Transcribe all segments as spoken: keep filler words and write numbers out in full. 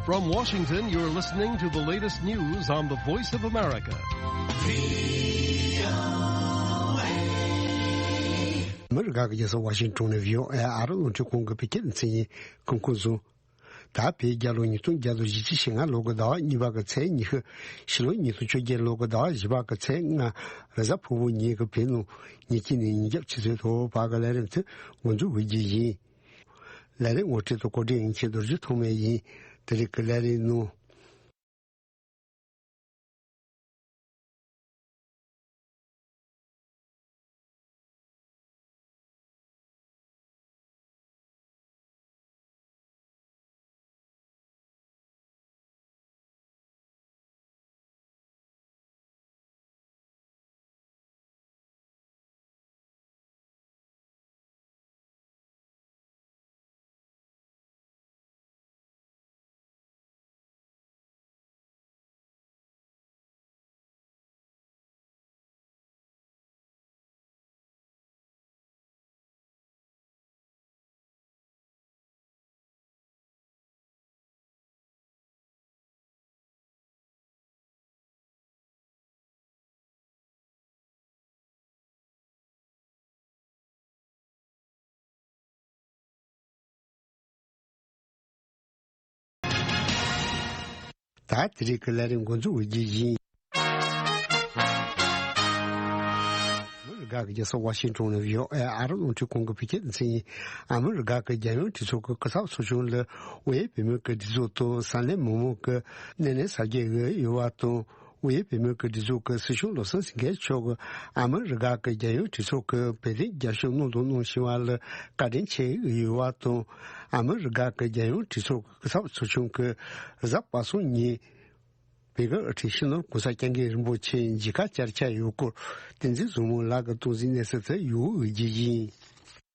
From Washington, you're listening to the latest news on the Voice of America. མི་རི་ཀ་གི་རྒྱལ་ས་ཝ་ཤིང་ཏོན་ནས་བྷི་ཨོ་ཨེ་ཨ་རི་རླུང་འཕྲིན་ཁང་གི་བོད་སྐད་སྡེ་ཚན་ཡིན། སྐུ་ཁམས་བཟང་། ད་བོད་རྒྱལ་ལོ་ཉིས་སྟོང་བརྒྱ་དང་བཞི་བཅུ་ཞེ་ལྔ་ལོ་གི་ཟླ་བ་གཉིས་པ་གི་ཚེས་ཉི་ཤུ། ཕྱི་ལོ་ཉིས་སྟོང་བཅོ་བརྒྱད་ལོ་གི་ཟླ་བ་བཞི་པ་གི་ཚེས་ལྔ། རེས་གཟའ་ཕུར་བུ་ཉིན་གྱི་བོད་ནང་ཉིན་གཅིག་ནས་ཉིན་རྒྱབ་ཆུ་ཚོད་དྲུག་བར་གྱི་ལས་རིམ་དེ་འགོ་འཛུགས་འོས་རྒྱུ་ཡིན། ལས་རིམ་ངོ་སྤྲོད་དང་གོ་སྒྲིག་ཡིན་ཆེད་རྡོ་རྗེ་ཐོགས་མེད་ཡིན། དེ་རིང་གི་ལས་རིམ་ནང་། ད་དེ་རིང་གི་ལས་རིམ་འགོ་འཛུགས་འོས་རྒྱུ་ཡིན། ཨ་མི་རི་ཀ་གི་རྒྱལ་ས་ཝ་ཤིང་ཏོན་ནས་བྷི་ཨོ་ཨེ་ཨ་རི་རླུང་འཕྲིན་ཁང་གི་བོད་སྐད་སྡེ་ཚན་ཡིན། ཨ་མི་རི་ཀ་གི་རྒྱལ་ཡོངས་གྲོས་ཚོགས་ཀྱི་སྐུ་ཚབ་ཚོགས་ཆུང་ལ་དབུས་བོད་མིའི་སྒྲིག་འཛུགས་དང་ས་གནས་མི་མང་གི་སྣེ་ལེན་གཟབ་རྒྱས་འོས་ཡོད་པ་དང་། དབུས་བོད་མིའི་སྒྲིག་འཛུགས་ཀྱི་སྲིད་སྐྱོང་བློ་བཟང་སེང་གེ་མཆོག་གིས་ཨ་མི་རི་ཀ་གི་རྒྱལ་ཡོངས་གྲོས་ཚོགས་ཀྱི་བོད་དོན་རྒྱབ་སྐྱོར་གནང་དང་གནང་བཞིན་པ་ལ་བཀའ་དྲིན་ཆེ་ཡོད་པ་དང་། ཨ་མི་རི་ཀ་གི་རྒྱལ་ཡོངས་གྲོས་ཚོགས་ཀྱི་སྐུ་ཚབ་ཚོགས་ཆུང་གིས་གཟའ་པ་སངས་ཉིན་བོད་ཀྱི་དབུ་ཁྲིད་སྤྱི་ནོར་༸གོང་ས་༸སྐྱབས་མགོན་རིན་པོ་ཆེ་མཇལ་ཁ་བཅར་འཆར་ཡོད་སྐོར། བསྟན་འཛིན་བཟང་མོ་ལགས་ཀྱིས་སྟངས་འཛིན་གནས་ཚུལ་དེ་ཡོད་འོས་རྒྱུ་ཡིན།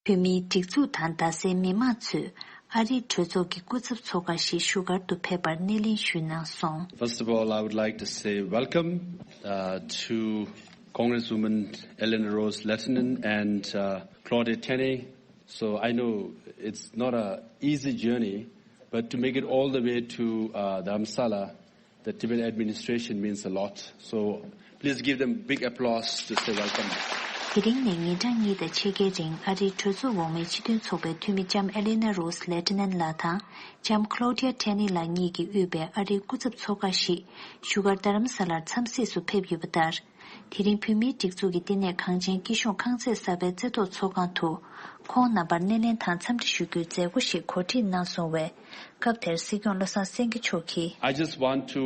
བོད་མིའི་སྒྲིག་འཛུགས་དང་རྡ་སའི་མི་མང་ཚོས་ཨ་རིའི་གྲོས་ཚོགས་ཀྱི་སྐུ་ཚབ་ཚོགས་ཁང་ཞིག་བཞུགས་སྒར་དུ་ཕེབས་པར་སྣེ་ལེན་ཞུས་གནང་སོང་། First of all, I would like to say welcome, uh, to Congresswoman Eleanor Rose Lehtinen and, uh, Claudia Tenney. So I know it's not a easy journey, but to make it all the way to, uh, Dharamsala, the Tibetan administration means a lot. So please give them big applause to say welcome. དེ་རིང་ནས་ཉིན་གྲངས་གཉིས་དང་ཕྱེད་ཀའི་རིང་ཨ་རིའི་གྲོས་ཚོགས་འོག་མའི་སྤྱི་མཐུན་ཚོགས་པའི་འཐུས་མི་ལྕམ་ཨེ་ལེ་ན་རོས་ལེ་ཏི་ནན་ལགས་དང་ལྕམ་ཁ་ལོ་ཌི་ཡ་ཐེ་ནི་ལགས་གཉིས་ཀྱིས་དབུས་པའི་ཨ་རིའི་སྐུ་ཚབ་ཚོགས་ཁག་ཞིག་བཞུགས་སྒར་རྡ་རམ་ས་ལར་འཚམས་གཟིགས་སུ་ཕེབས་ཡོད་པ་ལྟར། དེ་རིང་བོད་མིའི་སྒྲིག་འཛུགས་ཀྱི་བསྟི་གནས་གངས་ཅན་སྐྱིད་གཤོངས་ཁང་བརྩེགས་གསར་པའི་རྩེ་ཐོག་ཚོགས་ཁང་དུ་ཁོང་རྣམ་པར་སྣེ་ལེན་དང་འཚམས་འདྲི་ཞུ་རྒྱུའི་མཛད་སྒོ་ཞིག་གོ་སྒྲིག་གནང་སོང་བས། སྐབས་དེར་སྲིད་སྐྱོང་བློ་བཟང་སེང་གེ་མཆོག་གིས། I just want to,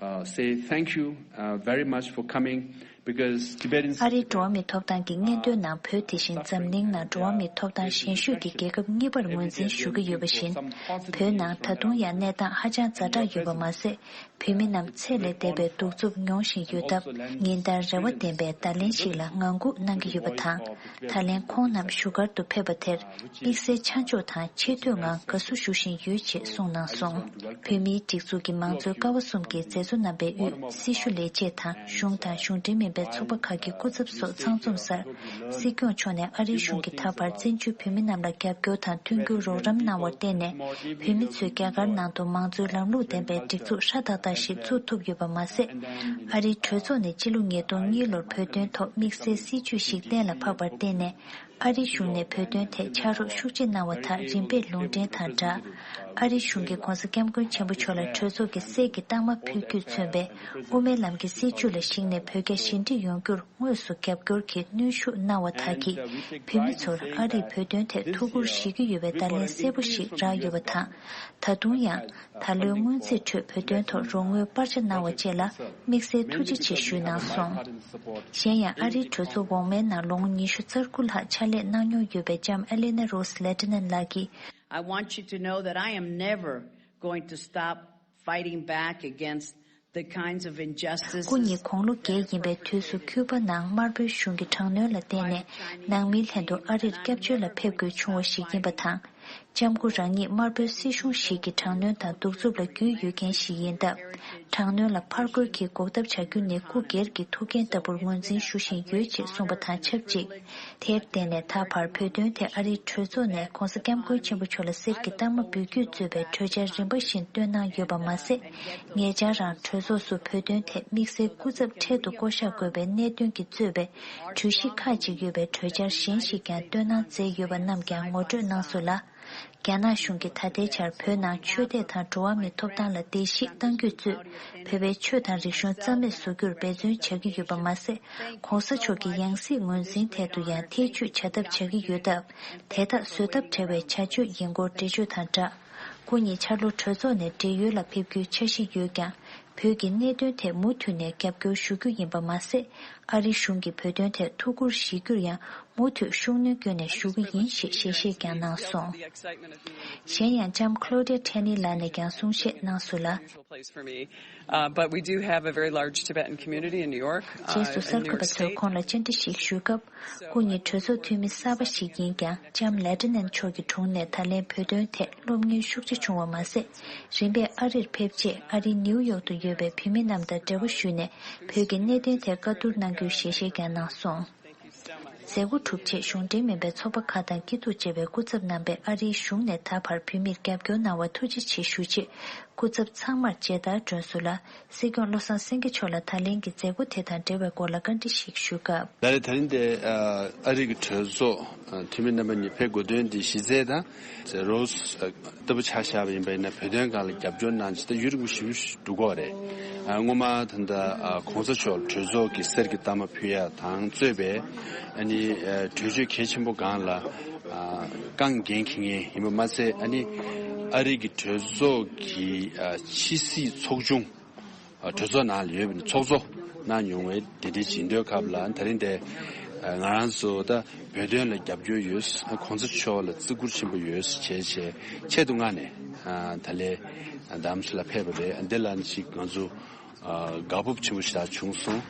uh, say thank you, uh, very much for coming because Tibetans ཨ་རིའི་འགྲོ་བ་མིའི་ཐོབ་ཐང་གི་སྙན་ཐོའི་ནང་བོད་དེ་བཞིན་འཛམ་གླིང་ནང་འགྲོ་བ་མིའི་ཐོབ་ཐང་ཞན་ཤོས་ཀྱི་རྒྱལ་ཁབ་གཉིས་པར་ངོས་འཛིན་ཞུ་གི་ཡོད་པ་བཞིན། བོད་ནང་ད་དུང་ཡང་གནས་སྟངས་ཧ་ཅང་ཛ་དྲག་ཡོད་པ་མ་ཟད། བོད་མི་རྣམས་ཚད་ལས་འདས་པའི་གདུག་རྩུབ་མྱོང་བཞིན་ཡོད་སྟབས། ཉིན་ལྟར་རེ་བ་ལྡན་པའི་བརྡ་ལན་ཞིག་ལ་ངང་སྒུག་གནང་གི་ཡོད་པ་དང་། ད་ལན་ཁོང་རྣམས་བཞུགས་སྒར་དུ་ཕེབས་པ་དེར་དམིགས་བསལ་ཆ་འཇོག་དང་ཆེ་བསྟོད་ངང་དགའ་བསུ་ཞུ་བཞིན་ཡོད་ཅེས་གསུངས་གནང་སོང་། བོད་མིའི་སྒྲིག་འཛུགས་ཀྱི་མང་གཙོའི་ཀ་བ་གསུམ་གྱི་མཛད་གཙོ་རྣམ་པའི་དབུས་སྲི་ཞུ་ལས་བྱེད་དང་གཞུང་དང་གཞུང་འབྲེལ་མིན་པའི་ཚོགས་པ་ཁག་གི་སྐུ་ཚབ་སོགས་ཚང་འཛོམས་སར། སྲིད་སྐྱོང་མཆོག་ནས་ཨ་རིའི་གཞུང་གིས་ད་བར་བཙན་བྱོལ་བོད་མི་རྣམས་ལ་རྒྱབ་སྐྱོར་དང་མཐུན་འགྱུར་རོགས་རམ་གནང་བར་བརྟེན་ནས། བོད་མི་ཚོས་རྒྱ་གར་ནང་དུ་མང་གཙོའི་ལམ་ལུགས་ལྡན་པའི་སྒྲིག་འཛུགས་ཧྲ་ཏག་ཏག་ཞིག་བཙུགས་ཐུབ་ཡོད་པ་མ་ཟད། ཨ་རིའི་གྲོས་ཚོགས་ནས་སྤྱི་ལོ་ཉིས་སྟོང་གཉིས་ལོར་བོད་དོན་ཐོག་དམིགས་བསལ་སྲིད་ཇུས་ཤིག་གཏན་ལ་ཕབ་པར་བརྟེན་ནས། ཨ་རིའི་གཞུང་ནས་བོད་དོན་ཐད་ཕྱག་རོགས་ཤུགས་ཆེ་གནང་བ་དག་རིམ་པས་ལུང་འདྲེན་དང་སྦྲགས། ཨ་རིའི་གཞུང་གིས་༸གོང་ས་༸སྐྱབས་མགོན་ཆེན་པོ་མཆོག་ལ་གྲོས་ཚོགས་ཀྱི་གསེར་གྱི་རྟགས་མ་ཕུལ་རྒྱུས་མཚོན་པའི་དབུ་མའི་ལམ་གྱི་སྲིད་བྱུས་ལ་གཞིགས་ནས་བོད་རྒྱ་ཞི་འགྲིག་ཡོང་རྒྱུར་དངོས་སུ་རྒྱབ་སྐྱོར་གྱིས་གནོན་ཤུགས་གནང་བ་དག་གིས་བོད་མི་ཚོར་ཨ་རིས་བོད་དོན་ཐད་ཐུགས་ཁུར་བཞེས་ཀྱི་ཡོད་པའི་བརྡ་ལན་གསལ་པོ་ཞིག་རག་ཡོད་པ་དང་། ད་དུང་ཡང་། ད་ལོའི་སྔོན་རྩིས་ཁྲོད་བོད་དོན་ཐོག་རོགས་དངུལ་སྤར་ཆ་གནང་བ་བཅས་ལ་དམིགས་བསལ་ཐུགས་རྗེ་ཆེ་ཞུས་གནང་སོང་། གཞན་ཡང་ཨ་རིའི་གྲོས་ཚོགས་འོག་མའི་ནང་ལོ་ངོ་ཉི་ཤུ་རྩ་དགུ་ལྷག་ཕྱག་ལས་གནང་མྱོང་ཡོད་པའི་ལྕམ་ཨེ་ལེ་ན་རོས་ལེ་ཏི་ནན་ལགས་ཀྱིས། I want you to know that I am never going to stop fighting back against the kinds of injustices. སྐུ་ཉིད་དགུང་ལོ་བརྒྱད་ཡིན་པའི་དུས་སུ་ཁྱུ་པ་ནང་དམར་པོའི་གཞུང་གི་དྲག་གནོན་ལ་བརྟེན་ནས་ནང་མིའི་ལྷན་དུ་ཨ་རིར་སྐྱབས་བཅོལ་ལ་ཕེབས་དགོས་བྱུང་བ་ཞིག་ཡིན་པ་དང་། ལྕམ་སྐུ་རང་ཉིད་དམར་པོའི་སྲིད་གཞུང་ཞིག་གི་དྲག་གནོན་དང་གདུག་རྩུབ་ལ་རྒྱུས་ཡོད་མཁན་ཞིག་ཡིན་སྟབས། དྲག་གནོན་ལ་ཕར་རྒོལ་གྱིས་འགོག་ཐབས་བྱ་རྒྱུ་ནི་སྐུ་སྒེར་གྱི་ཐུགས་འགན་ལྟ་བུར་ངོས་འཛིན་ཞུ་བཞིན་ཡོད་ཅེས་གསུངས་པ་དང་ཆབས་ཅིག་དེར་བརྟེན་ནས་ད་བར་བོད་དོན་ཐད་ཨ་རིའི་གྲོས་ཚོགས་ནས་༸གོང་ས་༸སྐྱབས་མགོན་ཆེན་པོ་མཆོག་ལ་གསེར་གྱི་རྟགས་མ་འབུལ་རྒྱུ་གཙོས་པའི་གྲོས་འཆར་རིམ་པ་བཞིན་བཏོན་གནང་ཡོད་པ་མ་ཟད། ཉེ་ཆར་རང་གྲོས་ཚོགས་སུ་བོད་དོན་ཐད་དམིགས་བསལ་སྐུ་ཚབ་འཕྲལ་དུ་བསྐོ་གཞག་དགོས་པའི་གནད་དོན་གྱིས་གཙོས་པའི་གྲོས་གཞི་ཁག་ཅིག་ཡོད་པའི་གྲོས་འཆར་གཞན་ཞིག་ཀྱང་བཏོན་གནང་མཛད་ཡོད་པ་རྣམས་ཀྱང་ངོ་སྤྲོད་གནང་སོང་ལ། རྒྱ་ནག་གཞུང་གིས་ད་ལྟའི་ཆར་བོད་ནང་ཆོས་དད་དང་འགྲོ་བ་མིའི་ཐོབ་ཐང་ལ་བརྡལ་བཤིག་གཏང་རྒྱུ་གཙོས། བོད་པའི་ཆོས་དང་རིག་གཞུང་རྩ་མེད་བཟོ་རྒྱུར་འབད་བརྩོན་བྱ་གི་ཡོད་པ་མ་ཟད། ༸གོང་ས་མཆོག་གི་ཡང་སྲིད་ངོས་འཛིན་ཐད་དུ་ཡང་ཐེ་བྱུས་བྱ་ཐབས་བྱ་གི་ཡོད་སྟབས། དེ་དག་བཟོད་ཐབས་བྲལ་བའི་བྱ་སྤྱོད་ཡིན་སྐོར་འགྲེལ་བརྗོད་དང་སྦྲགས། སྐུ་ཉིད་འཆར་ལོ་གྲོས་ཚོགས་ནས་བགྲེས་ཡོལ་ལ་ཕེབས་རྒྱུའི་འཆར་གཞི་ཡོད་ཀྱང་། བོད་ཀྱི་གནད་དོན་ཐད་མུ་མཐུད་ནས་རྒྱབ་སྐྱོར་ཞུ་རྒྱུ་ཡིན་པ་མ་ཟད། ཨ་རིའི་གཞུང་གིས་བོད་དོན་ཐད་ཐུགས་ཁུར་བཞེས་རྒྱུར་ཡང་མུ་མཐུད་ཤུགས་སྣོན་བསྐྱོན་ནས་ཞུ་གི་ཡིན་ཞེས་ཞལ་བཞེས་ཀྱང་གནང་སོང་། གཞན་ཡང་ལྕམ་Claudia Tenney ལགས་ནས་ཀྱང་གསུང་བཤད་གནང་སོང་ལ། Place for me. Uh, but we do have a very large Tibetan community in New York. རྗེས་སུ་གསར་འགོད་པ་ཚོས་ཁོང་ལ་བཅར་འདྲི་ཞིག་ཞུས་སྐབས། སྐུ་ཉིད་གྲོས་ཚོགས་འཐུས་མི་གསར་པ་ཞིག་ཡིན་ཀྱང་ལྕམ་Lehtinen མཆོག་གི་དྲུང་ནས་ད་ལན་བོད་དོན་ཐད་སློབ་གཉེར་ཤུགས་ཆེ་བྱུང་བ་མ་ཟད། རིམ་པས་ཨ་རིར་ཕེབས་རྗེས་ཨ་རིའི་ནིའུ་ཡོག་ཏུ་ཡོད་པའི་བོད་མི་རྣམས་དང་འབྲེལ་བ་ཞུས་ནས་བོད་ཀྱི་གནད་དོན་ཐད་བཀའ་བསྡུར་གནང་རྒྱུའི་ཞལ་བཞེས་ཀྱང་གནང་སོང་། མཛད་སྒོ་གྲུབ་རྗེས་གཞུང་འབྲེལ་མིན་པའི་ཚོགས་པ་ཁག་དང་སྐྱིད་སྡུག་ཅེས་པའི་སྐུ་ཚབ་རྣམ་པས་ཨ་རིའི་གཞུང་ནས་ད་བར་བོད་མིར་རྒྱབ་སྐྱོར་གནང་བར་ཐུགས་རྗེ་ཆེ་ཞུ་ཆེད། སྐུ་ཚབ་ཚང་མར་མཇལ་དར་སྒྲོན་སོང་ལ། སྲིད་སྐྱོང་བློ་བཟང་སེང་གེ་མཆོག་ལ་ད་ལན་གྱི་མཛད་སྒོ་དེ་དང་འབྲེལ་བའི་སྐོར་ལ་བཀའ་འདྲི་ཞིག་ཞུས་སྐབས། ད་རེས་ད་རིང་དེ་ཨ་རི་གི་གྲོས་ཚོགས་འཐུས་མི་རྣམ་པ་གཉིས་ཕེབས་དགོས་དོན་དེ་གཞི་རྩའི་དང་། རོས་ལྟ་བུ་ཆ་བཞག་པ་ཡིན་པ་ཡིན་ན་བོད་དོན་སྒང་ལ་རྒྱབ་སྐྱོར་གནང་ཅི་ད་ཡུན་རིང་པོ་ཞིག་འགྲོ་གི་རེད། སྔོན་མ་ད་ལྟ་གོང་ས་མཆོག་གྲོས་ཚོགས་ཀྱི་གསེར་གྱི་རྟགས་མ་ཕུལ་ཡ་དང་གཙོས་པའི་ཨ་ནི་གྲོས་ཆོད་གལ་ཆེན་པོ་སྒང་ལ་རྐང་འགན་འཁྱེར་མཁན་ཡིན་པ་མ་ཚད་ཨ་ནི་ཨ་རི་གི་གྲོས་ཚོགས་ཀྱི་ཕྱི་སྲིད་ཚོགས་ཆུང་གྲོས་ཚོགས་ནང་ལ་ཡོད་པའི་ཚོགས་གཙོ་གནང་མྱོང་བའི་དེ་འདྲའི་བྱེད་འདོད་སྐབས་ལ་ད་རིང་དེ་ང་རང་ཚོ་ད་བོད་དོན་ལ་རྒྱབ་སྐྱོར་ཡོད། གོང་ས་མཆོག་ལ་བརྩི་བཀུར་ཆེན་པོ་ཡོད་བྱས་བྱས་ཆེད་དུ་མངགས་ནས་ད་ལས་དམ་སྲི་ལ་ཕེབས་པ་རེད། འདི་ལ་ཅིག་ང་ཚོ་དགའ་སྤོབས་ཆེན་པོ་ཞེ་དྲག་བྱུང་སོང་།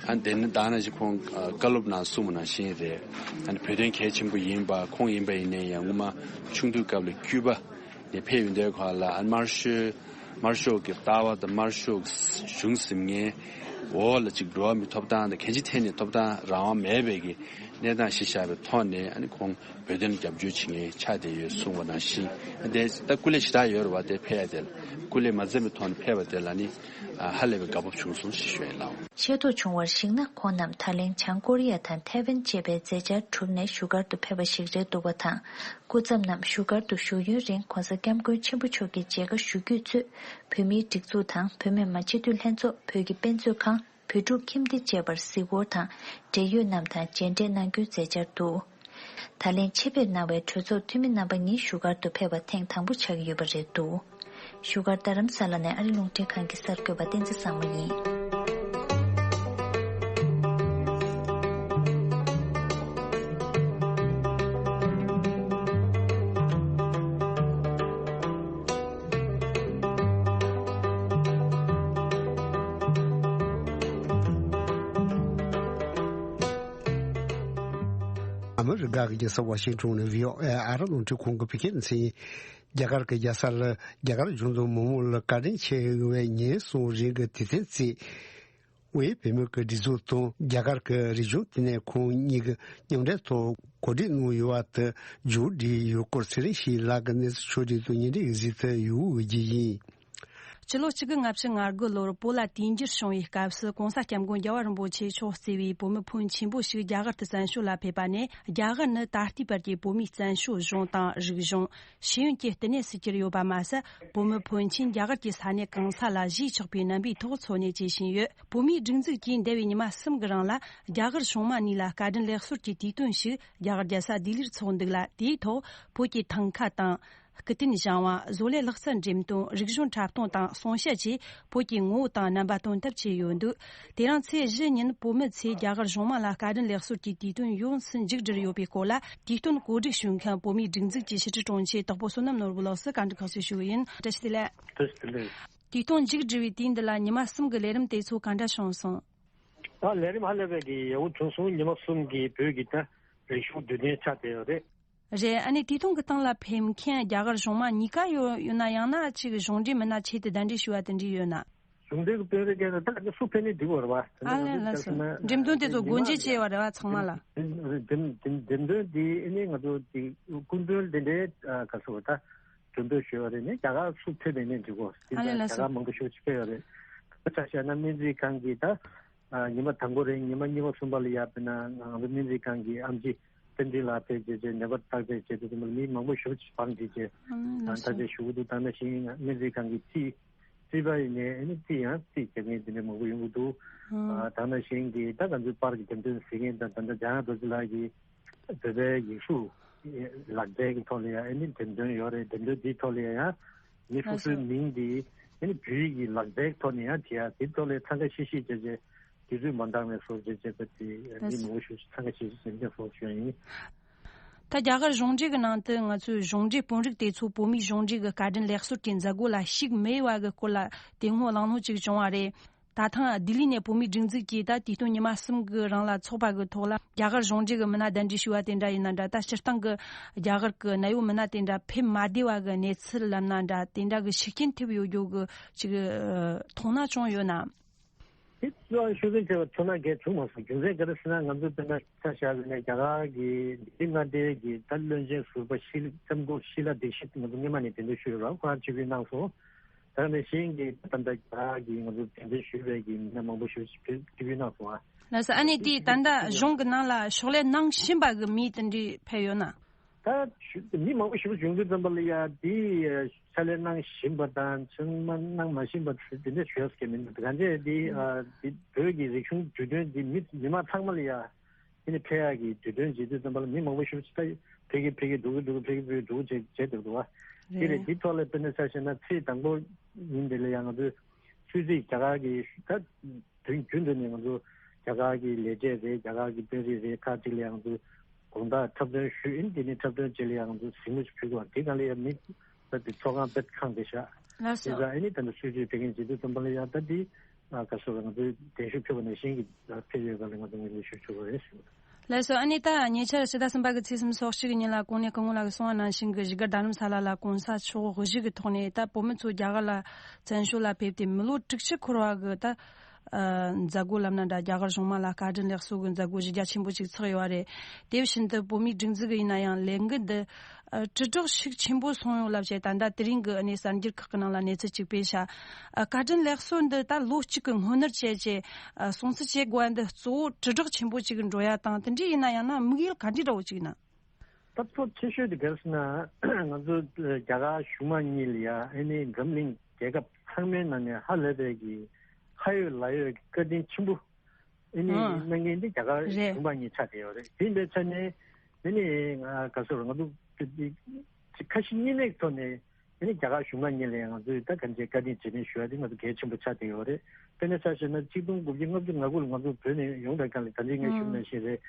ཨ་དེ་ནི་ད་ནང་བཞིན་ཁོང་བཀའ་སློབ་ནང་གསུངས་པ་ནང་བཞིན་རེད། ཨ་ནི་བོད་དོན་གལ་ཆེན་པོ་ཡིན་པ་ཁོང་ཡིན་པ་ཡིན་ནའི་ཡང་སྔོན་མ་ཆུང་དུས་སྐབས་ལ་ཁྱུ་པ་ནས་ཕེབས་ཡོང་དུས་ག་ལ་ཨ་དམར་ཤོག་དམར་ཤོག་གི་ལྟ་བ་དང་དམར་ཤོག་གཞུང་ཟིན་མཁན་འོག་ལ་ཅིག་འགྲོ་བ་མི་ཐོབ་ཐང་དང་གལ་ཆེ་ཐད་ནས་ཐོབ་ཐང་རང་དབང་མེད་པའི་གི་གནས་སྟངས་གཞི་བཞག་པའི་ཐོག་ནས་ཨ་ནི་ཁོང་བོད་དོན་ལ་རྒྱབ་སྐྱོར་བྱེད་མཁན་ཆགས་བསྡད་ཡོད་གསུངས་པ་ནང་བཞིན་དེ་ད་སྐུ་ལས་ཞེ་དྲག་ཡོད་རེད་བ། དེ་ཕེབས་ཡ་དེ་ལ་སྐུ་ལས་མ་འཛེམས་པའི་ཐོག་ནས་ཕེབས་པ་དེ་ལ་ནི་ཧ་ལས་པའི་དགའ་སྤོབས་བྱུང་སོང་ཞེས་ཞུ་ཡ་ཡིན་ལགས། ཤེས་རྟོགས་བྱུང་བར་གཞིགས་ན་ཁོང་རྣམས་ད་ལན་བྱང་ཀོ་རི་ཡ་དང་ཐའེ་ཝན་བཅས་པའི་མཛད་འཆར་གྲུབ་ནས་བཞུགས་སྒར་དུ་ཕེབས་པ་ཞིག་རེད་འདུག་པ་དང་། སྐུ་ཚབ་རྣམས་བཞུགས་སྒར་དུ་བཞུགས་ཡུན་རིང་གོང་ས་སྐྱབས་མགོན་ཆེན་པོ་མཆོག་གི་མཇལ་ཁ་ཞུ་རྒྱུས་གཙོས་བོད་མིའི་སྒྲིག་འཛུགས་དང་བོད་མི་མང་སྤྱི་འཐུས་ལྷན་ཚོགས་བོད་ཀྱི་དཔེ་མཛོད་ཁང་། བོད་ཕྲུག་ཁྱིམ་སྡེ་བཅས་པར་གཟིགས་སྐོར་དང་འབྲེལ་ཡོད་རྣམས་དང་མཇལ་འཕྲད་གནང་རྒྱུའི་མཛད་འཆར་འདུག་ད་ལན་ཆེད་ཕེབས་གནང་བའི་གྲོས་ཚོགས་འཐུས་མི་རྣམ་པ་གཉིས་བཞུགས་སྒར་དུ་ཕེབས་པ་ཐེངས་དང་པོ་ཆགས་ཀྱི་ཡོད་པ་རེད་འདུག་བཞུགས་སྒར་རྡ་རམ་ས་ལ་ནས་ཨ་རི་རླུང་འཕྲིན་ཁང་གི་གསར་འགོད་པ་བསྟན་འཛིན་བཟང་མོ་ཡིན། ཨ་མི་རི་ཀ་གི་རྒྱལ་ས་ཝ་ཤིང་ཊོན་ནས་བྷི་ཨོ་ཨེ་ཨ་རི་རླུང་འཕྲིན་ཁང་གི་བོད་སྐད་སྡེ་ཚན་ཡིན། རྒྱ་གར་གྱི་རྒྱལ་ས་ལ་རྒྱ་གར་གཞུང་དང་མི་མང་ལ་བཀའ་དྲིན་ཆེ་བའི་ཉེན་སྲུང་རིང་གི་དུས་ཚོད་བརྩིས། དབུས་བོད་མི་གི་སྒྲིག་འཛུགས་དང་རྒྱ་གར་གྱི་རིག་གཞུང་ལྟེ་གནས་ཁང་གཉིས་ཀྱི་མཉམ་འབྲེལ་ཐོག་གོ་སྒྲིག་གནང་ཡོད་པ་དེ་མཇུག་བསྒྲིལ་ཡོད་སྐོར་ཚེ་རིང་ཞིག་ལགས་ཀྱི་གནས་ཚུལ་ཕྱོགས་སྒྲིག་དང་ཉིན་རེའི་གཟིགས་ཚུལ་ཡོད་རྒྱུ་ཡིན། སྤྱི་ལོ་གཅིག་དགུ་ལྔ་བཅུ་ང་དགུ་ལོར་བོད་ལ་དུས་འགྱུར་བྱུང་བའི་སྐབས་སུ་༸གོང་ས་༸སྐྱབས་མགོན་རྒྱལ་བ་རིན་པོ་ཆེ་མཆོག་གཙོས་པའི་བོད་མི་ཕོན་ཆེན་པོ་ཞིག་རྒྱ་གར་དུ་བཙན་བྱོལ་ལ་ཕེབས་པ་ནས། རྒྱ་གར་ནི་ད་ལྟའི་བར་གྱི་བོད་མིའི་བཙན་བྱོལ་གཞུང་དང་རིག་གཞུང་། ཤེས་ཡོན་གྱི་བསྟི་གནས་སུ་གྱུར་ཡོད་པ་མ་ཟད། བོད་མི་ཕོན་ཆེན་རྒྱ་གར་གྱི་ས་གནས་གང་ས་ལ་གཞིས་ཆགས་པའི་རྣམ་པའི་ཐོག་འཚོ་གནས་བྱེད་བཞིན་ཡོད། བོད་མིའི་སྒྲིག་འཛུགས་ཀྱིས་འདས་པའི་ཉི་མ་གསུམ་གྱི་རིང་ལ་རྒྱ་གར་གཞུང་མང་གཉིས་ལ་བཀའ་དྲིན་ལེགས་གསོལ་གྱི་དུས་སྟོན་ཞིག་རྒྱ་གར་རྒྱལ་ས་ལྡི་ལིར་འཚོགས་འདུག་ལ། དེའི་ཐོག་བོད་ཀྱི་ཐང་ཀ་དང་། སྐུ་རྟེན་བཞེངས་པ། བཟོ་ལས་ལག་རྩལ་འགྲེམས་སྟོན། རིག་གཞུང་འཁྲབ་སྟོན་དང་གསུང་བཤད་བཅས་བོད་ཀྱི་ངོ་བོ་དང་རྣམ་པ་སྟོན་ཐབས་བྱས་ཡོད་འདུག་དེ་རིང་ཚེས་བཞི་ཉིན་བོད་མི་ཚོས་རྒྱ་གར་གཞུང་མང་ལ་བཀའ་དྲིན་ལེགས་གསོལ་གྱི་དུས་སྟོན་ཡོངས་སུ་མཇུག་བསྒྲིལ་ཡོད་པའི་སྐོར་ལ། དུས་སྟོན་གོ་སྒྲིག་ཞུ་མཁན་བོད་མིའི་སྒྲིག་འཛུགས་ཀྱི་ཕྱི་དྲིལ་དྲུང་ཆེ་དྭགས་པོ་བསོད་ནམས་ནོར་བུ་ལགས་སུ་བཀའ་འདྲི་ཁག་ཅིག་ཞུ་གི་ཡིན། བཀྲ་ཤིས་བདེ་ལེགས། བཀྲ་ཤིས་བདེ་ལེགས། དུས་སྟོན་མཇུག་བསྒྲིལ་བའི་དུས་འདི་ལ་ཉི་མ་གསུམ་གྱི་ལས་རིམ་དེ་ཚོ་ག་འདྲ་བྱུང་སོང་། ད་ལས་རིམ་ཧ་ལས་པའི་གི་ཡག་པོ་བྱུང་སོང་། ཉི་མ་གསུམ་གྱི་བོད་ཀྱི་ད་རིག་གཞུང་དུས་སྟོན་ཆགས་བསྡད་ཡོད་རེད། རེད། ཨ་ནི་དུས་ཐུང་གི་སྟེང་ལ་ཕེབས་མཁན་རྒྱ་གར་གཞུང་མང་གཉིས་ཀ་ཡོད་ཡོད་ན། ཡང་ན་ཅིག་གཞུང་འབྲེལ་མི་སྣ་ཆེད་དུ་གདན་འདྲེན་ཞུས་པ་དེ་འདྲ་ཡོད་ན། གཞུང་འབྲེལ་གྱི་དཔོན་རིགས་ཀྱང་ད་ག་སུ་ཕེབས་ནས་འགྲིག་གོ་རེད་བ། དེ་ཨ་ནི་ལགས་སོ། འགྲེམས་སྟོན་དེ་ཚོ་སྒོ་འབྱེད་བྱས་པ་རེད་བ། ཚང་མ་ལ། འགྲེམས་འགྲེམས་འགྲེམས་སྟོན་འདི་ཨ་ནི་ང་ཚོ་དེ་སྐུ་མགྲོན་དེ་འདྲའི་ག་སུ་ད་གྲོས་འདོན་ཞུས་པ་རེད། ནས་རྒྱ་གར་སུ་ཕེབས་པ་ཡིན་ནས་འགྲིག་གོ། དེ་ཨ་ལས་ལགས་སོ། རྒྱ་གར་མང་པོ་ཞེ་པོ་ཅིག་ཕེབས་ཡོད་རེད། ཆ་བཞག་ན་སྨན་རྩིས་ཁང་གི་ད་ཉི་མ་དང་པོ་རེད། ཉི་མ་གཉིས་པ་གསུམ་པ་ལ་ཡ་དཔེར་ན་ང་ཚོ་སྨན་རྩིས་ཁང་གི་ཨེམ་ཆི་བསྟན་འཛིན་ལགས་ཕེབས་བྱས་བྱས་ནད་པ་བརྟག་དཔྱད་བྱས་དུས་ཙམ་པ་ལ་མི་མང་པོ་ཞེ་པོ་ཅིག་བང་བསྒྲིགས་བྱས་ཨ་ལས་བརྟག་སོ། དཔྱད་ཞུ་གི་འདུག། ད་ནང་བཞིན་སྨན་རྩིས་ཁང་གི་རྩིས་རྩིས་པ་ཡིན་ནའི་ཨ་ནི་རྩིས་ཡང་རྩིས་རྒྱག་མཁན་དེ་འདྲ་མང་པོ་ཡོང་གི་འདུག། ཨ་ཨ་ད་ནང་བཞིན་གྱི་ད་ང་ཚོའི་པར་གྱི་འགྲེམས་སྟོན་གཟིགས་མཁན་དང་ད་ལྟ་འཇམ་དབྱངས་རྡོ་རྗེ་ལགས་ཀྱིས་བོད་པའི་ཡིག་གཟུགས་ལག་རྩལ་གྱི་ཐོག་ལ་ཡང་ཨ་ནི་འགྲེམས་སྟོན་ཡོད་རེད། འགྲེམས་སྟོན་འདིའི་ཐོག་ལ་ཡང་མི་སོ་སོའི་མིང་འདི་ཨ་ནི་བོད་ཡིག་གི་ལག་རྩལ་གྱི་ཐོག་ནས་ཡང་བྲིས་ཡ། དེའི་ཐོག་ལ་འཚང་ཁ་ཤིག་ཤིག་བྱས་བྱས་དུས་ཚོད་མ་འདང་བའི་བཟོ་བྱས་བྱས་པ་དེ་མི་མང་པོ་ཞིག་འཚང་ཁ་ཤིག་ཤིག་བྱས་བྱས་བཟོ་བྱས་ཡིན། ད་རྒྱ་གར་གཞུང་འབྲེལ་གྱི་ནང་དུ་ང་ཚོའི་གཞུང་འབྲེལ་དཔོན་རིགས་དེ་ཚོ་བོད་མིའི་གཞུང་འབྲེལ་གྱི་བཀའ་དྲིན་ལེགས་གསོལ་གྱི་མཛད་སྒོ་ལ་ཞུགས་མེད་པ་གི་སྐོར་ལ་དེ་སྔོན་གླེང་སློང་ཅིག་བྱུང་བ་རེད། ད་ཐེངས་ལྡི་ལི་ནས་བོད་མིའི་སྒྲིག་འཛུགས་ཀྱིས་ད་དུས་ཐུང་ཉི་མ་གསུམ་གྱི་རིང་ལ་ཚོགས་པ་གི་ཐོག་ལ་རྒྱ་གར་གཞུང་འབྲེལ་གྱི་མི་སྣ་གདན་འདྲེན་ཞུས་པ་དེ་འདྲ་ཡིན་ན་འདྲ། ད་སྤྱིར་བཏང་གི་རྒྱ་གར་གྱི་ནད་གཡོག་མི་སྣ་དེ་འདྲ་ཕེབས་མ་བདེ་བ་གི་གནས་ཚུལ་ལབ་ན་འདྲ། དེ་འདྲ་གི་ཤུགས་རྐྱེན་ཐེབས་ཡོད་རྒྱུ་གི་ཅིག་ཨ་མཐོང་སྣང་བྱུང་ཡོད་ན། དེ་གཙོ་བོ་ཤུགས་རྐྱེན་ཐེབས་པ་མཐོང་སྣང་གང་ཡང་བྱུང་མ་སོང་། རྒྱུ་མཚན་ག་རེ་ཟེར་ན་ང་ཚོ་དཔེར་ན་ཆ་བཞག་པ་ཡིན་ན་རྒྱ་གར་གྱི་ལྡི་ལི་མངའ་སྡེ་གི་ད་བློན་ཆེན་ཟུར་པ་ཤི་ལྕམ་སྐུ་ཤི་ལ་དིག་ཤིད་ང་ཚོ་སྔོན་མ་ནས་གདན་འདྲེན་ཞུས་ཡོད་རེད། ཁོ་རང་ཆིབས་བསྒྱུར་གནང་སོང་། ད་ནང་བཞིན་གྱི་ད་ལྟ་རྒྱ་གར་གྱི་ང་ཚོ་གདན་འདྲེན་ཞུས་པའི་གི་མི་སྣ་མང་པོ་ཞིག་ཕེབས་ཕེབས་གནང་སོང་ཨ། ལགས་སོ། ཨ་ནི་དེ་ད་ལྟ་གཞུང་གི་ནང་ལ་ཕྱག་ལས་གནང་བཞིན་པ་གི་མི་དེ་འདྲ་ཕེབས་ཡོད་ན། ད་མི་མང་པོ་ཞིག་བྱུང་དུས་ཙམ་པ་ལ་ཡ་དེ་ཕྱག་ལས་གནང་བཞིན་པ་དང་ཚང་མ་གནང་མ་བཞིན་པ་དེ་འདྲ་ཞུ་ཡག་གི་མི་འདུག། གང་ཅི་དེ་ཨ་དེ་བོད་ཀྱི་རིག་གཞུང་དུས་སྟོན་དེ་མི་མི་མང་ཚང་མ་ལ་ཡ་དེ་ནི་ཕེབས་ཡག་གི་དུས་སྟོན་བྱེད་དུས་ཙམ་པ་ལ་མི་མང་པོ་ཞིག་ད་ཕེབས་ཀྱི་ཕེབས་ཀྱི་འགྲོ་གི་འགྲོ་གི་ཕེབས་ཀྱི་ཕེབས་ཀྱི་འགྲོ་གི་བྱེད་བྱེད་འདུག་འདུག་བ། དེ་རེད། རེད། དེ་ཐོག་ལ་དཔེར་ན་ཆ་བཞག་ན་ཚེས་དང་པོ་ཉིན་དེ་ལ་ཡ་ང་ཚོས་སུད་སི་རྒྱ་གར་གྱི་ད། དུས་རྒྱུན་དུ་ནས་ང་ཚོ་རྒྱ་གར་གྱི་ལས་བྱེད་རེད། རྒྱ་གར་གྱི་དཔོན་རིགས་རེད། ཁག་ཅིག་ལ་ཡང་ང་ཚོ་དགོང་དག་འཁྲབ་སྟོན་ཞུས་ཡིན། དེ་ནས་འཁྲབ་སྟོན་རྗེས་ལ་ཡང་ང་ཚོ་གཟིགས་མོ་ཞིག་ཕུལ་དགོས། དེ་གང་ལ་ཡང་མི་ད་དེ་ཚོགས་ཁང་དཔེ་ཁང་དེ་བཞག། ལགས་སོ། དེ་ཙང་ཨ་ནི་ད་ནི་སུད་སི་ཕེབས་མཁན་བྱེད་དུས་ཙམ་པ་ལ་ཡང་ད་དེ་ག་སོ་ལ་ང་ཚོའི་གདན་ཞུ་ཕུལ་བ་ནང་བཞིན་གྱི་ཕེབས་ཡོད་པ་ལ་ང་ཚོ་ངོས་ལེན་ཞུ་ཆོག་གི་རེད་ཞུ། ལགས་སོ། ཨ་ནི་ད་ཉེ་ཆར་ཕྱི་ཟླ་གསུམ་པ་གི་ཚེས་སུམ་ཅུ་སོ་གཅིག་གི་ཉིན་ལ་གོང་ནས་སྐུ་ངོ་ལགས་ཀྱིས་གསུངས་པ་ནང་བཞིན་གྱི་བཞུགས་སྒར་རྡ་རམ་ས་ལ་ལ་གོང་ས་མཆོག་དབུ་བཞུགས་ཀྱི་ཐོག་ནས་ད་བོད་མི་ཚོ་རྒྱ་གར་ལ་བཙན་བྱོལ་ལ་ཕེབས་ཏེ་མི་ལོ་དྲུག་ཅུ་འཁོར་བ་གི་ད་ཨ་མཛད་སྒོ་ལབ་ན་འདྲ། རྒྱ་གར་གཞུང་མང་ལ་བཀའ་དྲིན་ལེགས་གསོལ་གྱི་མཛད་སྒོ་གཞི་རྒྱ་ཆེན་པོ་ཅིག་ཚོགས་ཡོད་པ་རེད། དེ་བཞིན་དུ་བོད་མིའི་སྒྲིག་འཛུགས་ཀྱི་ཡིན་ན་ཡང་ལས་འགུལ་འདི་ཨ་དྲིལ་བསྒྲགས་ཤུགས་ཆེན་པོ་སོང་ཡོད་ལབ་བྱས། ད་ལྟ་དེ་རིང་གི་ཨ་ནི་གསར་འགྱུར་ཁག་གི་ནང་ལ་གནས་ཚུལ་ཅིག་སྤེལ་ཤག། ཨ་བཀའ་དྲིན་ལེགས་གསོལ་འདི་ད་ལོ་གཅིག་གི་སྔོན་ནུར་བྱས་བྱས་ཨ་སྲུང་བརྩི་བྱེད་དགོས་པ་འདི་གཙོ་བོ་དྲིལ་བསྒྲགས་ཆེན་པོ་ཅིག་འགྲོ་ཡ་དང་། དེ་འདྲ་ཡིན་ན་ཡང་ན་དམིགས་ཡུལ་ག་འདྲ་འདྲ་བོ་ཅིག་ཡིན་ན། ད་གཙོ་ཆེ་ཤོས་དེ་ག་རེ་ཟེར་ན་ང་ཚོ་རྒྱ་གར་གཞུང་མང་གཉིས་ལ་ཡ་ཨ་ནི་འཛམ་གླིང་རྒྱལ་ཁབ་ཚང་མའི་ནང་ནས་ཧ་ལས་པའི་གི་ཁ་ཡོད་ལག་ཡོད་ཀྱི་བཀའ་དྲིན་ཆེན་པོ་ཨ་ནི་ཨང་། གནང་མཁན་དེ་རྒྱ་གར་རེད། གཞུང་མང་གཉིས་ཆགས་བསྡད་ཡོད་རེད། དེ་འདྲའི་ཆ་ནས་ཨ་ནི་ང་ག་ཚོད་ང་ཚོ་ཁ་ཞེ་གཉིས་མེད་ཀྱི་ཐོག་ནས་ཨ་ནི་རྒྱ་གར་གཞུང་མང་གཉིས་ལ་ཡང་ང་ཚོས་ད་གང་ཅིའི་བཀའ་དྲིན་རྗེས་དྲན་ཞུ་ཡ་དེ་ང་ཚོ་གལ་ཆེན་པོ་ཆགས་བསྡད་ཡོད་རེད། དཔེར་ན་ཆ་བཞག་ན་ཆིག་སྟོང་དགུ་བརྒྱ་ལྔ་བཅུ་ང་དགུ་ལ་ང་ཚོ་བོད་ནས་ཡོང་བའི་སྒང་ལ་ད་ཅི་ངས་ཞུས་ནང་བཞིན་རེད།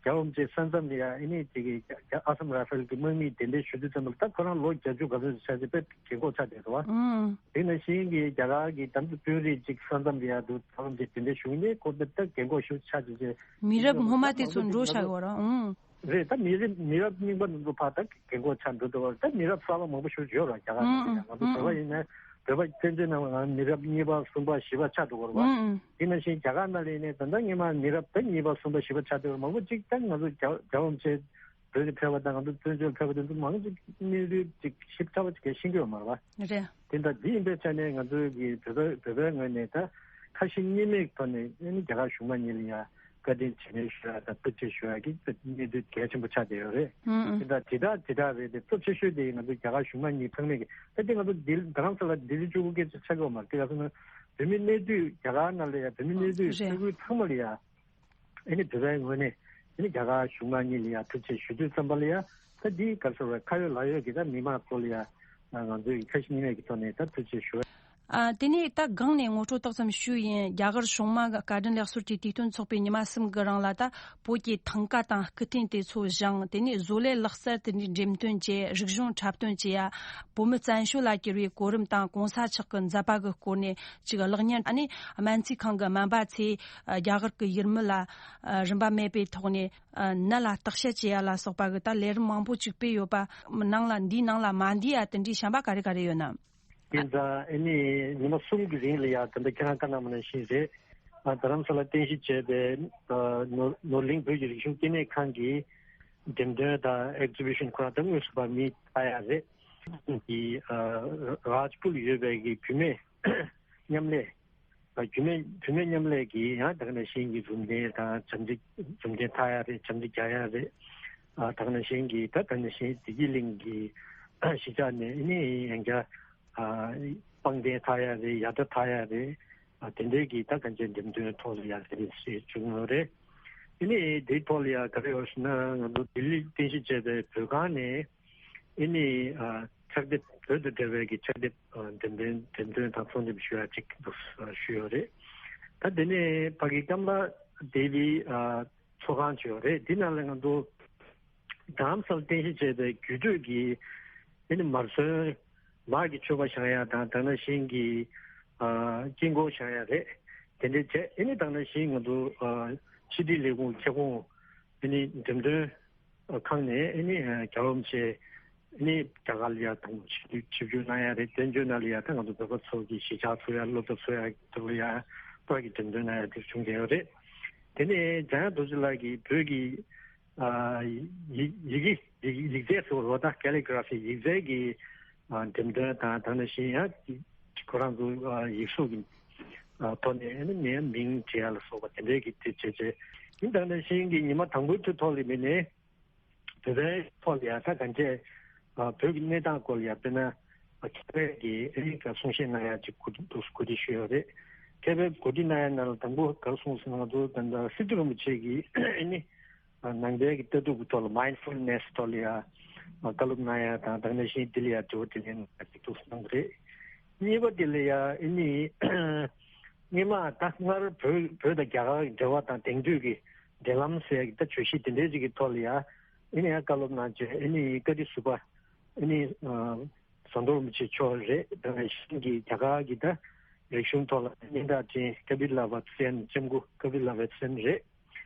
རྒྱལ་བ་རིན་པོ་ཆེ་ས་མཚམས་ལ་ཡ་ཨ་ནི་དེ་གི་ཨ་སམ་ར་ཧྥེལ་གྱི་དམག་མིའི་གདན་འདྲེན་ཞུ་དུས་ཙམ་པ་ལ་ད་ཁོ་རང་ལོ་བརྒྱད་ཅུ་ག་ཚོད་ཆགས་ཚེ་དཔེ་རྒན་གོག་ཆགས་བསྡད་འདུག་བ། ཨང་། དེ་ནང་བཞིན་གྱི་རྒྱ་གར་གྱི་དམ་དུ་དཔོན་རིགས་གཅིག་ས་མཚམས་ལ་ཡ་འདུག་རྒྱལ་བ་རིན་པོ་ཆེ་གདན་འདྲེན་ཞུ་མཁན་དེ་ཁོ་དཔེ་ད་རྒན་གོག་ཞེ་པོ་ཆགས་བྱས་བྱས། མི་རབས་སྔོན་མ་དེ་ཚོ་འགྲོ་བཞག་ཡོད་རེད། ཨང་། རེད། ད་མི་རབས་མི་རབས་རྙིང་པ་ནང་དུ་ཕར་ད་རྒན་གོག་ཆགས་འགྲོ་འདུག་བར་ད་མི་རབས་གསར་པ་མང་པོ་ཞིག་ཡོད་ར་རྒྱ་གར་ནང་ལ་ཡང་། ང་ཚོ་བོད་པ་ཡིན་ན་བོད་པ་བཙན་བྱོལ་ནང་ལ་ང་མི་རབས་གཉིས་པ་གསུམ་པ་བཞི་པ་ཆགས་འགྲོ་གི་རེད་བ། དེ་ནང་བཞིན་རྒྱ་གར་ནང་ལ་ཡིན་ནའི་ད་ལྟ་སྔོན་མ་མི་རབས་ད་གཉིས་པ་གསུམ་པ་བཞི་པ་ཆགས་འགྲོ་གི་རེད། མང་པོ་ཅིག་ད་ང་ཚོ་རྒྱ་རྒྱལ་བ་རིན་པོ་ཆེ་བོད་དུ་ཕེབས་པ་དང་ང་ཚོ་བཙན་བྱོལ་ཕེབས་པ་དེ་ཚོ་མང་པོ་ཅིག་གནས་ཚུལ་ཅིག་ཞིབ་ཕྲ་བ་ཅིག་གས་ཤེས་ཀྱི་ཡོད་མ་རེད་བ། རེད། དེ་འདྲ་འདི་ཡིན་པའི་ཆ་ནས་ང་ཚོའི་གི་བོད་པ་བོད་པའི་ངོས་ནས་ད་ཁ་ཞེ་གཉིས་མེད་ཀྱི་ཐོག་ནས་ཨ་ནི་རྒྱ་གར་གཞུང་མང་གཉིས་ལ་ཡང་བཀའ་དྲིན་རྗེས་དྲན་ཞུ་ཡ་དང་ཐུགས་རྗེ་ཆེ་ཞུ་ཡ་གི་གནས་ཚུལ་གལ་ཆེན་པོ་ཆགས་བསྡད་ཡོད་རེད། ཨང་། དེ་འདྲ་དེ་འདྲ་དེ་འདྲ་རེད་དེ། གཙོ་ཆེ་ཤོས་དེ་ང་ཚོ་རྒྱ་གར་གཞུང་མང་གཉིས་ཚང་མས་གི་ད་དེ་ང་ཚོ་ལྡི་རྡ་རམ་ས་ལ་ལྡི་ལི་བཅུ་དགུ་སྐད་ཆ་ཆགས་ཀྱི་ཡོད་མ་རེད། དེ་ག་ཚོད་ན་བོད་མི་གནས་སྡོད་རྒྱ་གར་ནང་ལ་ཡང་བོད་མི་གནས་སྡོད་ས་ཁུལ་ཚང་མ་ལ་ཡང་། ཨ་ནི་བོད་པའི་ངོས་ནས་ཨ་ནི་རྒྱ་གར་གཞུང་མང་གཉིས་ལ་ཡང་ཐུགས་རྗེ་ཆེ་ཞུ་དུས་ཙམ་པ་ལ་ཡང་ད་འདི་ག་རེ་ཟེར་བ་ཁ་ཡོད་ལག་ཡོད་ཀྱི་ད་མི་མང་ཚོ་ལ་ཡང་ང་ཚོའི་ཁ་ཞེ་གཉིས་མེད་ཀྱི་ཐོག་ནས་ད་ཐུགས་རྗེ་ཆེ་ཞུ། ཨ། དེ་ནས་ད་སྒང་ནས་ངོ་སྤྲོད་ཏོག་ཙམ་ཞུས་ཡིན། རྒྱ་གར་གཞུང་མང་གི་བཀའ་དྲིན་ལེགས་གསོལ་གྱི་དུས་སྟོན་ཚོགས་པས་ཉི་མ་གསུམ་གྱི་རིང་ལ་ད་བོད་ཀྱི་ཐང་ག་དང་སྐུ་རྟེན་དེ་ཚོ་བཞེངས། དེ་ནས་བཟོ་ལས་ལག་རྩལ་དེ་འདྲའི་འགྲེམས་སྟོན་བྱས། རིག་གཞུང་འཁྲབ་སྟོན་བྱས་ཡ། བོད་མི་བཙན་བྱོལ་ལ་གྱུར་བའི་གོ་རིམ་དང་གོང་ས་མཆོག་གི་མཛད་པ་གི་སྐོར་ནས་ཅིག་གློག་བརྙན། ཨ་ནི་སྨན་རྩིས་ཁང་གི་སྨན་པ་ཚོས་རྒྱ་གར་གྱི་ཡུལ་མི་ལ་རིན་པ་མེད་པའི་ཐོག་ནས་ནད་ལ་བརྟག་དཔྱད་བྱེད་ཡ་ལ་སོགས་པ་གི་ད་ལས་རིམ་མང་པོ་ཅིག་སྤེལ་ཡོད་པ། ནང་ལ་འདིའི་ནང་ལ་མ་འདུས་ཡ་དེ་འདྲའི་བྱམས་པ་ག་རེ་ག་རེ་ཡོད་ན། ཡིན་ཙང་ཨ་ནི་ཉི་མ་གསུམ་གྱི་རིང་ལ་ཡ་ད་ལྟ་ཁྱེད་རང་བཀའ་གནང་བ་ནང་བཞིན་རེད། ཨ། རྡ་རམ་ས་ལ་རྟེན་གཞི་བྱས་པའི་ཨ་ནོར་ནོར་གླིང་བོད་ཀྱི་རིག་གཞུང་ལྟེ་གནས་ཁང་གི་འགྲེམས་སྟོན་དང་ཨེག་ཛི་བི་ཤན་ཁོ་རང་ད་དངོས་སུ་ཕར་མི་ལྟ་ཡ་རེད། གི་ཨ་རཱཇ་པུར་ཡོད་པའི་གི་བུད་མེད་མཉམ་ལས། ཨ། བུད་མེད་བུད་མེད་མཉམ་ལས་ཀྱི་ཡང་ད་ག་ནང་བཞིན་གྱི་རུམ་གདན་དང་བྱམས་བརྩེ་རུམ་གདན་འཐག་ཡ་རེད། བྱམས་བརྩེ་རྒྱག་ཡ་རེད། ཨ། ད་ག་ནང་བཞིན་གྱི་ད་ད་ནང་བཞིན་བདེ་སྐྱིད་གླིང་གི་གཞིས་ཆགས་ནས་ཨ་ནི་ཡང་བསྐྱར་ཨ་པང་གདན་འཐག་ཡ་རེད། ཡར་ཐོག་འཐག་ཡ་རེད། ཨ། དེ་འདྲའི་གི་ད་གང་ཅིའི་འགྲེམས་སྟོན་ཐོག་ལ་ཡ་དེ་རེད་ཞེས་བྱུང་ཡོད་རེད། ཨ་ནི་དེའི་ཐོག་ལ་ཡ་ག་རེ་ཡོད་ཟེར་ན་ང་ཚོ་ལྡི་ལིར་རྟེན་གཞི་བྱས་པའི་བོད་ཁང་ནས་ཨ་ནི་ཨ་ཕྱག་དེབ་བོད་དང་འབྲེལ་བའི་གི་ཕྱག་དེབ་ཨ་འགྲེམས་སྟོན་འགྲེམས་སྟོན་དང་ཚོང་འགྲེམས་ཞུ་ཡ་གཅིག་འདུག་ཞུས་ཡོད་རེད། ད་དེ་ནས་ཕ་གི་ཀམ་ལ་དེ་བི་ཨ་ཚོགས་ཁང་ཅིག་ཡོད་རེད། དེ་ནང་ལ་ང་ཚོ་རྡ་རམ་ས་ལ་རྟེན་གཞི་བྱས་པའི་རྒྱུད་སྟོད་ཀྱི་ཨ་ནི་མར་ཚོན་མར་གྱི་མཆོད་པ་བཞེངས་ཡ་དང་། ད་ག་ནང་བཞིན་གྱི་ཨ་དཀྱིལ་འཁོར་བཞེངས་ཡ་རེད། དེ་འདྲ་བྱས། ཨ་ནི་ད་ག་ནང་བཞིན་ང་ཚོ་ཨ་ཕྱི་དྲིལ་ལས་ཁུངས་ཁྱབ་ཁོངས་ཨ་ནི་འགྲེམས་སྟོན་ཁང་ནས་ཨ་ནི་ཨ་རྒྱལ་བ་རིན་པོ་ཆེ་ཨ་ནི་རྒྱ་གར་ལ་ཡ་དང་པོ་ཆིབས་ཆིབས་བསྒྱུར་གནང་ཡ་རེད། བཙན་བྱོལ་ནང་ལ་ཡ་ད་ང་ཚོ་བོད་པ་ཚོ་གི་གཞིས་ཆགས་ཚུགས་ཡ་སློབ་གྲྭ་ཚུགས་ཡ་དེ་ལ་ཡ་པར་གྱི་འགྲེམས་སྟོན་གནང་ཡ་དེ་བྱུང་བསྡད་ཡོད་རེད། དེ་ནས་འཇམ་དབྱངས་རྡོ་རྗེ་ལགས་ཀྱིས་བོད་ཀྱི་ཨ་ཡི་ཡི་གེ་ཡི་ཡིག་རྫས་སུ་རོ་ད་ཀེ་ལི་གྷ་ར་ཕི་ཡིག་རྫས་ཀྱི་ཨ་འགྲེམས་སྟོན་དང་། ད་ག་ནང་བཞིན་ཡང་ཁོ་རང་ཚོ་ཨ་ཡིག་གཟུགས་ཀྱི་ཨ་ཐོག་ནས་ཨ་ནི་མིང་མིང་བྲིས་ཡ་ལ་སོགས་པ་དེ་འདྲའི་གི་དེ་བྱས་བྱས་ཡིན། ད་ག་ནང་བཞིན་གྱི་ཉི་མ་དང་པོའི་དུས་ཐོག་ལ་མི་ནས་བོད་པའི་ཐོག་ལ་ཡ་ད་གང་བྱས་ཨ་བོད་ཀྱི་གནས་སྟངས་སྐོར་ལ་ཡ་དཔེར་ན་ཨ་མཁས་པས་ཀྱི་ཨ་ནི་ག་གསུང་བཤད་གནང་ཡ་ཅིག་གོ་སྒྲིག་གོ་སྒྲིག་ཞུས་ཡོད་རེད། མཁས་པའི་གོ་སྒྲིག་གནང་ཡ་ནང་ལ་དང་པོ་ག་རེ་གསུངས་ཟེར་ན། ང་ཚོ་ད་ལྟ་སི་ཏུ་རིན་པོ་ཆེ་གིས་ཨ་ནི་ནང་པའི་གི་ལྟ་གྲུབ་ཀྱི་ཐོག་ལ་མའིན་ཌ་ཕུལ་ནེ་སི་ཐོག་ལ་ཡ་བཀའ་སློབ་གནང་ཡ་དང་། ད་ག་ནང་བཞིན་དེ་ལ་ཡ་དྲི་བ་དྲིས་ལན་གནང་ཡ་ཅིག་འདུག་གསུངས་པ་རེད། གཉིས་པ་དེ་ལ་ཡ་ཨ་ནི་སྔོན་མ་ད་སྔར་བོད་བོད་དང་རྒྱ་གར་གྱི་འབྲེལ་བ་དང་དེང་དུས་ཀྱི་འབྲེལ་ལམ་ཟེར་ཡ་གི་ད་བརྗོད་གཞི་དེ་འདྲའི་ཅིག་གི་ཐོག་ལ་ཡ་ཨ་ནི་ཡ་བཀའ་སློབ་གནང་བྱས། ཨ་ནི་བཀའ་ཁྲི་ཟུར་པ་ཨ་ནི་ཨ་ཟམ་གདོང་རིན་པོ་ཆེ་མཆོག་རེད། ད་ག་ནང་བཞིན་གྱི་རྒྱ་གར་གྱི་ད་རིག་གཞུང་ཐོག་ལ་སྙན་གྲགས་ཅན་ཀ་པི་ལ་བ་ཏི་སན། ལྕམ་སྐུ་ཀ་པི་ལ་བ་ཏི་སན་རེད།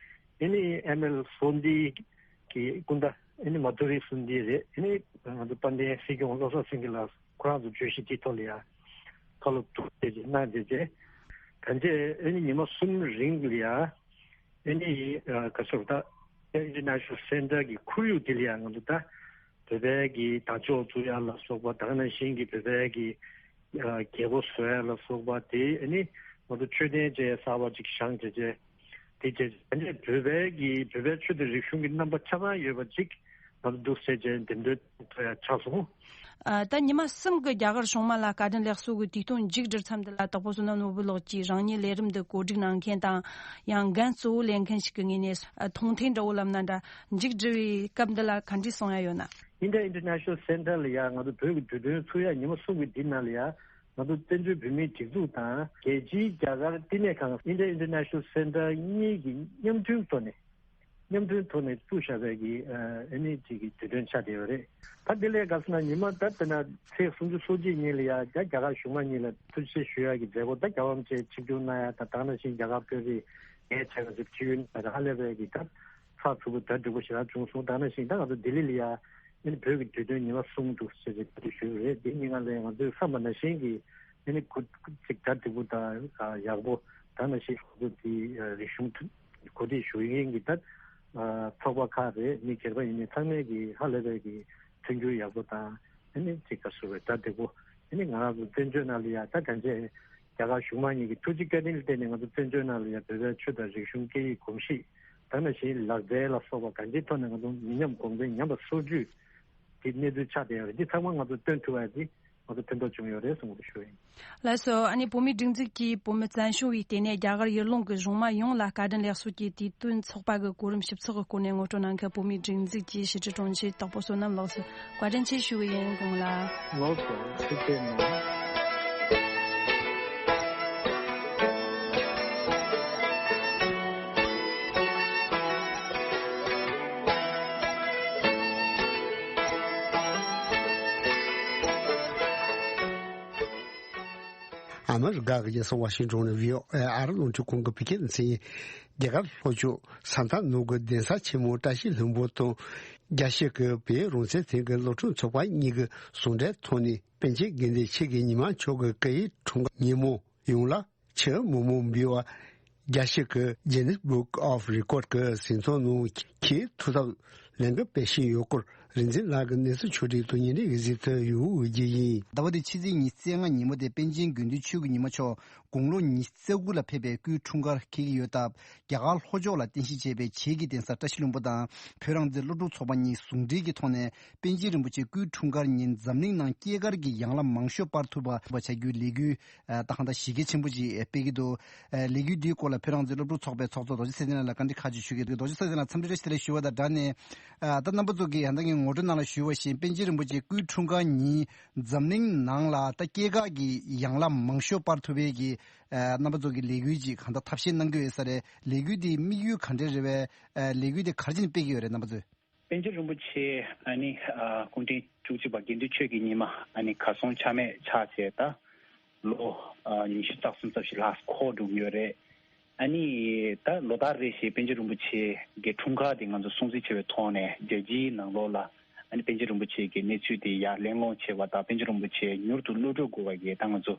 ཨ་ནི་ཨེམ་ཨེལ་སོན་ཏི་གི་སྐུ་ཟླ་ཨ་ནི་མ་དྷུ་རི་སོན་ཏི་རེད། ཨ་ནི་ང་ཚོ་དཔལ་ལྡན་སྲིད་སྐྱོང་བློ་བཟང་སེང་གེ་ལགས་ཁོ་རང་ཚོ་བརྗོད་གཞི་དེའི་ཐོག་ལ་ཡ་བཀའ་སློབ་ཐུགས་རྗེ་ཆེ་གནང་བྱས་རྗེས། གང་བྱས་ཨ་ནི་ཉི་མ་གསུམ་རིང་ལ་ཡ་ཨ་ནི་ག་ཟེར་ད་International Center གི་ཁོར་ཡུག་དེ་ལ་ཡ་ང་ཚོ་ད་བོད་པའི་གི་དར་ལྕོག་བཙུགས་ཡ་ལ་སོགས་པ། ད་ག་ནང་བཞིན་གྱི་བོད་པའི་གི་ཨ་རྒྱལ་སྒོ་བཟོ་ཡ་ལ་སོགས་པ་དེ་ཨ་ནི་ང་ཚོ་མཆོད་རྟེན་བཅས་གསར་པ་ཅིག་བཞེངས་བྱས་རྗེས། དེ་རྗེས་ཨ་ནི་བོད་པའི་གི་བོད་པའི་ཆོས་དང་རིག་གཞུང་གི་རྣམ་པ་ཆ་ཚང་ཡོད་པ་ཅིག་ང་ཚོ་འདུག་ཟེར་བྱས་འདེམས་ཐོན་ཐོབ་ཡ་ཆགས་སོང་། ཨ། ད་ཉི་མ་གསུམ་གྱི་རྒྱ་གར་གཞུང་མང་ལ་བཀའ་དྲིན་ལེགས་གསོལ་གྱི་དུས་སྟོན་མཇུག་བསྒྲིལ་མཚམས་འདི་ལ་དྭགས་པོ་བསོད་ནམས་ནོར་བུ་ལགས་ཀྱིས་རང་ཉིད་ལས་རིམ་འདི་གོ་སྒྲིག་གནང་མཁན་དང་། ཡང་འགན་གཙོ་བོ་ལེན་མཁན་ཞིག་གི་ངོས་ནས་མཐོང་ཐོས་འདྲ་བོ་ལབ་ན་འདྲ། མཇུག་བསྒྲིལ་བའི་སྐབས་འདི་ལ་ག་འདྲའི་གསུང་ཡ་ཡོད་ན། India International Center ལ་ཡ་ང་ཚོ་བོད་ཀྱི་དུས་སྟོན་ཚུགས་ཡ་ཉི་མ་གསུམ་གྱི་འདི་ནང་ལ་ཡ་ང་ཚོ་བཙན་བྱོལ་བོད་མིའི་སྒྲིག་འཛུགས་དང་རྒྱལ་སྤྱིའི་རྒྱ་གར་བསྟི་གནས་ཁང་India International Center གཉིས་ཀྱི་མཉམ་མཐུན་ཐོག་ནས། མཉམ་མཐུན་ཐོག་ནས་བཙུགས་བཞག་པའི་གི་ཨ་ནི་གཅིག་གི་དུས་སྟོན་ཆགས་བསྡད་ཡོད་རེད། ད་དེ་ལས་དགའ་སོང་ན་ཉི་མ་ད་ལྟ་ན་ཚེས་སུམ་ཅུ་སོ་གཅིག་ཉིན་ལ་ཡ་རྒྱ་རྒྱ་གར་གཞུང་མང་གཉིས་ལ་ཐུགས་རྗེ་ཆེ་ཞུ་ཡ་གི་མཛད་སྒོ། ད་རྒྱལ་བ་རིན་པོ་ཆེ་ཆིབས་བསྒྱུར་གནང་ཡ་དང་། ད་ག་ནང་བཞིན་རྒྱ་གར་དཔོན་རིགས་ངས་བྱས་པ་ཚོ་ཆིབས་བསྒྱུར་གནང་ཡ་དང་། ཧ་ལས་པའི་གི་ད་ཚགས་ཚུད་པོ་གྲ་སྒྲིག་པོ་ཞེ་དྲག་བྱུང་སོང་། ད་ག་ནང་བཞིན་ད་ང་ཚོ་ལྡི་ལི་ལ་ཡ་ཨ་ནི་བོད་ཀྱི་དུས་སྟོན་ཉི་མ་གསུམ་འདུག་ཟེར་ཏེ་གྲ་སྒྲིག་ཞུས་པ་རེད། དེ་གཉིས་ཀ་ལ་ང་ཚོས་བསམ་པ་ནང་བཞིན་གྱི་ཨ་ནི་གོ་ཅིག་གྲ་སྒྲིག་པོ་དང་ཡག་པོ། ད་ནང་བཞིན་ང་ཚོ་དེ་རིག་གཞུང་གོ་སྒྲིག་ཞུ་མཁན་གྱི་ད་ཚོགས་པ་ཁག་རེད། མི་སྒེར་པ་ཡིན་ནའི་ཚང་མས་ཀྱི་ཧ་ལས་པའི་གི་མཐུན་འགྱུར་ཡག་པོ་དང་། ཨ་ནི་ཅིག་ག་ཟེར་བའི་གྲ་སྒྲིག་པོ། ཨ་ནི་ང་རང་ཚོ་བཙན་བྱོལ་ནང་ལ་ཡ་ད་གང་བྱས་རྒྱ་གར་གཞུང་མང་གཉིས་ཀྱི་ཐུགས་རྗེ་བཀའ་དྲིན་ལ་བརྟེན་ནས་ང་ཚོ་བཙན་བྱོལ་ནང་ལ་ཡ་བོད་པའི་ཆོས་དང་རིག་གཞུང་སྐད་ཡིག་གོམས་གཤིས། ད་ནང་བཞིན་ལག་རྩལ་ལ་སོགས་པ་གང་ཅིའི་ཐོག་ནས་ང་ཚོ་མི་ཉམས་གོང་འཕེལ་ཉམས་པ་སོར་ཆུད་ཀྱི་གནས་ཚུལ་ཆགས་བསྡད་ཡོད་རེད། འདི་ཚང་མ་ང་ཚོ་སྟོན་ཐུབ་པ་དེ་ང་ཚོ་ཕན་ཐོགས་བྱུང་ཡོད་རེད་གསུངས་པ་ཞུ་ཡིན། ལགས་སོ། ཨ་ནི་བོད་མིའི་སྒྲིག་འཛུགས་ཀྱིས་བོད་མི་བཙན་བྱོལ་བའི་ལྟེ་གནས་རྒྱ་གར་ཡུལ་ལུང་གི་གཞུང་མང་ཡོངས་ལ་བཀའ་དྲིན་ལེགས་གསོལ་གྱི་དུས་སྟོན་ཚོགས་པ་གི་གོ་རིམ་ཞིབ་ཚགས་ཀྱི་སྐོར་ནས་ངོ་སྤྲོད་གནང་མཁན་བོད་མིའི་སྒྲིག་འཛུགས་ཀྱི་ཕྱི་དྲིལ་དྲུང་ཆེ་དྭགས་པོ་བསོད་ནམས་ལགས་སུ་བཀའ་དྲིན་ཆེ་ཞུ་གི་ཡིན། དགོངས་ལ། ལགས་སོ། ཐུགས་རྗེ་གནང་། ཨ་མི་རི་ཀ་གི་རྒྱལ་ས་ཝ་ཤིང་ཊོན་ནས་བྷི་ཨོ་ཨེ་ཨར་རླུང་འཕྲིན་ཁང་གི་བོད་སྐད་སྡེ་ཚན་ཡིན། རྒྱ་གར་ལྷོ་ཕྱོགས་ས་མཐའ་ནུབ་ཀྱི་གདན་ས་ཆེན་མོ་བཀྲ་ཤིས་ལྷུན་པོ་དང་། རྒྱལ་སྤྱི་གི་བོད་རང་བཙན་ཐེངས་ཀྱི་སློབ་ཕྲུག་ཚོགས་པ་གཉིས་ཀྱི་ཟུང་འབྲེལ་ཐོག་ནས། པཎ་ཆེན་དགེ་འདུན་ཆོས་ཀྱི་ཉི་མ་མཆོག་གི་སྐུ་ཡི་འཁྲུངས་སྐར་ཉིན་མོ་ཡོངས་ལ་ཕྱི་མོག་མོག་འབུལ་བ། རྒྱལ་སྤྱི་གི་Guinness Book of Record གི་གཟིགས་ཚོགས་ནང་ཁྱེད་ཐུགས་འཚབ་ལན་འདེབས་སྤེལ་བཞིན་ཡོད་སྐོར། རིག་འཛིན་ལགས་ཀྱི་གནས་ཚུལ་ཕྱོགས་སྒྲིག་དང་བརྙན་འཕྲིན་གྱི་གཟིགས་ཚུལ་ཡོད་འོས་རྒྱུ་ཡིན། ཟླ་བ་འདིའི་ཕྱི་ཚེས་ཉི་ཤུ་རྩ་ལྔ་ཉིན་མོ་དེ་པཎ་ཆེན་དགེ་འདུན་ཆོས་ཀྱི་ཉི་མ་མཆོག་དགུང་ལོ་ཉི་ཤུ་རྩ་དགུ་ལ་ཕེབས་པའི་སྐུའི་འཁྲུངས་སྐར་འཁེལ་གྱི་ཡོད་སྟབས། རྒྱ་གར་ལྷོ་ཕྱོགས་ལ་རྟེན་གཞི་བྱས་པའི་བྱེས་ཀྱི་གདན་ས་བཀྲ་ཤིས་ལྷུན་པོ་དང་བོད་རང་བཙན་སློབ་ཕྲུག་ཚོགས་པ་གཉིས་ཟུང་འབྲེལ་གྱི་ཐོག་ནས། པཎ་ཆེན་རིན་པོ་ཆེ་སྐུའི་འཁྲུངས་སྐར་ཉིན་འཛམ་གླིང་ནང་སྐྱེས་སྐར་གྱི་ཡན་ལག་མང་ཤོས་སྤར་ཐུབ་པ་བྱ་རྒྱུའི་ལས་འགུལ། ད་གང་ལྟར་གཞི་རྒྱ་ཆེན་པོ་ཞིག་སྤེལ་གྱི་འདུག་ལས་འགུལ་འདིའི་སྐོར་ལ་བོད་རང་བཙན་སློབ་ཕྲུག་ཚོགས་པའི་ཚོགས་གཙོ་རྡོ་རྗེ་ཚེ་བརྟན་ལགས་ལ་བཀའ་འདྲི་ཁག་ཅིག་ཞུ་གི་འདུག་རྡོ་རྗེ་ཚེ་བརྟན་ལགས་འཚམས་འདྲི་བཀྲ་ཤིས་བདེ་ལེགས་ཞུ་བ་དང་སྦྲགས་ནས། ད་རྣམ་པ་ཚོ་གིས་ཡང་ད་ངས་ངོ་སྤྲོད་ནང་ལ་ཞུས་པ་བཞིན་པཎ་ཆེན་རིན་པོ་ཆེ་སྐུའི་འཁྲུངས་སྐར་ཉིན་འཛམ་གླིང་ནང་ལ་ད་སྐྱེས་སྐར་གྱི་ཡན་ལག་མང་ཤོས་སྤར་ཐུབ་པའི་གི་རྣམ་པ་ཚོ་གི་ལས་འགུལ་ཅིག་གང་ལྟར་ཐབས་ཤེས་གནང་གི་ཡོད་ས་རེད། ལས་འགུལ་འདིའི་དམིགས་ཡུལ་ག་འདྲ་རེད་པས། ལས་འགུལ་འདི་ག་རེ་བྱས་ནས་སྤེལ་གྱི་ཡོད་རེད། རྣམ་པ་ཚོས། པཎ་ཆེན་རིན་པོ་ཆེ་ཨ་ནི་ཨ་སྐུ་ཕྲེང་བཅུ་གཅིག་པ་དགེ་འདུན་ཆོས་ཀྱི་ཉི་མ་ཨ་ནི་གར་སོང་ཆ་མེད་ཆགས་བྱས་ད་ལོ་ཨ་ཉི་ཤུ་རྩ་གསུམ་རྩ་བཞི་ལྷག་འཁོར་འགྲོ་གི་ཡོད་རེད། ཨ་ནི་ད་ལོ་ལྟར་རེ་བཞིན་པཎ་ཆེན་རིན་པོ་ཆེ་གི་འཁྲུངས་སྐར་དེ་ང་ཚོ་སྲུང་བརྩི་བྱས་པའི་ཐོག་ནས་རྒྱལ་སྤྱིའི་ནང་ལོགས་ལ་ཨ་ནི་པཎ་ཆེན་རིན་པོ་ཆེ་གི་གནས་ཚུལ་དེ་ཡར་གླེང་སློང་བྱས་པ་དང་། པཎ་ཆེན་རིན་པོ་ཆེ་མྱུར་དུ་གློད་གྲོལ་དགོས་པ་གི་ད་ང་ཚོ་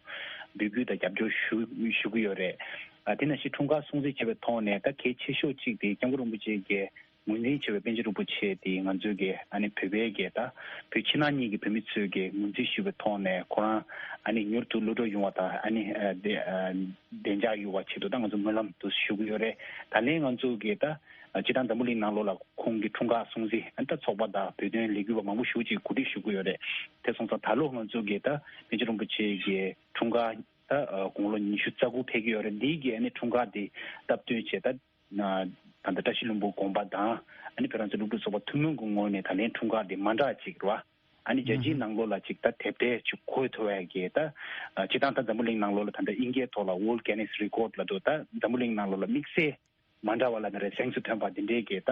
འབོད་སྐུལ་དང་རྒྱབ་སྐྱོར་ཞུ་ཞུ་གི་ཡོད་རེད། ཨ་དེ་ནང་བཞིན་འཁྲུངས་སྐར་སྲུང་བརྩི་བྱས་པའི་ཐོག་ནས་ད་གལ་ཆེ་ཤོས་གཅིག་དེ་སྐྱབས་མགོན་རིན་པོ་ཆེ་གི་ངོས་འཛིན་བྱས་པའི་པཎ་ཆེན་རིན་པོ་ཆེ་དེ་ང་ཚོའི་གི་ཨ་ནི་བོད་པའི་གི་ད་བོད་ཕྱི་ནང་གཉིས་ཀྱི་བོད་མི་ཚོས་གི་ངོས་འཛིན་ཞུས་པའི་ཐོག་ནས་ཁོ་རང་ཨ་ནི་མྱུར་དུ་གློད་གྲོལ་ཡོང་བ་དང་། ཨ་ནི་ཨ་བདེ་ཨ་བདེ་འཇགས་ཡོང་བ་ཆེད་དུ་ད་ང་ཚོ་སྨོན་ལམ་དུ་ཞུ་གི་ཡོད་རེད། ད་ལན་ང་ཚོ་གི་ད་སྤྱིར་བཏང་འཛམ་བུ་གླིང་ནང་ལོགས་ལ་ཁོང་གི་འཁྲུངས་སྐར་སྲུང་བརྩི་ཨ་ནི་ད་ཚོགས་པ་དང་བོད་དོན་ལས་འགུལ་བ་མང་པོ་ཞེ་པོ་ཅིག་གོ་སྒྲིག་ཞུ་གི་ཡོད་རེད། དེ་སོང་ཙང་ད་ལོ་ང་ཚོ་གི་ད་པཎ་ཆེན་རིན་པོ་ཆེ་གི་འཁྲུངས་སྐར་ད་དགུང་ལོ་ཉི་ཤུ་རྩ་དགུ་ཕེབས་ཀྱི་ཡོད་རེད། འདིའི་གི་ཨ་ནི་འཁྲུངས་སྐར་དེ་སྟབས་བསྟུན་བྱས་ད། ད་ལྟ་བཀྲ་ཤིས་ལྷུན་པོ་དགོན་པ་དང་ཨ་ནི་བོད་རང་བཙན་སློབ་ཕྲུག་ཚོགས་པ་ཐུན་མོང་གི་ངོས་ནས་ད་ལན་འཁྲུངས་སྐར་དེ་མ་འདྲ་ཅིག་རེད་བ། ཨ་ནི་རྒྱལ་སྤྱིའི་ནང་ལོགས་ལ་ཅིག་ད་དེབ་ཐེར་ཅིག་འགོད་ཐུབ་པའི་གི་ད་སྤྱིར་བཏང་ད་འཛམ་བུ་གླིང་ནང་ལོགས་ལ་ད་ལྟ་དབྱིན་སྐད་ཐོག་ལ་World Guinness Record ལབ་འདུག་ད་འཛམ་བུ་གླིང་ནང་ལོགས་ལ་དམིགས་བསལ་མ་འདྲ་བ་ལབ་ན་རེད། གཟེངས་སུ་ཐོན་པ་དེ་འདྲའི་གི་ད་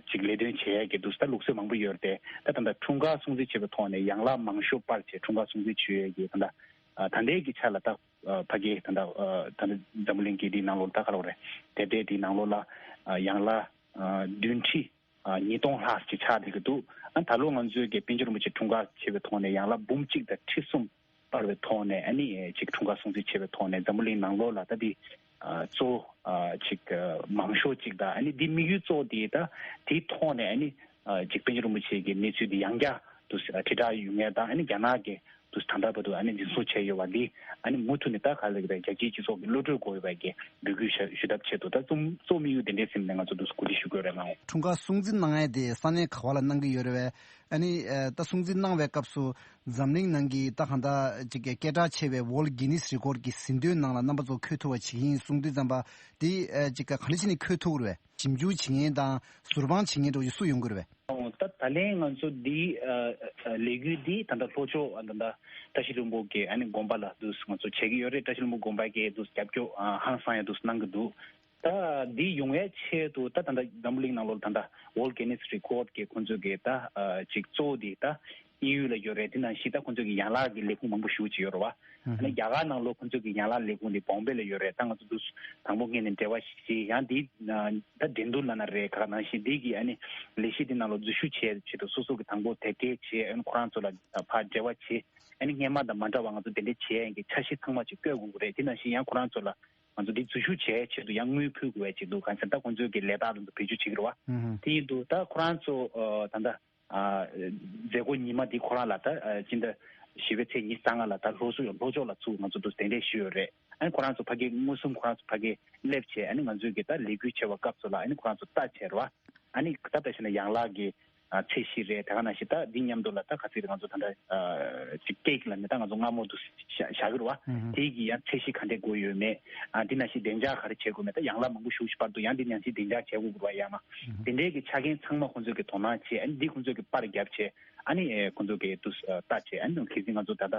ཅིག་ལས་དོན་བྱེད་ཡས་གི་འདུག་ད་ལུགས་སྲོལ་མང་པོ་ཡོད་རེད་དེ། ད་ད་ལྟ་འཁྲུངས་སྐར་སྲུང་བརྩི་བྱེད་པའི་ཐོག་ནས་ཡན་ལག་མང་ཤོས་སྤར་བྱས་འཁྲུངས་སྐར་སྲུང་བརྩི་བྱེད་ཡས་གི་ད་ལྟ་ད་ལྟའི་གི་ཆ་ལ་ད། ཕ་གི་ད་ལྟ་ད་ལྟ་འཛམ་བུ་གླིང་གི་འདིའི་ནང་ལོགས་ད་ག་རེ་རེད། དེབ་ཐེར་འདིའི་ནང་ལོགས་ལ་ཡན་ལག་བདུན་ཁྲི་ཉིས་སྟོང་ལྷག་ཅིག་ཆགས་བསྡད་ཀྱི་འདུག་ཨ་ད་ལོ་ང་ཚོའི་གི་པཎ་ཆེན་རིན་པོ་ཆེ་འཁྲུངས་སྐར་བྱེད་པའི་ཐོག་ནས་ཡན་ལག་འབུམ་གཅིག་དང་ཁྲི་གསུམ་སྤར་བའི་ཐོག་ནས་ཨ་ནི་ཅིག་འཁྲུངས་སྐར་སྲུང་བརྩི་བྱེད་པའི་ཐོག་ནས་འཛམ་བུ་གླིང་ནང་ལོགས་ལ་ད་འདི་གཙོ་བོ་ཅིག་མང་ཤོས་ཅིག་དང་། ཨ་ནི་འདི་དམིགས་ཡུལ་གཙོ་བོ་དེ་ད་དེའི་ཐོག་ནས་ཨ་ནི་ཅིག་པཎ་ཆེན་རིན་པོ་ཆེ་གི་གནས་ཚུལ་འདི་ཡང་བསྐྱར་དུ་དྲིལ་བསྒྲགས་ཡོང་ཡས་དང་། ཨ་ནི་རྒྱ་ནག་གི་དུས་ད་ལྟ་བར་དུ་ཨ་ནི་འཛིན་བཟུང་བྱས་ཡོད་པ་འདི་ཨ་ནི་མུ་མཐུད་ནས་ད་ག་ལེགས་རེད། རྒྱལ་སྤྱིའི་སྤྱི་ཚོགས་ཀྱི་གློད་གྲོལ་དགོས་ཡོད་པའི་གི་འབོད་སྐུལ་ཞུ་ཞུ་ཐབས་ཆེད་དུ་ད་གཙོ་གཙོ་དམིགས་ཡུལ་དེ་འདྲའི་སེམས་ནས་ང་ཚོ་འདུག་གོ་སྒྲིག་ཞུ་དགོས་རེད་ལགས། འཁྲུངས་སྐར་སྲུང་བརྩི་གནང་ཡས་དེ་ས་གནས་ག་བ་ལ་གནང་གི་ཡོད་རེད་པས། ཨ་ནི་ད་སྲུང་བརྩི་གནང་བའི་སྐབས་སུ་འཛམ་གླིང་ནང་གི་ད་གང་ལྟར་ཅིག་གི་སྐད་གྲགས་ཆེ་བའི་World Guinness Record གི་ཟིན་ཐོའི་ནང་ལ་རྣམ་པ་ཚོ་འཁོད་ཐུབ་པ་བྱེད་ཀྱི་ཡིན་གསུངས་དུས་ཙམ་པ་དེ་ཅིག་ག་ག་འདྲ་བྱས་ནས་འཁོད་ཐུབ་ཀྱི་རེད་པས། ཞིབ་འཇུག་བྱེད་མཁན་དང་ཟུར་དཔང་བྱེད་མཁན་འདྲ་བོ་ཞིག་སུ་ཡོང་གི་རེད་པས། ད་ད་ལན་ང་ཚོ་འདི་ལས་འགུལ་འདི་ད་ལྟ་ལྷོ་ཕྱོགས་ད་ལྟ་བཀྲ་ཤིས་ལྷུན་པོ་གི་ཨ་ནི་དགོན་པ་ལ་འདུག་ང་ཚོ་བྱེད་ཀྱི་ཡོད་རེད། བཀྲ་ཤིས་ལྷུན་པོ་དགོན་པ་གི་འདུག་རྒྱབ་སྐྱོར་ཧང་སང་ཡ་འདུག་གནང་གི་འདུག་ད་འདི་ཡོང་བའི་ཆེད་དུ་ད་ད་ལྟ་འཛམ་བུ་གླིང་ནང་ལོགས་ད་ལྟ་World Guinness Record གི་ཁོང་ཚོས་གི་ད་ཅིག་གཙོ་བོ་འདི་ད་དབྱིན་ཡུལ་ལ་ཡོད་རེད། དེ་ནང་བཞིན་ད་ཁོང་ཚོས་གི་ཡན་ལག་གི་ལས་ཁུངས་མང་པོ་ཞེ་པོ་ཅིག་ཡོད་རེད་བ། ཨ་ནི་རྒྱ་གར་ནང་ལོགས་ཁོང་ཚོས་གི་ཡན་ལག་ལས་ཁུངས་འདི་བོམ་བེ་ལ་ཡོད་རེད། ད་ང་ཚོ་འདུག་དང་པོ་ངོས་ནས་འབྲེལ་བ་བྱས། ཡང་འདི་ད་འགྲན་བསྡུར་ལབ་ན་རེད། ག་ནང་བཞིན་འདི་གི་ཨ་ནི་ལས་གཞི་འདི་ནང་ལོགས་འཛུལ་ཞུགས་བྱས་ཆེད་དུ་སོ་སོ་གི་དང་པོ་དེབ་སྐྱེལ་བྱས། ཨ་ནི་ཁོ་རང་ཚོ་ལ་ཕར་འབྲེལ་བ་བྱས། ཨ་ནི་སྔས་མ་དང་མ་འདྲ་བ་ང་ཚོ་དེ་འདྲ་བྱས་ཡིན་གྱི་འཆར་གཞི་ཚང་མ་ཅིག་བཀོད་དགོས་ཀྱི་རེད། དེ་ནང་བཞིན་ཡང་ཁོ་རང་ཚོ་ལ་ང་ཚོ་འདི་འཛུལ་ཞུགས་བྱས་ཆེད་དུ་ཡང་དངུལ་ཕུལ་དགོས་པའི་ཆེད་དུ་གང་ཟེར་ད་ཁོང་ཚོའི་གི་ལས་རྟགས་དང་བེད་སྤྱོད་བྱེད་ཀྱི་རེད་བ། དེ་ཡིན་དུས་ད་ཁོ་རང་ཚོ་ད་ལྟ་མཛད་སྒོ་ཉི་མ་འདི་ཁོ་རང་ལ་ད་སྤྱི་ཟླ་བཞི་པའི་ཚེས་ཉི་ཤུ་རྩ་ལྔ་ལ་ད་ལྷོ་སུ་ལྷོ་ཕྱོགས་ལ་ཚུར་ང་ཚོ་འདུག་གདན་འདྲེན་ཞུས་ཡོད་རེད། ཨ་ནི་ཁོ་རང་ཚོ་ཕ་གི་མངོན་སུམ་ཁོ་རང་ཚོ་ཕ་གི་སླེབས་བྱས། ཨ་ནི་ང་ཚོའི་གི་ད་ལས་འགུལ་བྱེད་པ་སྐབས་སུ་ལ་ཨ་ནི་ཁོ་རང་ཚོ་ལྟ་བྱས་རེད་བ། ཨ་ནི་ད་ལྟ་བྱས་ན་ཡན་ལག་གི་ཚད་གཞི་རེད། དེ་ག་ནང་བཞིན་ད་འདི་མཉམ་དུ་ལ་ད་ག་ཚིག་རེད། ང་ཚོ་ད་ལྟ་ཅིག་ཀེག་ལ་ནི་ད་ང་ཚོ་མངར་མོ་འདུག་བཞག་བཞག་གི་རེད་བ། དེ་གི་ཡང་ཚད་གཞི་ག་འདྲས་དགོས་ཡོད་མེད། ཨ་འདི་ནང་བཞིན་བདེ་འཇགས་ག་རེ་བྱེད་དགོས་མེད། ད་ཡན་ལག་མང་པོ་ཞེ་པོ་ཅིག་སྤར་འདུག་ཡང་འདི་ནང་བཞིན་བདེ་འཇགས་བྱེད་དགོས་རེད་བ། ཡང་ན་དེ་འདྲས་ཀྱི་ཆ་རྐྱེན་ཚང་མ་ཁོང་ཚོས་ཀྱི་དོ་སྣང་བྱས། ཨ་ནི་འདི་ཁོང་ཚོས་ཀྱི་པར་རྒྱབ་བྱས། ཨ་ནི་ཁོང་ཚོས་ཀྱི་འདུག་ལྟ་བྱས། ཨ་ནི་གལ་སྲིད་ང་ཚོ་ད་ལྟ་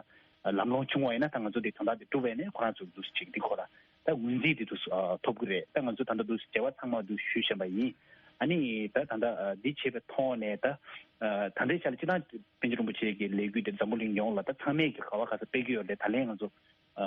ལམ་ལྷོང་བྱུང་བ་ཡིན་ན་ད་ང་ཚོ་འདི་དོན་དག་འདི་གྲུབ་པ་ཡིན་ན་ཁོ་རང་ཚོ་འདུག་ཅིག་འདི་ཁོ་ར་ད་ངོས་འཛིན་འདི་འདུག་ཐོབ་ཀྱི་རེད། ད་ང་ཚོ་ད་ལྟ་འདུག་འབྲེལ་བ་ཚང་མ་འདུག་ཞུས་བཞིན་པ་ཡིན། ཨ་ནི་ད་ད་ལྟ་འདི་བྱས་པའི་ཐོག་ནས་ད་ད་ལྟའི་ཆ་ལ་སྤྱིར་བཏང་པཎ་ཆེན་རིན་པོ་ཆེ་གི་ལས་འགུལ་དེ་འཛམ་བུ་གླིང་ཡོངས་ལ་ད་ཚང་མས་ཀྱི་ག་བ་ག་ས་སྤེལ་གྱི་ཡོད་རེད། ད་ལན་ང་ཚོ་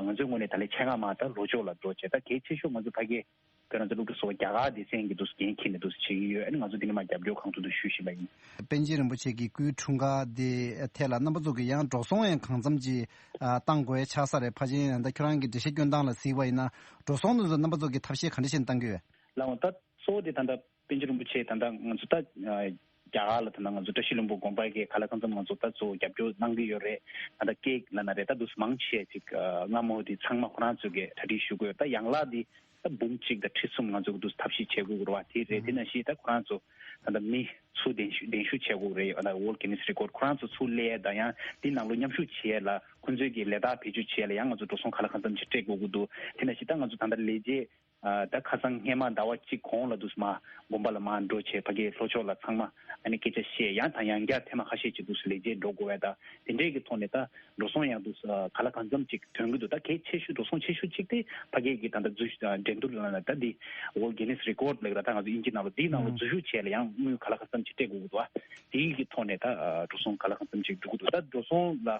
ང་ཚོའི་ངོས་ནས་ད་ལན་ཆེད་མངགས་མ་ད་ལྷོ་ཕྱོགས་ལ་འགྲོ་བྱས། ད་གལ་ཆེ་ཤོས་ང་ཚོ་ཕ་གིའི་བོད་རང་བཙན་སློབ་ཕྲུག་ཚོ་རྒྱ་གར་སྡེ་ཚན་གྱི་འདུག་འགན་འཁྱེར་ནས་འདུག་བྱེད་ཀྱི་ཡོད། ཨ་ནི་ང་ཚོ་འདི་ནས་མར་རྒྱབ་སྐྱོར་གང་ཐུབ་ཐུབ་ཞུ་བཞིན་པ་ཡིན། པཎ་ཆེན་རིན་པོ་ཆེ་གི་སྐུའི་འཁྲུངས་སྐར་དེ་ཐད་ལ་རྣམ་པ་ཚོ་གི་ཡང་འགྲོ་སོང་ཡང་གང་འཚམ་ཅིག་ཨ་བཏང་དགོས་ཆགས་ས་རེད། ཕལ་ཆེར་ད་ཁྱོད་རང་གི་འགྲེལ་བཤད་སྐྱོན་སྟངས་ལ་གཟིགས་པ་ཡིན་ན་འགྲོ་སོང་དེ་ཚོ་རྣམ་པ་ཚོ་གི་ཐབས་ཤེས་ག་འདྲ་བྱས་ནས་གཏང་གི་ཡོད། ལགས་འོང་། ད་གཙོ་བོ་དེ་ད་ལྟ་པཎ་ཆེན་རིན་པོ་ཆེ་ད་ལྟ་ང་ཚོ་ད་རྒྱ་གར་ལ་ད་ལྟ་ང་ཚོ་བཀྲ་ཤིས་ལྷུན་པོ་དགོན་པ་གི་ག་ལ་གང་འཚམ་ང་ཚོ་ད་གཙོ་བོ་རྒྱབ་སྐྱོར་གནང་གི་ཡོད་རེད། ད་ལྟ་ཀེག་ལབ་ན་རེད། ད་འདུག་མང་ཆེ་ཅིག་སྔ་མོ་དེ་ཚང་མ་ཁོ་རང་ཚོ་གི་གྲ་སྒྲིག་ཞུ་དགོས། ད་ཡན་ལག་དེ་ད་འབུམ་གཅིག་དང་ཁྲི་གསུམ་ང་ཚོ་གི་འདུག་ཐབས་ཤེས་བྱེད་དགོས་རེད་བ། དེ་རེད། དེ་ནང་བཞིན་ད་ཁོ་རང་ཚོ་ད་ལྟ་མི་ཚུར་གདན་ཞུ་གདན་ཞུ་བྱེད་དགོས་རེད། ད་World Guinness Record ཁོ་རང་ཚོ་ཚུར་སླེབས་ཡས་དང་ཡང་དེ་ནང་ལོགས་མཉམ་ཞུགས་བྱེད་ཡས་ལ་ཁོ་ཚོའི་གི་ལས་རྟགས་བེད་སྤྱོད་བྱེད་ཡས་ལ་ཡང་ང་ཚོ་འགྲོ་སོང་ག་ལ་གང་འཚམ་ཅིག་སྤྲད་དགོས་ཀྱི་འདུག་དེ་ནང་བཞིན་ད་ང་ཚོ་ད་ལྟ་ལས་བྱེད་ཨ་ད་ཁ་སང་སྔས་མ་ཟླ་བ་གཅིག་གོང་ལ་འདུག་མ་དགོན་པ་ལ་མར་འགྲོ་བྱས་ཕ་གིའི་ལྷོ་ཕྱོགས་ལ་ཚང་མ་ཨ་ནི་སྐད་ཆ་བཤད། ཡང་དང་ཡང་བསྐྱར་ཐེངས་མ་ཁ་ཤས་ཅིག་འདུག་ལས་བྱེད་འགྲོ་དགོས་པས། ད་དེ་འདྲའི་གི་ཐོག་ནས་ད་འགྲོ་སོང་ཡང་འདུག་ག་ལ་གང་འཚམ་ཅིག་ཐོན་གྱི་འདུག་ད་གལ་ཆེ་ཤོས་འགྲོ་སོང་ཆེ་ཤོས་ཅིག་དེ་ཕ་གིའི་གི་ད་ལྟ་འཛུལ་ཞུགས་འགྲན་བསྡུར་ལ་ད་འདི་World Guinness Record ལབ་ཀྱི་རེད། ད་ང་ཚོ་དབྱིན་ཇི་ནང་ལ་འདིའི་ནང་ལ་འཛུལ་ཞུགས་བྱས་ལ་ཡང་དངུལ་ག་ལ་གང་འཚམ་ཅིག་སྤྲད་དགོས་ཀྱི་འདུག་དེའི་གི་ཐོག་ནས་ད་འགྲོ་སོང་ག་ལ་གང་འཚམ་ཅིག་འགྲོ་གི་འདུག་ད་འགྲོ་སོང་ལ་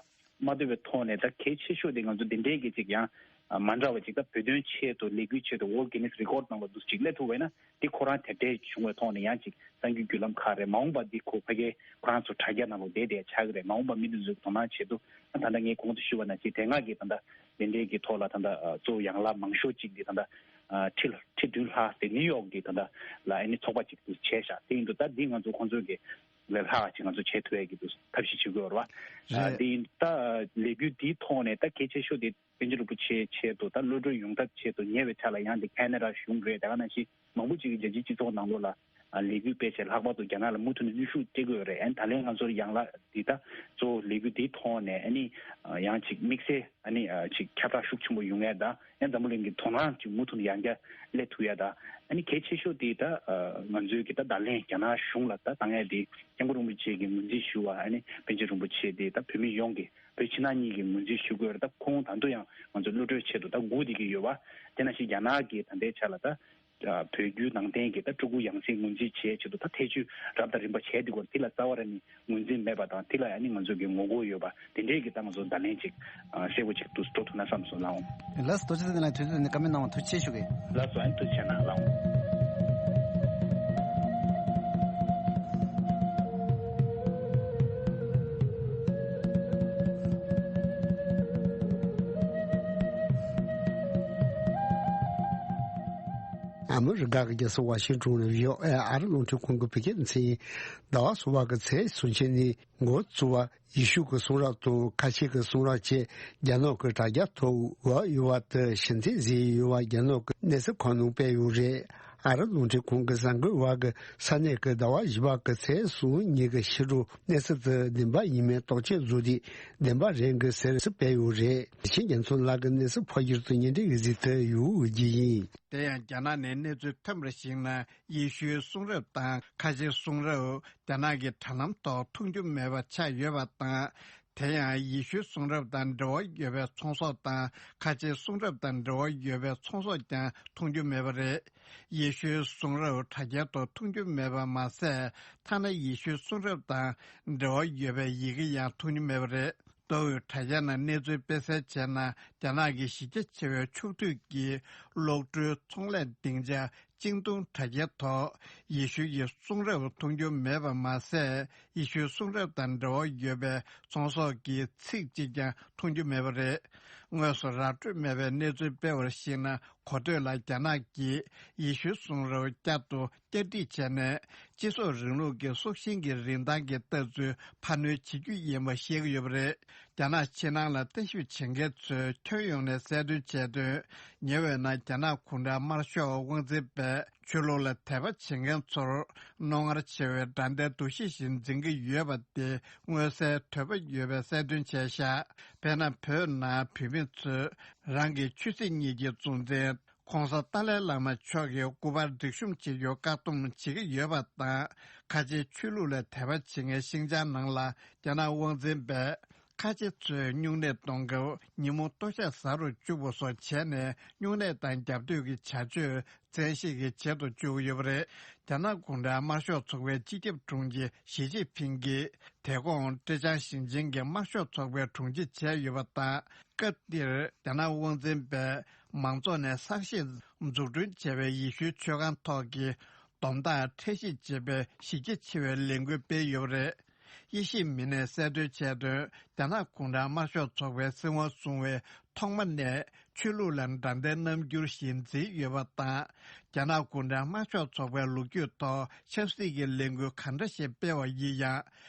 མ་ལྟོས་པའི་ཐོག་ནས་ད་གལ་ཆེ་ཤོས་དེ་ང་ཚོ་འདི་འདྲའི་གི་ཅིག་ཡང་མ་འདྲ་བ་ཅིག་ད་བོད་དོན་ཆེད་དུ་ལས་འགུལ་ཆེད་དུ་World Guinness Record ནང་ལ་འདུག་ཅིག་སླེབས་ཐུབ་པ་ཡིན་ན་དེ་ཁོ་རང་དེབ་ཕྲེང་བྱུང་བའི་ཐོག་ནས་ཡང་ཅིག་གསར་འགྱུར་བརྒྱུད་ལམ་ཁག་རེད། མ་འོངས་པ་འདི་ཁོ་ཕ་གིའི་ཁོ་རང་ཚོ་དྲ་རྒྱ་ནང་ལ་བསྡད་བསྡད་ཆགས་ཀྱི་རེད། མ་འོངས་པ་མི་འདི་ཚོས་དོ་སྣང་བྱེད་དུས་ད་ལྟ་ངས་གོང་དུ་ཞུས་པ་ནང་བཞིན་དེ་སྔ་གི་ད་ལྟ་འདི་འདྲའི་གི་ཐོག་ལ་ད་ལྟ་གཙོ་བོ་ཡན་ལག་མང་ཤོས་ཅིག་འདི་ད་ལྟ་ཁྲི་ཁྲི་བདུན་ལྷག་དེ་ནིའུ་ཡོག་གི་ད་ལྟ་ལ་ཨ་ནི་ཚོགས་པ་ཅིག་ཏུ་བྱས་ཤག་དེ་ཡིན་དུས་ད་འདི་ང་ཚོ་ཁོང་ཚོའི་གི་ལས་ལྷག་ཅིག་ང་ཚོ་བྱེད་ཐུབ་ཡས་ཀྱི་འདུག་ཐབས་ཤེས་བྱེད་དགོས་རེད་བ། རེད། དེ་ཡིན་ད་ལས་འགུལ་འདིའི་ཐོག་ནས་ད་གལ་ཆེ་ཤོས་དེ་པཎ་ཆེན་རིན་པོ་ཆེའི་ཆེད་དུ་ད་གློད་གྲོལ་ཡོང་ཐབས་ཆེད་དུ་ཉེ་བའི་ཆར་ལ་ཡང་དེ་ཁེ་ན་ཌ་གཞུང་རེད། ད་ག་ནང་བཞིན་མང་པོ་ཅིག་གིས་རྒྱལ་སྤྱིའི་སྤྱི་ཚོགས་ནང་ལོགས་ལ་ལས་འགུལ་སྤེལ་བྱས་ལྷག་པར་དུ་རྒྱ་ནག་ལ་མུ་མཐུད་ནས་གནོན་ཤུགས་སྤྲད་ཀྱི་ཡོད་རེད། ཨ་ནི་ད་ལན་ང་ཚོར་ཡང་ལ་འདི་ད་གཙོ་བོ་ལས་འགུལ་འདིའི་ཐོག་ནས་ཨ་ནི་ཡང་ཅིག་དམིགས་བསལ་ཨ་ནི་ཅིག་ཁྱབ་བསྒྲགས་ཤུགས་ཆེན་པོ་ཡོང་ཡས་དང་། ཡང་འཛམ་བུ་གླིང་གི་དོ་སྣང་ཅིག་མུ་མཐུད་ནས་ཡང་བསྐྱར་སླེབས་ཐུབ་ཡ་དང་། ཨ་ནི་གལ་ཆེ་ཤོས་དེ་ད་ཨ་ང་ཚོའི་གི་ད་བརྡ་ལན་རྒྱ་ནག་གཞུང་ལ་ད་བཏང་ཡ་དེ་སྐྱབས་མགོན་རིན་པོ་ཆེ་གི་ངོས་འཛིན་ཞུ་བ། ཨ་ནི་པཎ་ཆེན་རིན་པོ་ཆེ་དེ་ད་བོད་མི་ཡོངས་ཀྱི་བོད་ཕྱི་ནང་གཉིས་ཀྱི་ངོས་འཛིན་ཞུ་དགོས་རེད། ད་ཁོང་ད་དུང་ཡང་ང་ཚོ་གློད་གྲོལ་ཆེད་དུ་ད་སྒུག་བསྡད་ཀྱི་ཡོད་པ། དེ་ནང་བཞིན་རྒྱ་ནག་གི་ད་ལྟའི་ཆ་ལ་ད་ཨ་བོད་བརྒྱུད་ནང་བསྟན་གྱི་ད་སྤྲུལ་སྐུ་ཡང་སྲིད་ངོས་འཛིན་བྱེད་ཆེད་དུ་ད་ཐེ་བྱུས་རབ་དང་རིམ་པ་བྱས་བསྡད་ཀྱི་ཡོད་རེད། དེ་ལ་རྩ་བ་རང་ནས་ངོས་འཛིན་མེད་པ་དང་། དེ་ལ་ཨ་ནི་ང་ཚོ་གི་ངོ་རྒོལ་ཡོད་པ་དེ་འདྲའི་གི་ད་ང་ཚོ་བརྡ་ལན་ཅིག་ཨ་གསལ་པོ་ཅིག་ཏུ་འགྲོ་ཐུབ་ན་བསམ་སོང་། ལགས་འོང་། ལགས་སོ། རྡོ་རྗེ་བསྟན་འཛིན་ལགས་དུས་ཚོད་འདི་ནས་བཀའ་མོལ་གནང་བར་ཐུགས་རྗེ་ཆེ་ཞུ་གི། ལགས་སོ། ཨ་ནི་ཐུགས་རྗེ་ཆེ་གནང་། ལགས་འོང་། ཨ་མི་རི་ཀ་གི་རྒྱལ་ས་ཝ་ཤིང་ཊོན་ནས་བྷི་ཨོ་ཨེ་ཨ་རི་རླུང་འཕྲིན་ཁང་གི་བོད་སྐད་སྡེ་ཚན་ཡིན། ཟླ་བ་གསུམ་པ་གི་ཚེས་སུམ་ཅུ་ཉིན་འགོ་བཙུགས་པ། ཡེ་ཤུ་གི་གསུང་རབ་དང་ཁ་ཆེ་གི་གསུང་རབ་བཅས་རྒྱ་ནག་གི་དྲ་རྒྱ་ཐོག་འགོ་ཡོད་པ་དེ་ཞིབ་འཚོལ་བྱས་ཡོད་པ་རྒྱ་ནག་གི་གནས་ཚུལ་ཁང་ནང་སྤེལ་ཡོད་རེད། ཨ་རི་རླུང་འཕྲིན་ཁང་གི་གསར་འགོད་པ་གིས་ས་གནས་ཀྱི་ཟླ་བ་བཞི་པ་གི་ཚེས་སོ་གཉིས་ཀྱི་ཕྱི་དྲོ་གནས་ཚུལ་དེ་བདེན་པ་ཡིན་མིན་རྟོག་དཔྱད་བཟོ་དུས་བདེན་པ་རེད་འདུག་ཟེར་སྤེལ་ཡོད་རེད། ཆེན་རྒྱ་མཚོ་ལགས་ཀྱིས་གནས་ཚུལ་ཕབ་སྒྱུར་དང་བརྙན་འཕྲིན་གྱི་གཟིགས་ཐོ་ཡོད་རྒྱུ་ཡིན། དེ་ཡང་རྒྱ་ནག་ནས་གནས་ཚུལ་ཐོན་པར་གཞིགས་ན། ཡེ་ཤུའི་གསུང་རབ་དང་ཁ་ཆེའི་གསུང་རབ་རྒྱ་ནག་གི་དྲ་ལམ་ཐོག་མཐོང་རྒྱུ་མེད་པ་ཆགས་ཡོད་པ་དང་། དེ་ཡང་ཡེ་ཤུའི་གསུང་རབ་དང་འབྲེལ་བ་ཡོད་པའི་ཚོང་ཟོག་དང་ཁ་ཆེའི་གསུང་རབ་དང་འབྲེལ་བ་ཡོད་པའི་ཚོང་ཟོག་ཀྱང་མཐོང་རྒྱུ་མེད་པ་རེད། ཡེ་ཤུའི་གསུང་རབ་དྲ་རྒྱའི་ཐོག་མཐོང་རྒྱུ་མེད་པ་མ་ཟད། ཐ་ན་ཡེ་ཤུའི་གསུང་རབ་དང་འབྲེལ་བ་ཡོད་པའི་ཡི་གེ་ཡང་མཐོང་རྒྱུ་མེད་པ་རེད། མདོ་དབུས་དྲ་རྒྱ་ནང་གནས་ཚུལ་སྤེལ་གསལ་བྱས་ན། རྒྱ་ནག་གི་གཞི་རྒྱ་ཆེ་བའི་ཕྱོགས་བསྡུས་ཀྱི་གློག་འཕྲུལ་ཚོང་ལས་སྡིངས་ཆ་ཅིང་ཏུང་དྲ་རྒྱའི་ཐོག་ཡེ་ཤུ་ཡི་གསུང་རབ་མཐོང་རྒྱུ་མེད་པ་མ་ཟད། ཡེ་ཤུའི་གསུང་རབ་དང་འབྲེལ་བ་ཡོད་པའི་ཚོང་ཟོག་གི་ཚིག་གཅིག་ཀྱང་མཐོང་རྒྱུ་མེད་པ་རེད། དངོས་སུ་ར་སྤྲོད་མེད་པའི་གནས་ཚུལ་སྤེལ་བར་གཞིགས་ན། གོ་ཐོས་ལ་རྒྱ་ནག་གིས་ཡེ་ཤུའི་གསུང་རབ་བསྐྱར་དུ་བསྐྱར་སྒྲིག་བྱས་ནས། སྤྱི་ཚོགས་རིང་ལུགས་ཀྱི་སྲོག་ཤིང་གི་རིན་ཐང་གི་ལྟ་ཚུལ་འཕར་སྣོན་བྱེད་རྒྱུ་ཡིན་པ་ཤེས་ཀྱི་ཡོད་པ་རེད། རྒྱ་ནག་ཕྱི་ནང་ལ་བརྟན་ཞིབ་བྱེད་མཁན་ཚོས་ཁྱོན་ཡོངས་ནས་གསལ་སྟོན་བྱས་དོན། ཉེ་བའི་ནང་རྒྱ་ནག་གུང་ཁྲན་དམར་ཤོག་དབང་འཛིན་པས་ཆོས་ལུགས་ལ་དད་པ་བྱེད་མཁན་ཚོར་རྣོ་ངར་ཆེ་བའི་དགྲ་ཟླའི་འདུ་ཤེས་ཤིག་འཛིན་གྱི་ཡོད་པ་དེ་མངོན་གསལ་དོད་པོ་ཡོད་པའི་གསལ་སྟོན་བྱས་ཤག་དཔེར་ན། བོད་ནང་བོད་མི་ཚོས་རང་གི་ཆོས་སྲིད་གཉིས་ཀྱི་གཙོ་འཛིན་༧གོང་ས་ཏཱ་ལའི་བླ་མ་མཆོག་གི་སྐུ་པར་སྒྲིག་གཤོམ་བྱེད་རྒྱུ་བཀག་སྡོམ་བྱེད་ཀྱི་ཡོད་པ་དང་། ཁ་ཆེའི་ཆོས་ལུགས་ལ་དད་པ་བྱེད་མཁན་ཤིན་ཅང་ནང་ལ་རྒྱ་ནག་དབང་འཛིན་པས་ ཁ་ཆེ་ཚོས་སྨྱུང་གནས་གཏོང་སྐབས་ཉིན་མོ་ལྟོ་ཆས་ཟ་རུ་བཅུག་པ་སོགས་བྱས་ནས་སྨྱུང་གནས་དང་རྒྱབ་གཏོད་ཀྱི་བྱ་སྤྱོད་བཙན་ཤེད་ཀྱིས་བྱེད་དུ་བཅུག་ཡོད་པ་རེད། རྒྱ་ནག་གུང་ཁྲན་དམར་ཤོག་ཚོགས་པའི་སྤྱི་ཁྱབ་དྲུང་ཆེ་ཞི་ཅིན་ཕིང་གིས་དེ་གོང་ཀྲེ་ཅང་ཞིང་ཆེན་གྱི་དམར་ཤོག་ཚོགས་པའི་དྲུང་ཆེ་བྱས་ཡོད་པ་དང་། སྐབས་འདིར་རྒྱ་ནག་དབང་འཛིན་པས་མང་ཚོགས་ནས་གསར་ཞིང་འཛུགས་སྐྲུན་བྱས་པའི་ཡེ་ཤུའི་མཆོད་ཁང་ཐོག་གི་སྡོམ་རྟགས་ཕྲ་ཞིབ་ཅེས་པའི་གཞི་རྒྱ་ཆེ་བའི་ལས་འགུལ་སྤེལ་ཡོད་པ་རེད། དབྱེ་ཞིབ་མི་སྣས་གསལ་སྟོན་བྱས་དོན། རྒྱ་ནག་གུང་ཁྲན་དམར་ཤོག་ཚོགས་པའི་སྲིད་དབང་བཟུང་བའི་ཐོག་མ་ནས་ཆོས་ལུགས་ལ་དགྲ་ལྡན་རྣམ་འགྱུར་ཞིག་འཛིན་ཡོད་པ་དང་། རྒྱ་ནག་གུང་ཁྲན་དམར་ཤོག་ཚོགས་པའི་ལོ་རྒྱུས་ཐོག་ཆབ་སྲིད་ཀྱི་ལས་འགུལ་གང་འདྲ་ཞིག་སྤེལ་བ་ཡིན་ཡང་།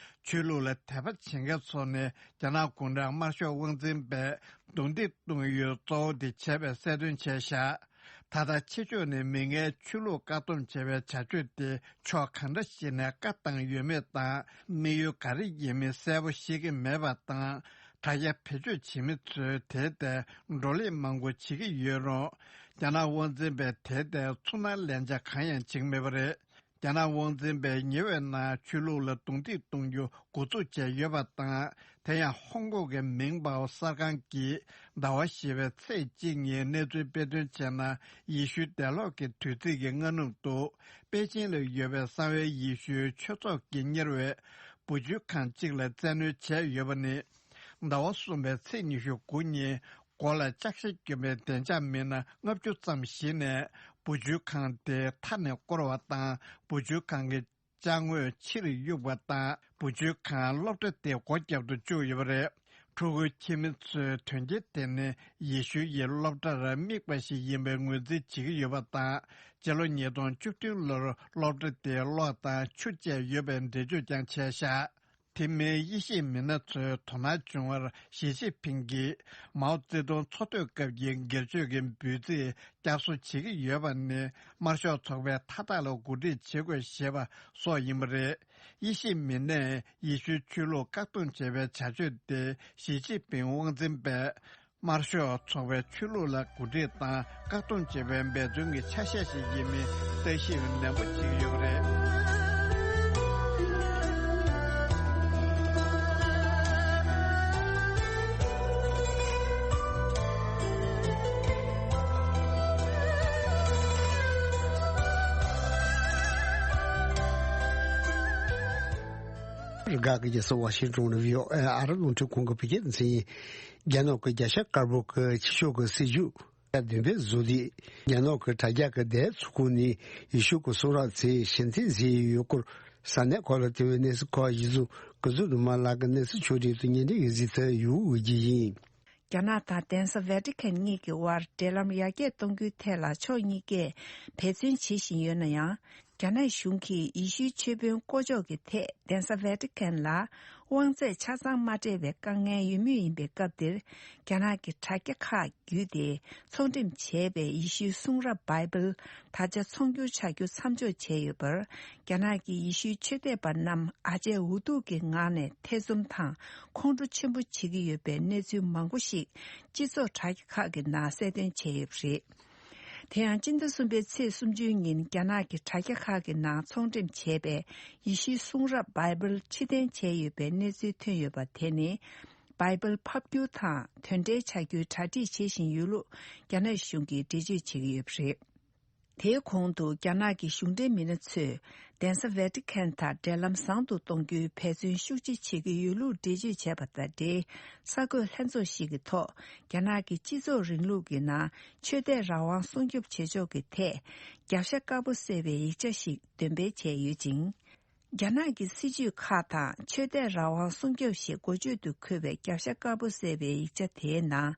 ཆོས་ལུགས་ལ་དད་པ་བྱེད་མཁན་ཚོ་ནི་རྒྱ་ནག་གུང་ཁྲན་དམར་ཤོག་དབང་འཛིན་པས་རྡུང་རྡེག་གཏོང་ཡུལ་གཙོ་བོ་དེ་བྱས་པའི་གསལ་སྟོན་བྱས་བཞག་ད་ལྟ་ཕྱི་ཕྱོགས་ནས་མི་ངན་ཆོས་ལུགས་བཀག་སྡོམ་བྱེད་པའི་བྱ་སྤྱོད་དེ་ཕྱོགས་གང་འདྲ་ཞིག་ནས་བཀག་བཏང་ཡོད་མེད་དང་དམིགས་ཡུལ་ག་རེ་ཡིན་མིན་གསལ་པོ་ཤེས་ཀྱི་མེད་པ་དང་། དྲ་རྒྱ་བེད་སྤྱོད་བྱེད་མི་ཚོས་དེའི་ཐད་བགྲོ་གླེང་མང་པོ་བྱེད་ཀྱི་ཡོད་རུང་། རྒྱ་ནག་དབང་འཛིན་པས་དེའི་ཐད་ཚུར་སྣང་ལན་ཆ་གང་ཡང་བྱེད་ཀྱི་མེད་པ་རེད། རྒྱ་ནག་དབང་འཛིན་པས་ཉེ་བའི་ནང་ཆོས་ལུགས་ལ་རྡུང་རྡེག་གཏོང་རྒྱུ་འགོ་འཛུགས་བྱས་ཡོད་པ་དང་། དེ་ཡང་ཧོང་ཀོང་གི་མིང་པའོ་གསར་ཁང་གིས་ཟླ་བ་བཞི་པའི་ཚེས་གཅིག་ཉིན་གནས་ཚུལ་སྤེལ་དོན་བྱས་ན། ཡེ་ཤུའི་འདས་ལོག་གི་དུས་ཚིགས་ཀྱི་སྔ་ནུབ་ཏུ། པེ་ཅིན་ལ་ཡོད་པའི་གསང་བའི་ཡེ་ཤུའི་ཆོས་ཚོགས་ཀྱིས་གཉེར་བའི་བུ་བཅོལ་ཁང་གཅིག་ལ་བཙན་གནོན་བྱས་ཡོད་པ་ནི། ཟླ་བ་གསུམ་པའི་ཚེས་ཉི་ཤུ་དགུ་ཉིན། མགོ་ལ་ལྕགས་ཞྭ་གྱོན་པའི་བདེ་འཇགས་མི་སྣ་ལྔ་བཅུ་ཙམ་ཞིག་ནས་བུ་བཅོལ་ཁང་དེ་མཐའ་ནས་བསྐོར་བ་དང་། བུ་བཅོལ་ཁང་གི་ཅ་དངོས་ཕྱིར་གཡུགས་པ་དང་། བུ་བཅོལ་ཁང་སློབ་གྲྭ་དེ་སྒོ་བརྒྱབ་ཏུ་བཅུག་ཡོད་པ་རེད། ཕྲུ་གུའི་ཁྱིམ་མི་ཚོས་དོན་རྐྱེན་དེ་ནི་ཡེ་ཤུ་ཡི་སློབ་གྲྭར་དམིགས་པ་ཞིག་ཡིན་པའི་ངོས་འཛིན་བྱེད་ཀྱི་ཡོད་པ་དང་། སྤྱི་ལོ་ཉིས་སྟོང་བཅུ་བདུན་ལོར་སློབ་གྲྭ་དེའི་གློག་དང་ཆུ་བཅད་ཡོད་པའི་འགྲེལ་བརྗོད་ཀྱང་བྱས་བཞག་དེ་མིན་དབྱེ་ཞིབ་མི་སྣ་ཚོས་དོ་སྣང་བྱུང་བར། ཞི་ཅིན་ཕིང་གིས་མའོ་ཙེ་ཏུང་འཚོ་སྡོད་སྐབས་ཀྱི་སྒེར་གཅོད་ཀྱི་འབོད་ཚིག་བསྐྱར་གསོ་བྱེད་ཀྱི་ཡོད་པ་ནི། དམར་ཤོག་ཚོགས་པའི་མཐའ་དག་ལ་གོ་སྒྲིག་བྱེད་དགོས་ཞེས་པ་སོགས་ཡིན་པ་རེད། དབྱེ་ཞིབ་མི་སྣས་ཡེ་ཤུའི་ཆོས་ལུགས་བཀག་སྡོམ་བྱེད་པའི་བྱ་སྤྱོད་དེ་ཞི་ཅིན་ཕིང་དབང་འཛིན་པས། དམར་ཤོག་ཚོགས་པའི་ཆོས་ལུགས་ལ་གོ་སྒྲིག་དང་བཀག་སྡོམ་བྱེད་པའི་འབད་བརྩོན་གྱི་ཆ་ཤས་ཤིག་ཡིན་མིན་བརྟག་ཞིབ་ནན་པོ་བྱེད་ཀྱི་ཡོད་པ་རེད། རྒྱ་གར་གྱི་སོ་ཝ་ཤིང་ཏོན་ནས་བྷི་ཨོ་ཨེ་ཨ་རི་རླུང་འཕྲིན་ཁང་གི་བོད་སྐད་སྡེ་ཚན་ཡིན། རྒྱ་ནག་གི་རྒྱལ་ཤར་དཀར་པོ་གི་ཕྱི་ཕྱོགས་ཀྱི་སྲིད་ཇུས་བདུན་པའི་བཟོ་ལས། རྒྱ་ནག་གི་དྲ་རྒྱ་གི་དེབ་ཚོགས་ཁང་ནས་ཡེ་ཤུ་གི་གསུང་རབ་ཚེ་ཞིབ་འཚོལ་བྱས་ཡོད་སྐོར་ས་གནས་ཁག་ལ་བལྟས་པའི་གནས་ཚུལ་ཁག་གཞི་བཟུང་གི་གཟུགས་དུ་མ་ལག་གི་གནས་ཚུལ་ཕྱོགས་སྒྲིག་ཏུ་སྙན་སྒྲོན་ཡོད་གཟིགས་ཚུལ་ཡོད་འོས་ཀྱི་ཡིན། རྒྱ་ནག་དང་གདན་ས་ཝེ་ཏི་ཁན་གཉིས་ཀྱི་དབར་འབྲེལ་ལམ་ཡར་རྒྱས་གཏོང་རྒྱུའི་ཐད་ལ་ཕྱོགས་གཉིས་ཀས་འབད་བརྩོན་བྱེད་བཞིན་ཡོད་ན་ཡང་། རྒྱ་ནག་གཞུང་གིས་ཡེ་ཤུའི་ཆོས་དཔོན་བསྐོ་འཇོག་གི་ཐད་གདན་ས་ཝེ་ཏི་ཁན་ལ་དབང་ཚད་ཆ་ཚང་མ་སྤྲད་པའི་དཀའ་ངལ་ཡོད་མུས་ཡིན་པའི་སྐབས་འདིར། རྒྱ་ནག་གི་དྲ་རྒྱ་ཁག་བརྒྱུད་དེ་ཚོང་འགྲེམས་བྱས་པའི་ཡེ་ཤུའི་གསུང་རབ་བྷའི་བལ་ད་ཆ་ཚོང་སྒྱུར་བྱ་རྒྱུ་མཚམས་འཇོག་བྱས་ཡོད་པར། རྒྱ་ནག་གི་ཡེ་ཤུའི་ཆོས་དད་པ་རྣམས་ཨ་ཅེ་འུ་ཐུག་གི་ངང་ནས་ཐེ་ཚོམ་དང་ཁོང་ཁྲོ་ཆེན་པོ་བྱེད་ཀྱི་ཡོད་པའི་གནས་ཚུལ་མང་པོ་ཞིག་སྤྱི་ཚོགས་དྲ་རྒྱ་ཁག་གི་ནང་གསལ་སྟོན་བྱས་ཡོད་པ་རེད། དེ་ཡང་སྤྱི་ཟླ་གསུམ་པའི་ཚེས་སུམ་ཅུ་ཉིན་རྒྱ་ནག་གི་དྲ་རྒྱ་ཁག་གི་ནང་ཚོང་འགྲེམས་བྱས་པའི་ཡེ་ཤུའི་གསུང་རབ་བྷའི་བལ་ཕྱིར་འཐེན་བྱས་ཡོད་པའི་གནས་ཚུལ་ཐོན་ཡོད་པ་དེ་ནི། བྷའི་བལ་ཕབ་བསྒྱུར་དང་དོན་འབྲེལ་བྱ་རྒྱུའི་གྲ་སྒྲིག་བྱེད་བཞིན་ཡོད་ལུགས་རྒྱ་ནག་གཞུང་གིས་འགྲེལ་བརྗོད་བྱེད་ཀྱི་ཡོད་པ་རེད། དེའི་གོང་དུ་རྒྱ་ནག་གི་གཞུང་འབྲེལ་མི་སྣ་ཚོས་གདན་ས་ཝེ་ཏི་ཁན་དང་འབྲེལ་ལམ་བཟང་དུ་གཏོང་རྒྱུའི་འབད་བརྩོན་ཤུགས་ཆེ་བྱེད་ཀྱི་ཡོད་ལུགས་འགྲེལ་བརྗོད་བྱས་པ་དང་འབྲེལ། གསར་འགོད་ལྷན་ཚོགས་ཤིག་གི་ཐོག་རྒྱ་ནག་གི་སྤྱི་ཚོགས་རིང་ལུགས་ཀྱི་ནང་ཆོས་དད་རང་དབང་སྲུང་སྐྱོབ་བྱེད་ཕྱོགས་ཀྱི་ཐད་རྒྱབ་ཤ་དཀར་པོ་གསལ་བའི་ཡིག་ཆ་ཞིག་འདོན་སྤེལ་བྱས་ཡོད་ཅིང་། རྒྱ་ནག་གི་སྲིད་ཇུས་ཁག་དང་ཆོས་དད་རང་དབང་སྲུང་སྐྱོབ་ཞེས་འགོ་བརྗོད་དུ་འཁོད་པའི་རྒྱབ་ཤ་དཀར་པོ་གསལ་བའི་ཡིག་ཆ་དེའི་ནང་།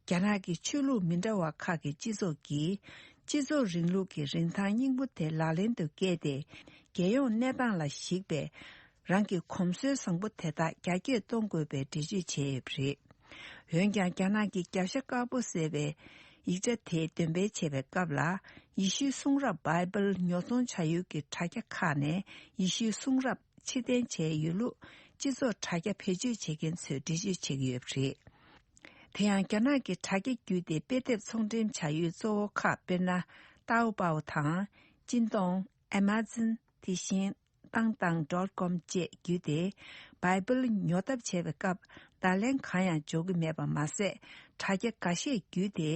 རྒྱ་ནག་གི་ཆོས་ལུགས་མི་འདྲ་བ་ཁག་གི་སྤྱི་ཚོགས་ཀྱིས་སྤྱི་ཚོགས་རིང་ལུགས་ཀྱི་རིན་ཐང་སྙིང་པོ་དེ་ལག་ལེན་དུ་བཀལ་ཏེ། རྒྱལ་ཡོངས་གནས་སྟངས་ལ་གཞིགས་པའི་རང་གི་གོམས་སྲོལ་བཟང་པོ་དེ་དག་རྒྱ་སྐྱེད་གཏོང་དགོས་པའི་འགྲེལ་བརྗོད་བྱས་ཡོད་པ་རེད། འོན་ཀྱང་རྒྱ་ནག་གི་རྒྱབ་ཤ་དཀར་པོ་ཟེར་བའི་ཡིག་ཆ་དེ་འདོན་སྤེལ་བྱེད་པའི་སྐབས་ལ། ཡེ་ཤུའི་གསུང་རབ་བྷའི་བལ་ཉོ་ཚོང་བྱ་ཡུལ་གྱི་དྲ་རྒྱ་ཁག་ནས་ཡེ་ཤུའི་གསུང་རབ་ཕྱིར་འཐེན་བྱས་ཡོད་ལུགས་སྤྱི་ཚོགས་དྲ་རྒྱ་བེད་སྤྱོད་བྱེད་མཁན་ཚོས་འགྲེལ་བརྗོད་བྱེད་ཀྱི་ཡོད་པ་རེད། དེ་ཡང་རྒྱ་ནག་གི་དྲ་རྒྱ་བརྒྱུད་དེ་དཔེ་དེབ་ཚོང་འགྲེམས་བྱ་ཡུལ་གཙོ་བོ་ཁག་དཔེར་ན། ཏའོ་པའོ་དང་། ཅིན་ཏོང་། ཨེ་མ་ཛོན། དེ་བཞིན། ཏང་ཏང་ཌོཊ་ཀོམ་བཅས་བརྒྱུད་དེ། བའི་བལ་ཉོ་ཐབས་བྱས་པའི་སྐབས། བརྡ་ལན་གང་ཡང་འབྱོར་གྱི་མེད་པ་མ་ཟད། དྲ་རྒྱ་འགའ་ཤས་བརྒྱུད་དེ།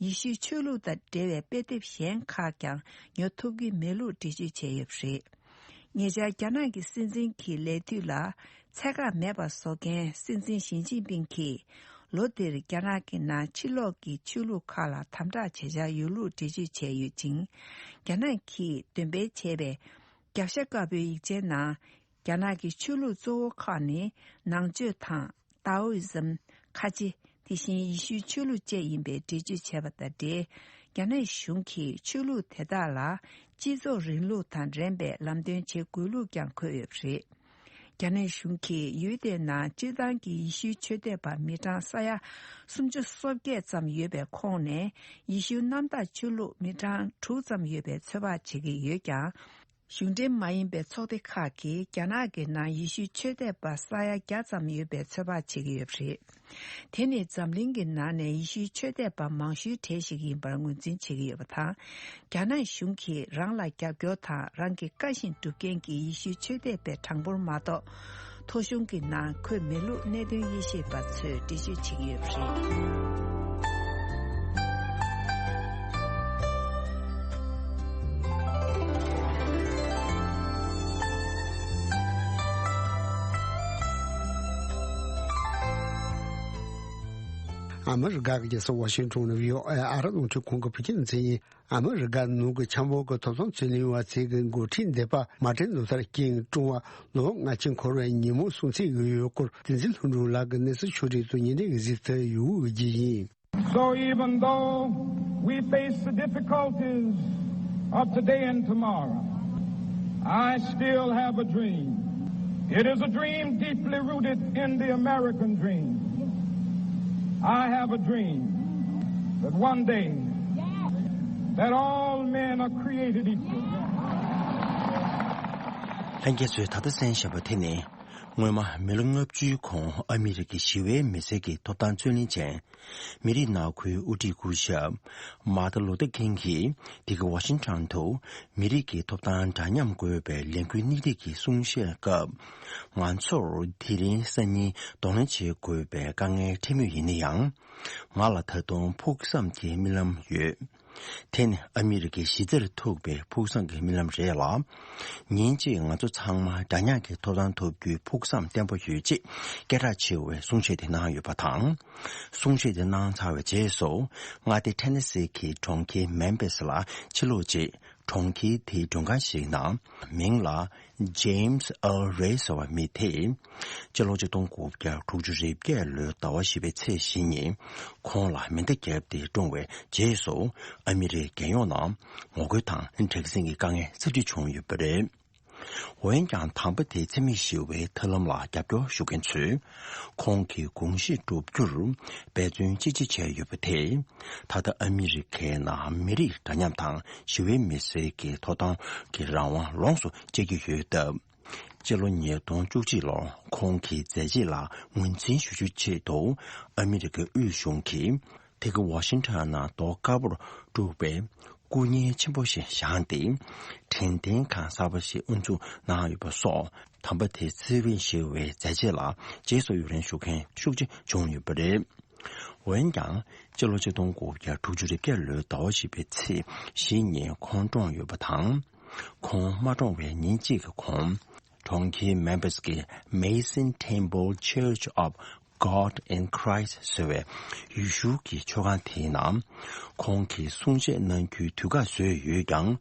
ཡེ་ཤུའི་ཆོས་ལུགས་དང་འབྲེལ་བའི་དཔེ་དེབ་གཞན་ཁག་ཀྱང་ཉོ་ཐུབ་ཀྱི་མེད་ལུགས་འགྲེལ་བརྗོད་བྱས་ཡོད་པ་རེད། ཉེ་ཆར་རྒྱ་ནག་གི་སྲིད་འཛིན་གྱི་ལས་དུས་ལ་ཚད་བཀག་མེད་པར་བཟོ་མཁན་སྲིད་འཛིན་ཞི་ཅིན་ཕིང་གིས། ལོ་འདིར་རྒྱ་ནག་གི་ནང་ཕྱི་ལོགས་ཀྱི་ཆོས་ལུགས་ཁག་ལ་དམ་དྲག་བྱེད་འཆར་ཡོད་ལུགས་འགྲེལ་བརྗོད་བྱས་ཡོད་ཅིང་། རྒྱ་ནག་གིས་འདོན་སྤེལ་བྱས་པའི་རྒྱབ་ཤ་དཀར་པོའི་ཡིག་ཆའི་ནང་། རྒྱ་ནག་གི་ཆོས་ལུགས་གཙོ་བོ་ཁག་ནི་ནང་ཆོས་དང་། ཏཱ་ཨོ་ཨི་ཛམ། ཁ་ཆེ། དེ་བཞིན་ཡེ་ཤུའི་ཆོས་ལུགས་བཅས་ཡིན་པའི་འགྲེལ་བརྗོད་བྱས་པ་དང་འབྲེལ། རྒྱ་ནག་གཞུང་གིས་ཆོས་ལུགས་དེ་དག་ལ་སྤྱི་ཚོགས་རིང་ལུགས་དང་འགྲན་པའི་ལམ་སྟོན་བྱེད་དགོས་ལུགས་ཀྱང་འཁོད་ཡོད་པ་རེད། རྒྱ་ནག་གཞུང་གིས་ཡུལ་དེའི་ནང་སྤྱིར་བཏང་གི་ཡེ་ཤུའི་ཆོས་དད་པ་མི་གྲངས་ས་ཡ་སུམ་ཅུ་སོ་བརྒྱད་ཙམ་ཡོད་པའི་ཁོངས་ནས། ཡེ་ཤུ་གནམ་བདག་ཆོས་ལུགས་མི་གྲངས་དྲུག་ཙམ་ཡོད་པའི་ཚོད་དཔག་བྱེད་ཀྱི་ཡོད་ཀྱང་། གཞུང་འབྲེལ་མ་ཡིན་པའི་ཚོགས་སྡེ་ཁག་གིས་རྒྱ་ནག་གི་ནང་ཡེ་ཤུའི་ཆོས་དད་པ་ས་ཡ་བརྒྱ་ཙམ་ཡོད་པའི་ཚོད་དཔག་བྱེད་ཀྱི་ཡོད་པ་རེད། དེ་ནི་འཛམ་གླིང་གི་ནང་ནས་ཡེ་ཤུའི་ཆོས་དད་པ་མང་ཤོས་གྲས་ཤིག་ཡིན་པར་ངོས་འཛིན་བྱེད་ཀྱི་ཡོད་པ་དང་། རྒྱ་ནག་གཞུང་གིས་རང་ལ་རྒྱབ་སྐྱོར་དང་རང་གི་བཀའ་བཞིན་སྒྲུབ་མཁན་གྱི་ཡེ་ཤུའི་ཆོས་དད་པའི་གྲངས་འབོར་མ་གཏོགས། ཐོ་གཞུང་གི་ནང་འཁོད་མེད་ལུགས་གནད་དོན་དབྱེ་ཞིབ་པ་ཚོས་འགྲེལ་བརྗོད་བྱེད་ཀྱི་ཡོད་པ་རེད། ཨ་མི་རི་ཀ་གི་རྒྱལ་ས་ཝ་ཤིང་ཊོན་ནས་བྷི་ཨོ་ཨེ་ཨ་རི་རླུང་འཕྲིན་ཁང་གི་བོད་སྐད་སྡེ་ཚན་ཡིན། ཨ་མི་རི་ཀ་ནང་གི་འཆམ་པོ་གི་ཐོབ་ཐང་རྩོད་ལེན་པ་ཚོས་ཀྱི་འགོ་ཁྲིད་འདས་པ་མར་ཊིན་ལུ་ཐར་ཀིང་བཀྲོངས་པ་ལོ་ལྔ་བཅུ་འཁོར་བའི་ཉིན་མོ་སྲུང་བརྩི་ཡོད་ཡོད་སྐོར་བསྟན་འཛིན་ལྷུན་གྲུབ་ལགས་ཀྱིས་གནས་ཚུལ་ཕྱོགས་སྒྲིག་ཏུ་ཉིན་རེའི་གཟིགས་ཚུལ་ཡོད་རྒྱུ་ཡིན། So even though we face the difficulties of today and tomorrow, I still have a dream. It is a dream deeply rooted in the American dream. I have a dream that one day that all men are created equal. ལྷན་རྒྱས་ཚོས་ད་ལྟ་གསན་བཞིན་པ་དེ་ནི། སྔོན་མ་མི་ལོ་ལྔ་བཅུའི་གོང་ཨ་མི་རི་ཀའི་ཞི་བའི་མི་སེར་གྱི་ཐོབ་ཐང་རྩོད་ལེན་ཅན། མི་རིགས་ནང་ཁུལ་དབུ་ཁྲིད་སྐུ་ཞབས་མཱ་ཏིན་ལུ་ཐར་ཀིང་གིས་འདི་ག་ཝ་ཤིང་ཊོན་དུ་མི་རིགས་ཀྱི་ཐོབ་ཐང་འདྲ་མཉམ་དགོས་པའི་ལས་འགུལ་སྣེ་ཁྲིད་ཀྱི་གསུང་བཤད་སྐབས། ང་ཚོར་དེ་རིང་སང་ཉིན་གདོང་ལེན་བྱེད་དགོས་པའི་དཀའ་ངལ་འཕྲད་མུས་ཡིན་ན་ཡང་། ང་ལ་ད་དུང་ཕུགས་བསམ་གྱི་རྨི་ལམ་ཡོད། དེ་ནི་ཨ་མི་རི་ཀའི་གཞི་རྩར་ཐུག་པའི་ཕུགས་བསམ་གྱི་རྨི་ལམ་རེད་ལ། ཉིན་གཅིག་ང་ཚོ་ཚང་མ་འདྲ་མཉམ་གྱི་ཐོབ་ཐང་ཐོབ་རྒྱུའི་ཕུགས་བསམ་བརྟན་པོ་ཡོད་ཅེས་སྐད་གྲགས་ཆེ་བའི་གསུང་བཤད་དེ་གནང་ཡོད་པ་དང་། གསུང་བཤད་དེ་གནང་ཚར་བའི་རྗེས་སུ། མངའ་སྡེ་ཐེ་ནེ་སི་གི་གྲོང་ཁྱེར་མེམ་ཕིས་ལ་ཕྱིར་ལོག་རྗེས། གྲོང་ཁྱེར་དེའི་མགྲོན་ཁང་ཞིག་ནང་མིང་ལ་James Earl Ray ཟེར་བ་མི་དེས། སྤྱི་ལོ་ཆིག་སྟོང་དགུ་བརྒྱ་དྲུག་ཅུ་རེ་བརྒྱད་ལོའི་ཟླ་བ་བཞི་པའི་ཚེས་བཞི་ཉིན་ཁོང་ལ་མེ་མདའ་བརྒྱབ་སྟེ་བཀྲོངས་པའི་རྗེས་སུ། ཨ་མི་རིའི་རྒྱལ་ཡོངས་ནང་ངོ་རྒོལ་དང་དྲག་ཟིང་གི་དཀའ་ངལ་ཚབས་ཆེ་བྱུང་ཡོད་པ་རེད། འོན་ཀྱང་དམ་པ་དེའི་འཚེ་མེད་ཞི་བའི་ཐབས་ལམ་ལ་རྒྱབ་སྐྱོར་ཞུ་མཁན་ཚོས། ཁོང་གི་དགོངས་གཞི་བསྒྲུབ་རྒྱུར་འབད་བརྩོན་ཅི་ཆེ་བྱས་ཡོད་པ་དེས། ད་ལྟ་ཨ་མི་རི་ཀའི་ནང་མི་རིགས་འདྲ་མཉམ་དང་ཞི་བའི་མི་སེར་གྱི་ཐོབ་ཐང་གི་རང་དབང་ལོངས་སུ་སྤྱད་ཀྱི་ཡོད་སྟབས། སྤྱི་ལོ་ཉིས་སྟོང་བཅུ་གཅིག་ལོར་ཁོང་གི་མཛད་རྗེས་ལ་ངོས་འཛིན་ཞུ་རྒྱུའི་ཆེད་དུ། ཨ་མི་རི་ཀའི་དབུས་གཞུང་གིས། དེ་ག་ཝ་ཤིང་ཊོན་ནང་རྡོ་དཀར་པོར་བྲིས་པའི་སྐུ་བརྙན་ཆེན་པོ་ཞིག་བཞེངས་ཏེ། དྲན་རྟེན་ཁང་གསར་པ་ཞིག་དབུ་འཛུགས་གནང་ཡོད་པ་སོགས། དམ་པ་དེའི་འཚེ་མེད་ཞི་བའི་མཛད་རྗེས་ལ་རྗེས་སུ་ཡི་རང་ཞུ་མཁན་ཤུགས་ཆེ་བྱུང་ཡོད་པ་རེད། འོན་ཀྱང་། སྤྱི་ལོ་ཆིག་སྟོང་དགུ་བརྒྱ་དྲུག་ཅུ་རེ་བརྒྱད་ལོའི་ཟླ་བ་བཞི་པའི་ཚེས་བཞི་ཉིན་ཁོང་བཀྲོངས་ཡོད་པ་དང་། ཁོང་མ་བཀྲོངས་པའི་ཉིན་གཅིག་གི་གོང་། གྲོང་ཁྱེར་མེམ་ཕིས་ཀྱི་Mason Temple Church of God in Christ ཟེར་བའི་ཡེ་ཤུ་གི་ཆོས་ཁང་དེའི་ནང་། ཁོང་གིས་གསུང་བཤད་གནང་རྒྱུའི་དུས་བཀག་བཟོས་ཡོད་ཀྱང་།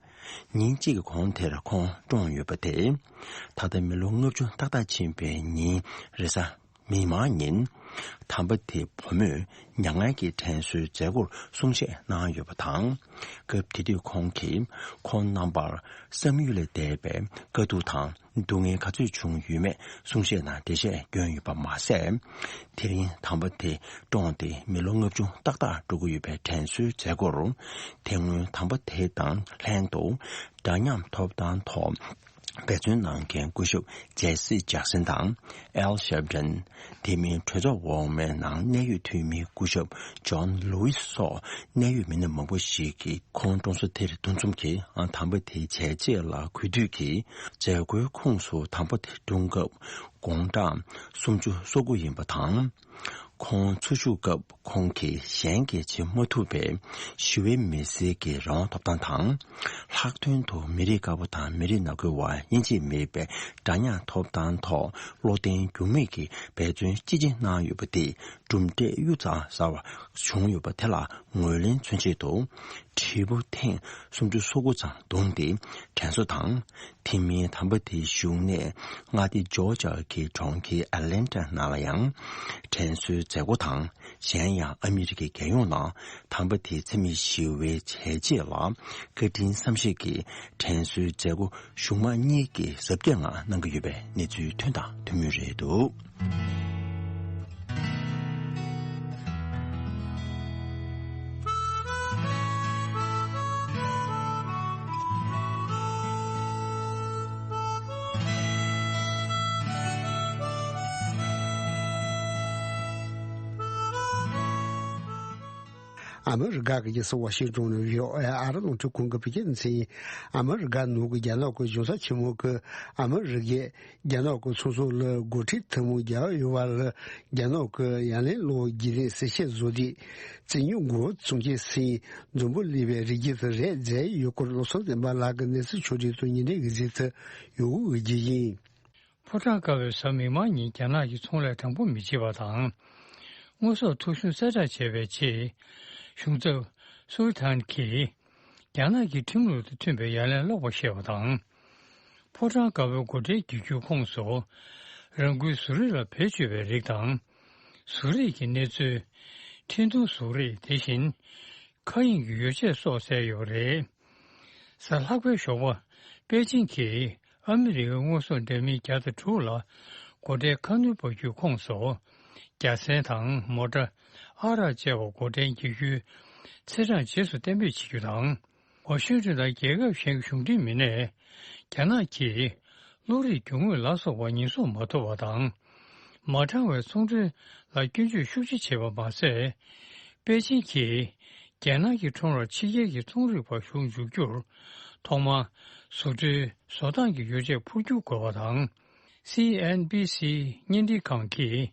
ཉིན་གཅིག་གི་གོང་དེར་ཁོང་བཀྲོངས་ཡོད་པ་དེས། ད་ལྟ་མི་ལོ་ལྔ་བཅུ་ཏག་ཏག་ཕྱིན་པའི་ཉིན་རེས་གཟའ་མིག་དམར་ཉིན། དམ་པ་དེའི་བུ་མོས་མྱ་ངན་གྱི་དྲན་གསོའི་མཛད་སྒོར་གསུང་བཤད་གནང་ཡོད་པ་དང་། སྐབས་དེ་དུས་ཁོང་གིས་ཁོང་རྣམ་པར་བསམ་ཡུལ་ལས་འདས་པའི་དཀའ་སྡུག་དང་། སྡུག་བསྔལ་ག་ཚོད་བྱུང་ཡོད་མེད་གསུང་བཤད་ནང་འགྲེལ་བཤད་བསྐྱོན་ཡོད་པ་མ་ཟད། དེ་རིང་དམ་པ་དེ་བཀྲོངས་ཏེ་མི་ལོ་ལྔ་བཅུ་ཏག་ཏག་འགྲོ་གི་ཡོད་པའི་དྲན་གསོའི་མཛད་སྒོར། དེ་སྔོན་དམ་པ་དེ་དང་ལྷན་དུ་འདྲ་མཉམ་ཐོབ་ཐང་ཐོག་ འབད་བརྩོན་གནང་མཁན་སྐུ་ཞབས་ཇེ་སི་ཇག་སན་དང་། ཨེལ་ཤེབ་ཏན། དེ་མིན་གྲོས་ཚོགས་འོག་མའི་ནང་གནད་ཡོད་འཐུས་མི་སྐུ་ཞབས་ཇོན་ལུའི་སི་སོགས་གནད་ཡོད་མི་སྣ་མང་པོ་ཞིག་གིས་ཁོང་གྲོངས་ས་དེར་འདུ་འཛོམས་ཀྱིས་དམ་པ་དེའི་བྱས་རྗེས་ལ་གུས་འདུད་ཀྱིས་མཛད་སྒོའི་ཁོངས་སུ་དམ་པ་དེ་བཀྲོངས་སྐབས་དགུང་གྲངས་སུམ་ཅུ་སོ་དགུ་ཡིན་པ་དང་། ཁོང་འཚོ་བཞུགས་སྐབས་ཁོང་གིས་གཞན་གྱིས་བྱེད་མ་ཐུབ་པའི་ཞི་བའི་མི་སེར་གྱི་རང་དབང་ཐོབ་ཐང་དང་། ལྷག་དོན་དུ་མི་རིགས་དཀར་པོ་དང་མི་རིགས་ནག་པོའི་དབར་དབྱེ་འབྱེད་མེད་པའི་འདྲ་མཉམ་ཐོབ་ཐང་ཐོག་བློ་བརྟན་འགྱུར་མེད་ཀྱིས་འབད་བརྩོན་ཅི་ཆེ་གནང་ཡོད་པ་དེ་གྲུབ་འབྲས་གཡུར་ཟ་བ་བྱུང་ཡོད་པ་དེ་ལ་ངོས་ལེན་མཚོན་ཆེད་དུ། དྲིལ་བུ་ཐེངས་སུམ་ཅུ་སོ་དགུ་ཙམ་བརྡུངས་ཏེ་དྲན་གསོ་དང་། དེ་མིན་དམ་པ་དེའི་བཞུགས་གནས་མངའ་སྡེ་ཇོར་ཇ་གི་གྲོང་ཁྱེར་ཨེ་ལན་ཊ་ནང་ལ་ཡང་དྲན་གསོའི་མཛད་སྒོ་དང་། གཞན་ཡང་ཨ་མི་རི་ཀའི་རྒྱལ་ཡོངས་ནང་དམ་པ་དེའི་འཚེ་མེད་ཞི་བའི་བྱས་རྗེས་ལ་བཀའ་དྲིན་བསམ་ཤེས་ཀྱི་དྲན་གསོའི་མཛད་སྒོ་གཞུང་མང་གཉིས་ཀྱི་གཟབ་རྒྱས་ངང་གནང་གི་ཡོད་པའི་གནས་ཚུལ་ཐོན་དང་ཐོན་མུས་རེད་འདུག། ཨ་མི་རི་ཀ་གི་རྒྱལ་ས་ཝ་ཤིང་ཏོན་ནས་བྷི་ཨོ་ཨེ་ཨ་རི་རླུང་འཕྲིན་ཁང་གི་བོད་སྐད་སྡེ་ཚན་ཡིན། ཨ་མི་རི་ཀ་ནང་གི་རྒྱ་ནག་གི་གཞུང་ས་ཆེན་མོ་གི་ཨ་མི་རི་ཀས་རྒྱ་ནག་གི་ཚོགས་གཙོ་ལ་འགོ་ཁྲིད་ཐུན་མོང་རྒྱལ་བ་ཡོད་པ་ལ་རྒྱ་ནག་གི་ཡ་ལན་སློག་རྒྱུ་ནས་གསལ་བཤད་བཟོ་དུས། རྩིས་ཉོ་འགོ་བཙུགས་རྗེས་སུ་འཛམ་བུ་གླིང་པའི་རི་རྒྱུད་དུ་རེས་མཛད་ཡོད་སྐོར་བློ་བཟང་བསྟན་པ་ལགས་ཀྱི་གནས་ཚུལ་ཕྱོགས་སྒྲིག་ཏུ་ཉིན་རེ་གི་གཟིགས་ཚུལ་ཡོང་གི་ཡིན། ཕོ་བྲང་དཀར་པོའི་གཟའ་མིག་དམར་ཉིན་རྒྱ་ནག་གིས་ཚོང་ལས་དྲང་པོ་མི་བྱེད་པ་དང་། དངོས་ཟོག་ཐོ་གཞུང་གསལ་བསྒྲགས་བྱས་པའི་རྗེས། གཞུང་ཚབ་སུའུ་ཐན་གྱིས་རྒྱ་ནག་གིས་ཁྲིམས་ལུགས་དང་མཐུན་པའི་ཡ་ལན་སློག་པ་བཤད་པ་དང་། ཕོ་བྲང་དཀར་པོའི་སྒོ་ཁྲལ་བསྒྱུར་རྒྱུའི་ཁོངས་སུ། རང་འགུལ་བཟོ་རིག་ལ་བེད་སྤྱོད་པའི་རིགས་དང་། བཟོ་རིག་གི་གནས་ཚུལ། འཕྲིན་ཐུང་བཟོ་རིག་དེ་བཞིན། མཁའ་དབྱིངས་ཀྱི་ཡོ་བྱད་སོགས་གསལ་ཡོད་པ་རེད། གཟའ་ལྷག་པའི་ཞོགས་པ། པེ་ཅིང་གིས་ཨ་མི་རི་ཀའི་དངོས་ཟོག་འདྲ་མིན་བརྒྱ་དང་དྲུག་ལ་སྒོ་ཁྲལ་ཁ་སྣོན་སྤར་རྒྱུའི་ཁོངས་སུ། རྒྱ་སྲན་དང་མོ་ཊ། ཨ་རག་བཅས་པ་སྒོ་ཁྲལ་འགེལ་རྒྱུའི་ཚེས་གྲངས་རྗེས་སུ་གཏན་འབེབས་བྱེད་རྒྱུ་དང་། ཝ་ཤིང་ཏོན་དང་རྒྱལ་ཁབ་གཞན་གྱི་གཞུང་འབྲེལ་མི་སྣས། རྒྱ་ནག་གིས། བློ་རིག་རྒྱུ་དངོས་ལ་སོགས་པ་ཉེན་སྲུང་མ་ཐུབ་པ་དང་། མ་དྲང་བའི་ཚོང་འབྲེལ་ལ་སྐྱོན་བརྗོད་ཤུགས་ཆེ་བྱས་པ་མ་ཟད། པེ་ཅིང་གིས། རྒྱ་ནག་གི་ཁྲོམ་རར་ཕྱི་རྒྱལ་གྱི་ཚོང་རིག་པ་ཞུགས་འཇུག་རྒྱུར། ཐོག་མར། བཟོ་གྲྭའི་བཟོ་སྟངས་ཀྱི་ཡོ་བྱད་འཕོ་འགྱུར་དགོས་པ་དང་། སི་ཨེན་བྷི་སི་བརྙན་འཕྲིན་ཁང་གིས།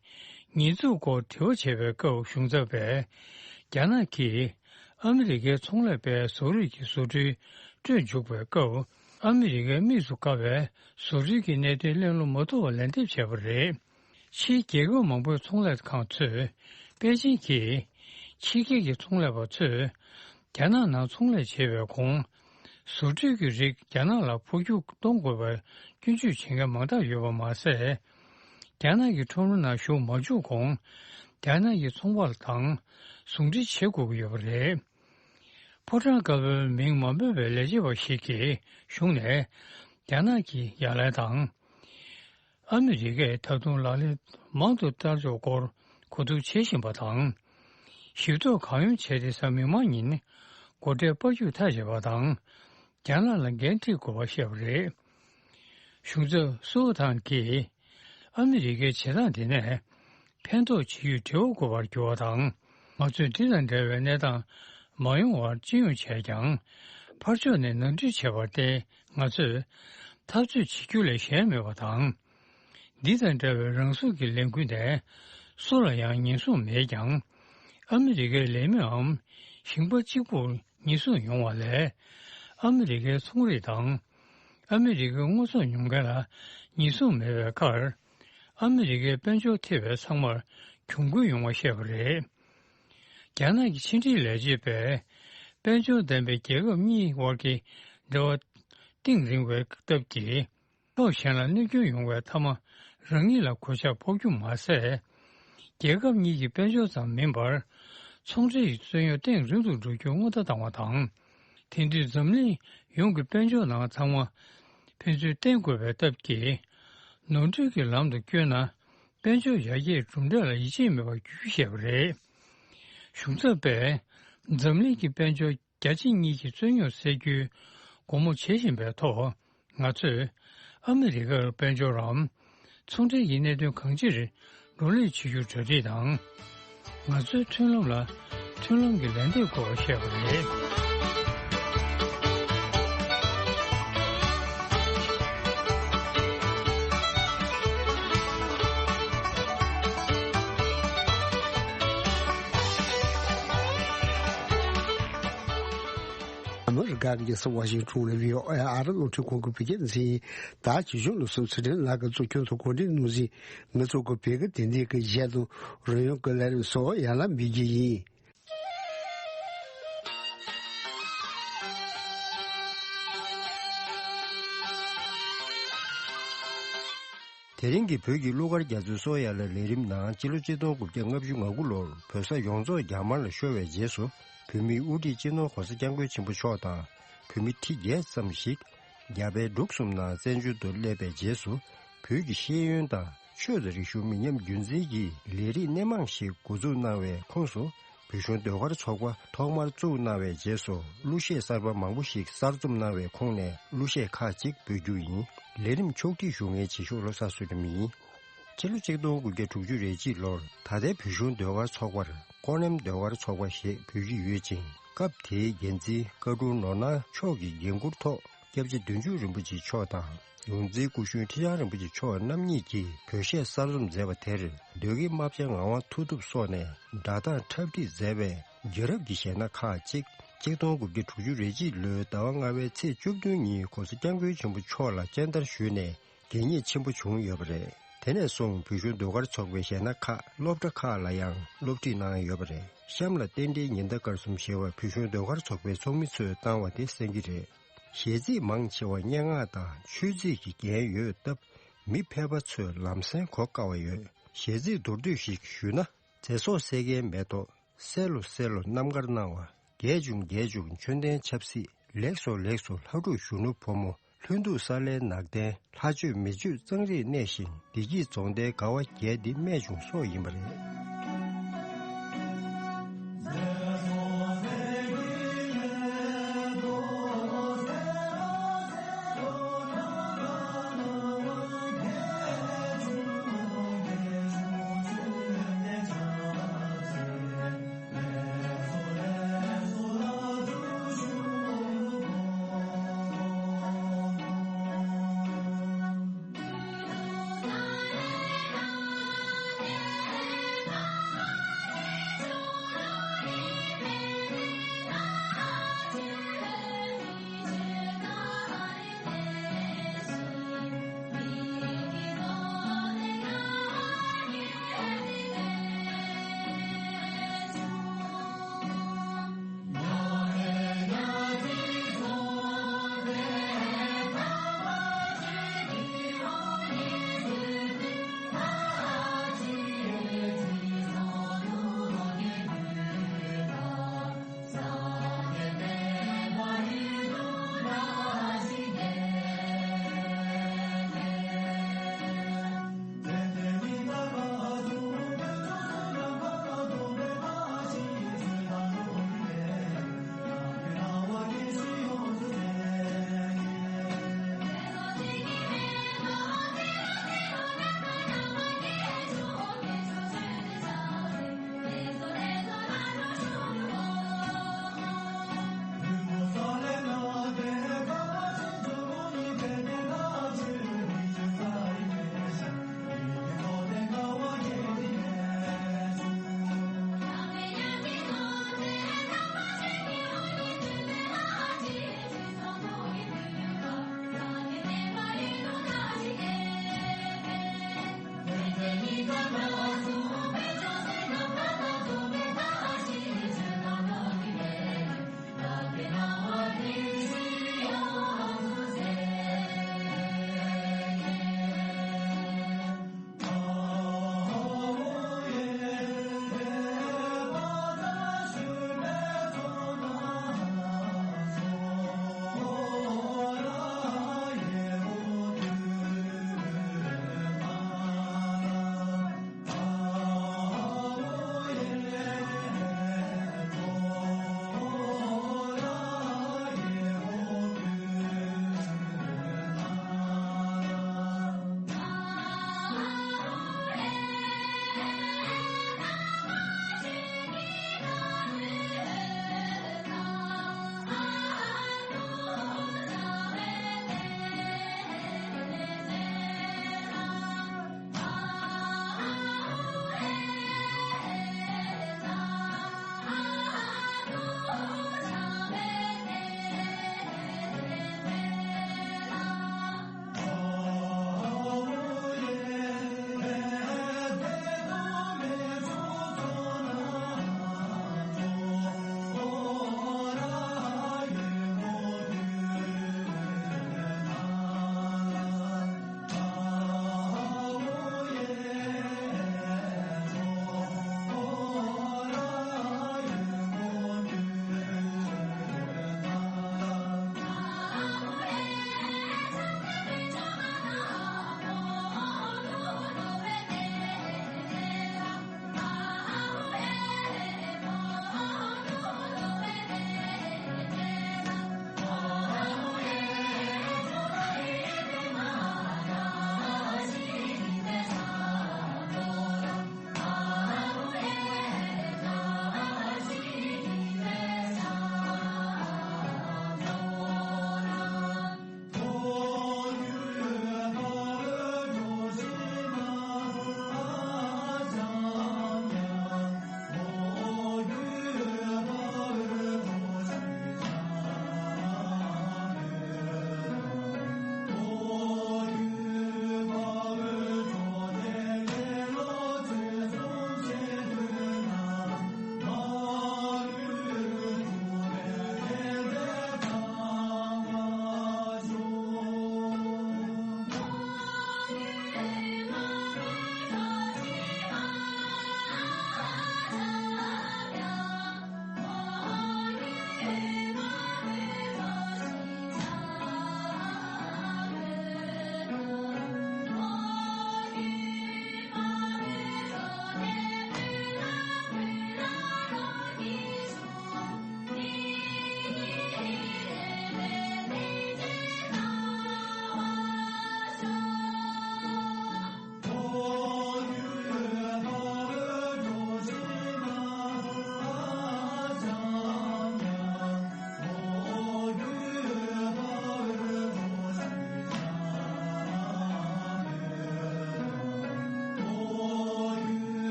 ཉེས་འཛུགས་སྐོར་དྲི་བ་བྱས་པའི་སྐབས་གཞུང་ཚབ་པས། རྒྱ་ནག་གིས། ཨ་མི་རི་ཀའི་ཚོང་ལས་པའི་བཟོ་རིག་གི་བཟོ་སྐྲུན་སྤྲོད་འཇུག་པའི་སྐབས། ཨ་མི་རི་ཀའི་དམིགས་སུ་བཀར་བའི་བཟོ་སྐྲུན་གྱི་གནད་དོན་གླེང་སློང་མ་ཐུབ་པར་ལན་འདེབས་བྱས་པ་རེད། ཕྱིའི་རྒྱལ་ཁབ་མང་པོའི་ཚོང་ལས་ཁང་ཚོས། པེ་ཅིང་གིས། ཕྱི་རྒྱལ་གྱི་ཚོང་ལས་པ་ཚོས། རྒྱ་ནག་ནང་ཚོང་ལས་བྱེད་པའི་གོང་། བཟོ་སྐྲུན་གྱི་རིགས་རྒྱ་ནག་ལ་འཕོ་འགྱུར་གཏོང་དགོས་པའི་སྐྱོན་བརྗོད་བྱེད་མཁན་མང་དག་ཡོད་པ་མ་ཟད། རྒྱ་ནག་གི་ཁྲོམ་ར་ནང་ཞུགས་མ་བཅུག་གོང་། རྒྱ་ནག་གི་ཚོང་པ་དང་ཟུང་འབྲེལ་བྱེད་དགོས་ཀྱི་ཡོད་པ་རེད། ཕོ་བྲང་དཀར་པོའི་མིང་མ་འབོད་པའི་ལས་བྱེད་པ་ཞིག་གིས་གཞུང་ནས། རྒྱ་ནག་གི་ཡ་ལན་དང་། ཨ་མི་རི་ཀས་ད་དུང་ལག་ལེན་མང་དུ་བསྟར་ཕྱོགས་སྐོར་གོ་བསྡུར་བྱེད་བཞིན་པ་དང་། ཞིབ་ཐོ་གང་ཡོང་བྱས་ཏེ་གཟའ་མིག་དམར་ཉིན་སྒོ་ཁྲལ་སྤར་རྒྱུ་ཐག་བཅད་པ་དང་། རྒྱ་ནག་ལ་འགན་འཁྲི་དགོས་པ་བཤད་པ་རེད། གཞུང་ཚབ་སུའུ་ཐང་གིས། ཨ་མི་རི་ཀའི་བྱེད་སྟངས་དེ་ནས། ཕན་ཐོགས་ཇི་ཡོད་འབྲེལ་བ་དགོས་པར་གྱུར་བ་དང་། ང་ཚོས་འདི་དང་འདྲ་བའི་གནས་སྟངས་མ་ཡོང་བར་སྤྱི་ཡོངས་བྱས་ཀྱང་། ཕར་ཕྱོགས་ནས་ནོར་འཁྲུལ་བྱས་པར་བརྟེན་ང་ཚོས་འཐབ་རྩོད་བྱེད་རྒྱུ་ལས་གཞན་མེད་པ་དང་། འདི་དང་འདྲ་བའི་རང་སྲུང་གི་ལས་འགུལ་ནས་སུ་ལ་ཡང་ཉེན་སྲུང་མེད་ཀྱང་། ཨ་མི་རི་ཀའི་ལས་མིའམ་ཞིང་པ་གཅིག་པུར་ཉེན་སྲུང་ཡོང་བ་ལས། ཨ་མི་རི་ཀའི་ཚོང་རིགས་དང་། ཨ་མི་རི་ཀའི་དངོས་ཟོག་ཉོ་མཁན་ལ་ཉེན་སྲུང་མེད་པའི་ཁར། ཨ་མི་རི་ཀའི་དཔལ་འབྱོར་ཐེ་བའི་ཚང་མར་གྱོང་གུན་ཡོང་བ་བཤད་པ་རེད། རྒྱ་ནག་གི་ཕྱི་འབྲེལ་ལས་བྱེད་པས། དཔལ་འབྱོར་ལྡན་པའི་རྒྱལ་ཁབ་གཉིས་དབར་གྱི་འབྲེལ་བ་གཏིང་རིང་བའི་སྟབས་ཀྱིས། ཕྱོགས་གཞན་ལ་གནོད་སྐྱོན་ཡོང་བའི་མཐའ་མ། རང་ཉིད་ལ་གོད་ཆག་ཕོག་རྒྱུ་མ་ཟད། རྒྱལ་ཁབ་གཉིས་ཀྱི་དཔལ་འབྱོར་ཙམ་མིན་པར། ཚོང་འབྲེལ་གྱི་རྩོད་རྙོག་གཏིང་རིང་དུ་འགྲོ་རྒྱུ་སྔོན་བརྡ་བཏང་བ་དང་། དེང་དུས་འཛམ་གླིང་ཡོངས་ཀྱི་དཔལ་འབྱོར་ནང་ཚང་མ་ཕན་ཚུན་བརྟེན་དགོས་པའི་སྟབས་ཀྱིས། ནོར་འཁྲུལ་གྱི་ལམ་དུ་བསྐྱོད་ན། དཔལ་འབྱོར་ཡར་རྒྱས་གྲུབ་འབྲས་ལ་ཡིད་ཆེས་མེད་པར་གྱུར་རྒྱུ་བཤད་པ་རེད། གཞུང་ཚབ་པས། འཛམ་གླིང་གི་དཔལ་འབྱོར་རྒྱ་ཆེ་གཉིས་ཀྱི་རྩོད་རྙོག་སེལ་རྒྱུའི་སྒོ་མོ་འབྱེད་བཞིན་པའི་ཐོག་ང་ཚོས། ཨ་མི་རི་ཀར་དཔལ་འབྱོར་རམ། ཚོང་འབྲེལ་གྱི་གནད་དོན་གང་ཅིར་བགྲོ་གླེང་བྱེད་རྒྱུར་གྲ་སྒྲིག་དང་། ང་ཚོའི་མཐུན་ལམ་ལ་མཐུན་ལམ་གྱི་ལན་འདེབས་སྐོར་བཤད་པ་རེད། ཨ་མི་རི་ཀ་གི་རྒྱལ་ས་ཝ་ཤིང་ཊོན་ནས་བྷི་ཨོ་ཨེ་ཨ་རི་རླུང་འཕྲིན་ཁང་གི་བོད་སྐད་སྡེ་ཚན་ཡིན། ད་ཆོས་སྐྱོང་བློ་བཟང་ཚུལ་ཁྲིམས་ལགས་ཀྱིས་གཙོ་སྐྱོང་དང་གོ་སྒྲིག་གནང་མཛད། ང་ཚོ་གི་བོད་སྐད་དོན་ལྡན་གྱི་གཞས་དང་རོལ་དབྱངས་ཀྱི་ལས་རིམ་སོགས་ཡར་ལངས་འབུལ་རྒྱུ་ཡིན། དེ་རིང་གི་བོད་ཀྱི་གླུ་གར་རྒྱ་མཚོའི་སོ་ཡ་ལ་ལས་རིམ་ནང་། སྤྱི་ལོ་ཆིག་སྟོང་དགུ་བརྒྱ་ལྔ་བཅུ་ང་དགུ་ལོར་བོད་ས་ཡོངས་རྫོགས་རྒྱ་དམར་ལ་ཤོར་བའི་རྗེས་སུ། བོད་མིའི་དབུ་ཁྲིད་སྤྱི་ནོར་༸གོང་ས་༸སྐྱབས་མགོན་ཆེན་པོ་མཆོག་དང་། བོད་མི་ཁྲི་བརྒྱད་ཙམ་ཞིག་རྒྱ་བལ་འབྲུག་གསུམ་ནང་བཙན་བྱོལ་དུ་སླེབས་པའི་རྗེས་སུ། བོད་ཀྱི་ཤེས་ཡོན་དང་ཆོས་དང་རིག་གཞུང་མི་ཉམས་རྒྱུན་འཛིན་གྱི་ལས་རིགས་སྣེ་མང་ཞིག་འགོ་འཛུགས་གནང་བའི་ཁོངས་སུ། བོད་གཞུང་ཟློས་གར་ཚོགས་པ་ཐོག་མར་བཙུགས་གནང་བའི་རྗེས་སུ། གླུ་གཞས་གསར་པ་མང་པོ་ཞིག་གསར་རྩོམ་གནང་བའི་ཁོངས་ནས་གླུ་གཞས་ཁག་ཅིག་འབུལ་རྒྱུ་ཡིན། ལས་རིམ་ཕྱོགས་སྒྲིག་ཞུ་མཁན་བྱེད་ཤོག་བློ་བཟང་ཚུལ་ཁྲིམས་ཡིན། ཕྱི་ལོ་ཆིག་སྟོང་དགུ་བརྒྱ་དྲུག་ཅུ་རེ་གཅིག་ལོར་ད་ལྟའི་བོད་གཞུང་ཟློས་གར་ཚོགས་པར་ཀོ་ནེམ་ཟློས་གར་ཚོགས་པ་ཞེས་འབོད་ཀྱི་ཡོད་ཅིང་། སྐབས་དེའི་འགན་འཛིན་བཀའ་དྲུང་ནོར་གནང་མཆོག་གི་འགན་འཁུར་ཐོག་སྐྱབས་རྗེ་བདུད་འཇོམས་རིན་པོ་ཆེ་མཆོག་དང་། ཡོངས་འཛིན་སྐུ་གཞོན་ཁྲི་བྱང་རིན་པོ་ཆེ་མཆོག་རྣམ་གཉིས་ཀྱིས་བོད་གཞས་གསར་རྩོམ་མཛད་པ་དེར། ཟློས་དགེ་རྨ་བྱ་ངག་དབང་མཐུ་སྟོབས་སོགས་ནས་སྒྲ་གདངས་འཁྲབ་ཁྲིད་མཛད་པའི་རྒྱལ་རབས་ཀྱི་གཞས་སྣ་ཁག་ཅིག་ཆིག་སྟོང་དགུ་བརྒྱ་དྲུག་ཅུ་རེ་གཅིག་ལོའི་ཟླ་བ་ལྔ་པའི་ཚེས་བཅུ་བདུན་ཉིན་༸གོང་ས་༸སྐྱབས་མགོན་ཆེན་པོ་མཆོག་ལ་སྤྱན་བསྟར་ཞུས་ནས་གད་སྙིགས་ཆེན་པོ་བྱུང་ཡོད་པ་རེད། དེ་ནས་བཟུང་བོད་གཞུང་ཟློས་གར་ཚོགས་པའི་གཞས་སྣ་ཁག་སློབ་གྲྭ་ཁག་ལ་ཡང་སློབ་ཁྲིད་གནང་ཡོད་པ་རེད། གཤམ་ལ་རྟེན་འབྲེལ་ཉི་ཟླ་སྐར་གསུམ་ཞེས་པ་བོད་གཞུང་ཟློས་གར་ཚོགས་པའི་ཚོགས་མི་ཚོས་བཏང་བ་དེ་གསན་གྱི་རེད། གཞས་ཚིག་མང་ཆེ་བ་སྙན་ངག་དང་ཆོས་ཚིག་གི་རྒྱན་ཡོད་སྟབས། མི་ཕལ་པ་ཚོས་ལམ་སེང་གོ་དཀའ་བ་ཡོད། གཞས་ཚིག་མདོར་བསྡུས་ཤིག་ཞུས་ན། ཚེ་སྲོག་བསད་མཁན་མེ་ཏོག་བསད་ལོ་བསད་ལོ་རྣམ་དཀར་སྣང་བ། རྒྱས་བྱུང་རྒྱས་བྱུང་མཆོད་རྟེན་ཆབ་སྲིད། ལེགས་སོ་ལེགས་སོ་ལྷ་ཕྲུག་གཞོན་ནུ་ཕོ་མོ། ལྷུན་སྡུག་ས་ལའི་ནགས་གདན། ལྷ་ཆོས་མི་ཆོས་གཙང་རིས་གནས་ཤིང་། བདེ་སྐྱིད་རྫོང་མདའི་དགའ་བ་རྒྱས་འདི་རྨད་བྱུང་སོགས་ཡིན་པ་རེད།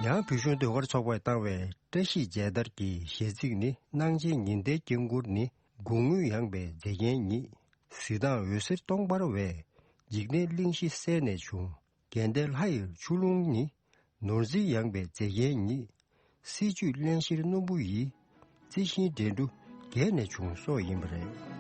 ཡང་བོད་གཞུང་ཟློས་གར་ཚོགས་པས་བཏང་བའི་བཀྲ་ཤིས་མཇལ་དར་གྱི་གཞས་ཚིག་ནི། སྣང་བྱེད་ཉི་ཟླའི་དཀྱིལ་འཁོར་ནི། དགུང་སྔོན་ཡངས་པའི་མཛེས་རྒྱན་ཉིད། གཟི་མདངས་འོད་ཟེར་སྟོང་འབར་བས། འཇིག་རྟེན་གླིང་བཞི་གསལ་ནས་བྱུང་། གལ་ཏེ་ལྷ་ཡི་ཆུ་ཀླུང་ནི། ནོར་འཛིན་ཡངས་པའི་མཛེས་རྒྱན་ཉིད། སྲིད་བྱུས་རླན་གཤེར་སྣུམ་པོ་ཡིས། རྩི་ཤིང་འགྲན་བསྡུར་རྒྱས་ནས་བྱུང་སོགས་ཡིན་པ་རེད།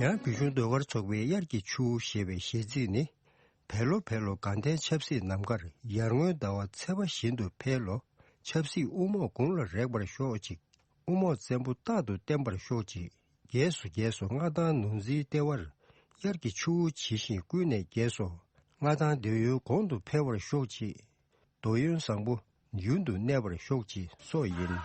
ཡང་བོད་གཞུང་ཟློས་གར་ཚོགས་པའི་དབྱར་གྱི་ཆུ་བོ་ཞེས་པའི་གཞས་ཚིག་ནི། བལ་ལོ་བལ་ལོ་དགའ་ལྡན་ཆབ་སྲིད་ནམ་མཁར། ཡར་ངོའི་ཟླ་བ་ཚེས་པ་བཞིན་དུ་འཕེལ་ལོ། ཆབ་སྲིད་དབུ་རྨོག་དགུང་ལ་རེག་པར་ཤོག་ཅིག། དབུ་རྨོག་བཙན་པོ་རྟག་ཏུ་བརྟན་པར་ཤོག་ཅིག། རྒྱས་སོ་རྒྱས་སོ་མངའ་ཐང་ནོར་འཛིན་ལྟེ་བར། དབྱར་གྱི་ཆུ་བོ་ཇི་བཞིན་ཀུན་ནས་རྒྱས་སོ། མངའ་ཐང་འདོད་ཡོན་གོང་དུ་འཕེལ་བར་ཤོག་ཅིག། འདོད་ཡོན་བཟང་པོ་ཡུན་དུ་གནས་པར་ཤོག་ཅིག་སོགས་ཡིན།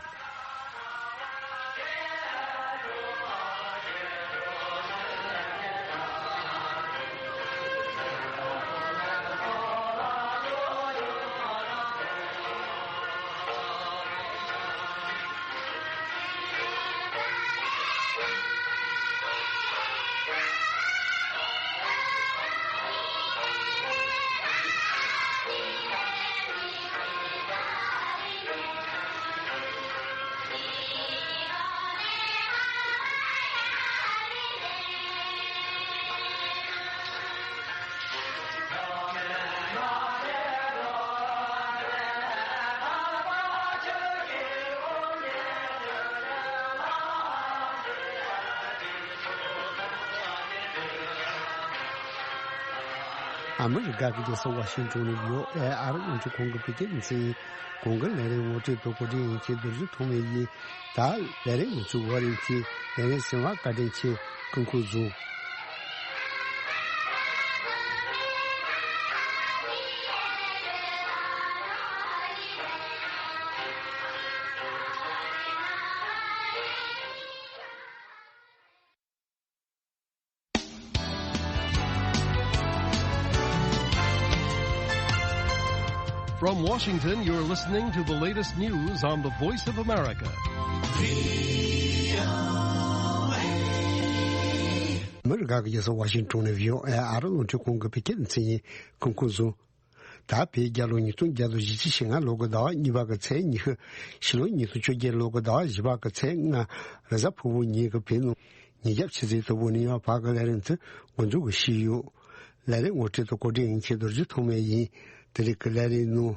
ཨ་མི་རི་ཀ་གི་རྒྱལ་ས་ཝ་ཤིང་ཏོན་ནས་ཡོ་ཨེ་ཨར་རླུང་འཕྲིན་ཁང་གི་བོད་སྐད་སྡེ་ཚན་ཡིན། གོང་གི་ལས་རིམ་ངོ་སྤྲོད་དང་གོ་སྒྲིག་ཡིན་གྱི་རྡོ་རྗེ་ཐོགས་མེད་ཡིན། ད་ལས་རིམ་ངོ་ཚུགས་བར་ཡིན་གྱི་ལས་རིམ་གསན་པར་བཀའ་དྲིན་ཆེ། སྐུ་ཁམས་བཟང་། From Washington, you're listening to the latest news on the Voice of America. ཨ་མི་རི་ཀ་གི་རྒྱལ་ས་ཝ་ཤིང་ཏོན་ནས་བྷི་ཨོ་ཨེ་ཨ་རི་རླུང་འཕྲིན་ཁང་གི་བོད་སྐད་སྡེ་ཚན་ཡིན། སྐུ་ཁམས་བཟང་། ད་བོད་རྒྱལ་ལོ་ཉིས་སྟོང་བརྒྱ་དང་བཞི་བཅུ་ཞེ་ལྔ་ལོ་གི་ཟླ་བ་གཉིས་པ་གི་ཚེས་ཉི་ཤུ། ཕྱི་ལོ་ཉིས་སྟོང་བཅོ་བརྒྱད་ལོ་གི་ཟླ་བ་བཞི་པ་གི་ཚེས་ལྔ། རེས་གཟའ་ཕུར་བུ་ཉིན་གྱི་བོད་ནང་ཉིན་རྒྱབ་ཆུ་ཚོད་དྲུག་པ་ནས་ཡང་བར་གྱི་ལས་རིམ་དེ་འགོ་འཛུགས་ཀྱི་ཞུས་ཡོད། ལས་རིམ་ངོ་སྤྲོད་དང་གོ་སྒྲིག་ཡིན་མཁན་རྡོ་རྗེ་ཐོགས་མེད་ཡིན། དེ་རིང་གི་ལས་རིམ་ནང་།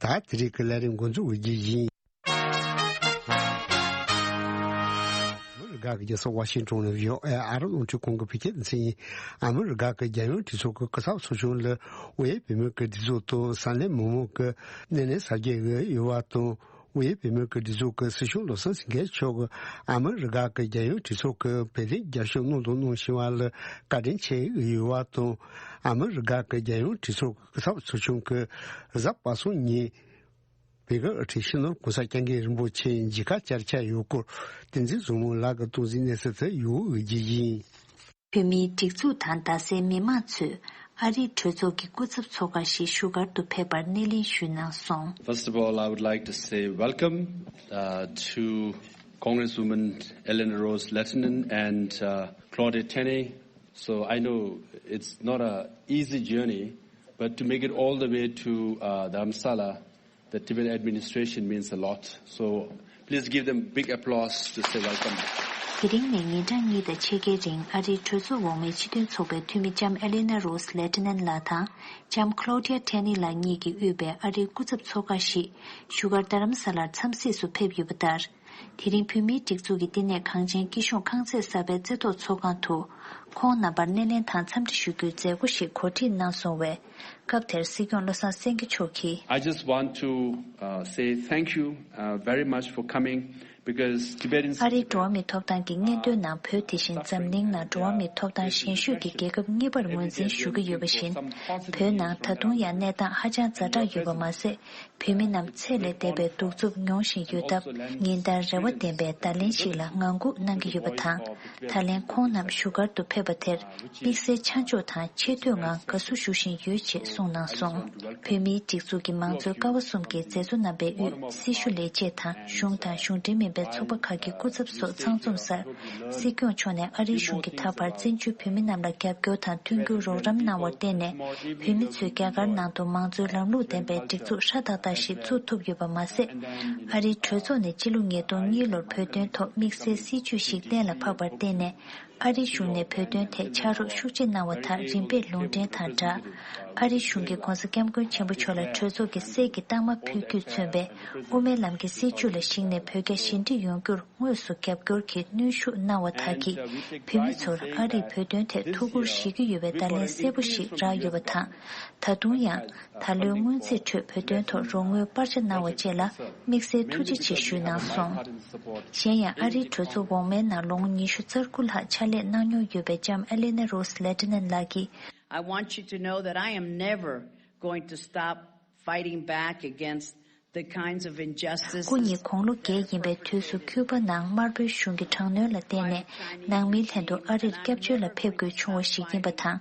ད་དེ་རིང་གི་ལས་རིམ་འགོ་འཛུགས་ཀྱི་ཡིན། ཨ་མི་རི་ཀ་གི་རྒྱལ་ས་ཝ་ཤིང་ཏོན་ནས་བྷི་ཨོ་ཨེ་ཨ་རི་རླུང་འཕྲིན་ཁང་གི་བོད་སྐད་སྡེ་ཚན་ཡིན། ཨ་མི་རི་ཀ་གི་རྒྱལ་ཡོངས་གྲོས་ཚོགས་ཀྱི་སྐུ་ཚབ་ཚོགས་ཆུང་ལ་དབུས་བོད་མིའི་སྒྲིག་འཛུགས་དང་ས་གནས་མི་མང་གི་སྣེ་ལེན་གཟབ་རྒྱས་འོས་ཡོད་པ་དང་། དབུས་བོད་མིའི་སྒྲིག་འཛུགས་ཀྱི་སྲིད་སྐྱོང་བློ་བཟང་སེང་གེ་མཆོག་གིས་ཨ་མི་རི་ཀ་གི་རྒྱལ་ཡོངས་གྲོས་ཚོགས་ཀྱི་བོད་དོན་རྒྱབ་སྐྱོར་གནང་དང་གནང་བཞིན་པ་ལ་བཀའ་དྲིན་ཆེ་ཡོད་པ་དང་། ཨ་མི་རི་ཀ་གི་རྒྱལ་ཡོངས་གྲོས་ཚོགས་ཀྱི་སྐུ་ཚབ་ཚོགས་ཆུང་གིས་གཟའ་པ་སངས་ཉིན་བོད་ཀྱི་དབུ་ཁྲིད་སྤྱི་ནོར་༸གོང་ས་༸སྐྱབས་མགོན་རིན་པོ་ཆེ་མཇལ་ཁ་བཅར་འཆར་ཡོད་སྐོར་བསྟན་འཛིན་བཟང་མོ་ལགས་ཀྱིས་གཏོང་གཟིགས་གནང་གསལ་དུ་ཡོད་པའི་རྒྱུ་ཡིན། བོད་མིའི་སྒྲིག་འཛུགས་དང་རྡ་སའི་མི་མང་ཚོས་ཨ་རིའི་གྲོས་ཚོགས་ཀྱི་སྐུ་ཚབ་ཚོགས་ཁང་ཞིག་བཞུགས་སྒར་དུ་ཕེབས་པར་སྣེ་ལེན་ཞུས་གནང་སོང་། First of all, I would like to say welcome uh, to Congresswoman Eleanor Rose Lehtinen and uh, Claudia Tenney. So I know it's not a easy journey, but to make it all the way to uh, Dharamsala, the Tibet administration means a lot. So please give them big applause to say welcome. དེ་རིང་ནས་ཉིན་གྲངས་གཉིས་དང་ཕྱེད་ཀའི་རིང་ཨ་རིའི་གྲོས་ཚོགས་འོག་མའི་སྤྱི་མཐུན་ཚོགས་པའི་འཐུས་མི་ལྕམ་ཨེ་ལི་ན་རོས་ལེ་ཏི་ནན་ལགས་དང་ལྕམ་ཁ་ལོ་ཌི་ཡ་ཐེ་ནི་ལགས་གཉིས་ཀྱིས་དབུས་པའི་ཨ་རིའི་སྐུ་ཚབ་ཚོགས་ཁང་ཞིག་བཞུགས་སྒར་རྡ་རམ་ས་ལར་འཚམས་གཟིགས་སུ་ཕེབས་ཡོད་པ་ལྟར། དེ་རིང་བོད་མིའི་སྒྲིག་འཛུགས་ཀྱི་བསྟི་གནས་གངས་ཅན་སྐྱིད་གཤོངས་ཁང་བརྩེགས་གསར་པའི་རྩེ་ཐོག་ཚོགས་ཁང་དུ། ཁོང་རྣམ་པར་སྣེ་ལེན་དང་འཚམས་འདྲི་ཞུ་རྒྱུའི་མཛད་སྒོ་ཞིག་གོ་སྒྲིག་གནང་སོང་བས། སྐབས་དེར་སྲིད་སྐྱོང་བློ་བཟང་སེང་གེ་མཆོག་གིས། I just want to uh, say thank you uh, very much for coming Because Tibetans ཨ་རིའི་འགྲོ་བ་མིའི་ཐོབ་ཐང་གི་སྙན་ཐོའི་ནང་བོད་དེ་བཞིན་འཛམ་གླིང་ནང་འགྲོ་བ་མིའི་ཐོབ་ཐང་ཞན་ཤོས་ཀྱི་རྒྱལ་ཁབ་གཉིས་པར་ངོས་འཛིན་ཞུ་གི་ཡོད་པ་བཞིན། བོད་ནང་ད་དུང་ཡང་གནས་སྟངས་ཧ་ཅང་ཛ་དྲག་ཡོད་པ་མ་ཟད། བོད་མི་རྣམས་ཚད་ལས་འདས་པའི་གདུག་རྩུབ་མྱོང་བཞིན་ཡོད་སྟབས། ཉིན་ལྟར་རེ་བ་ལྡན་པའི་བརྡ་ལན་ཞིག་ལ་ངང་སྒུག་གནང་གི་ཡོད་པ་དང་། ད་ལན་ཁོང་རྣམས་བཞུགས་སྒར་དུ་ཕེབས་པ་དེར། དམིགས་བསལ་ཆ་འཇོག་དང་ཆེ་བསྟོད་ངང་དགའ་བསུ་ཞུ་བཞིན་ཡོད་ཅེས་གསུངས་གནང་སོང་། བོད་མིའི་སྒྲིག་འཛུགས་ཀྱི་མང་གཙོའི་ཀ་བ་གསུམ་གྱི་མཛད་གཙོ་རྣམ་པའི་དབུས་སྲི་ཞུ་ལས་བྱེད་དང་གཞུང་དང་གཞུང་འབྲེལ་མིན་པའི་ཚོགས་པ་ཁག་གི་སྐུ་ཚབ་སོགས་ཚང་འཛོམས་སར། སྲིད་སྐྱོང་མཆོག་ནས་ཨ་རིའི་གཞུང་གིས་ད་བར་བཙན་བྱོལ་བོད་མི་རྣམས་ལ་རྒྱབ་སྐྱོར་དང་མཐུན་འགྱུར་རོགས་རམ་གནང་བར་བརྟེན་ནས། བོད་མི་ཚོས་རྒྱ་གར་ནང་དུ་མང་གཙོའི་ལམ་ལུགས་ལྡན་པའི་སྒྲིག་འཛུགས་ཧྲ་ཏག་ཏག་ཞིག་བཙུགས་ཐུབ་ཡོད་པ་མ་ཟད། ཨ་རིའི་གྲོས་ཚོགས་ནས་སྤྱི་ལོ་ཉིས་སྟོང་གཉིས་ལོར་བོད་དོན་ཐོག་དམིགས་བསལ་སྲིད་ཇུས་ཤིག་གཏན་ལ་ཕབ་པར་བརྟེན་ནས། ཨ་རིའི་གཞུང་ནས་བོད་དོན་ཐད་ཕྱག་རོགས་ཤུགས་ཆེ་གནང་བ་དག་རིམ་པས་ལུང་འདྲེན་དང་སྦྲགས། ཨ་རིའི་གཞུང་གིས་༧གོང་ས་༧སྐྱབས་མགོན་ཆེན་པོ་མཆོག་ལ་གྲོས་ཚོགས་ཀྱི་གསེར་གྱི་རྟགས་མ་ཕུལ་རྒྱུས་མཚོན་པའི་དབུ་མའི་ལམ་གྱི་སྲིད་བྱུས་ལ་གཞིགས་ནས་བོད་རྒྱ་ཞི་འགྲིག་ཡོང་རྒྱུར་དངོས་སུ་རྒྱབ་སྐྱོར་གྱི་གནོན་ཤུགས་གནང་བ་དག་གིས། བོད་མི་ཚོར་ཨ་རིས་བོད་དོན་ཐད་ཐུགས་ཁུར་བཞེས་ཀྱི་ཡོད་པའི་བརྡ་ལན་གསལ་པོ་ཞིག་རག་ཡོད་པ་དང་། ད་དུང་ཡང་། ད་ལོའི་སྔོན་རྩིས་ཁྲོད་བོད་དོན་ཐོག་རོགས་དངུལ་སྤར་ཆ་གནང་བ་བཅས་ལ་དམིགས་བསལ་ཐུགས་རྗེ་ཆེ་ཞུས་གནང་སོང་། གཞན་ཡང་ཨ་རིའི་གྲོས་ཚོགས་འོག་མའི་ནང་ལོ་ངོ་ཉི་ཤུ་རྩ་དགུ་ལྷག་ཕྱག་ལས་གནང་མྱོང་ཡོད་པའི་ལྕམ་ཨེ་ལེ་ན་རོས་ལེ་ཏི་ནན་ལགས་ཀྱིས། I want you to know that I am never going to stop fighting back against the kinds of injustice. སྐུ་ཉིད་དགུང་ལོ་བརྒྱད་ཡིན་པའི་དུས་སུ་ཁྱུ་པ་ནང་དམར་པོའི་གཞུང་གི་དྲག་གནོན་ལ་བརྟེན་ནས་ནང་མིའི་ལྷན་དུ་ཨ་རིར་སྐྱབས་བཅོལ་ལ་ཕེབས་དགོས་བྱུང་བ་ཞིག་ཡིན་པ་དང་།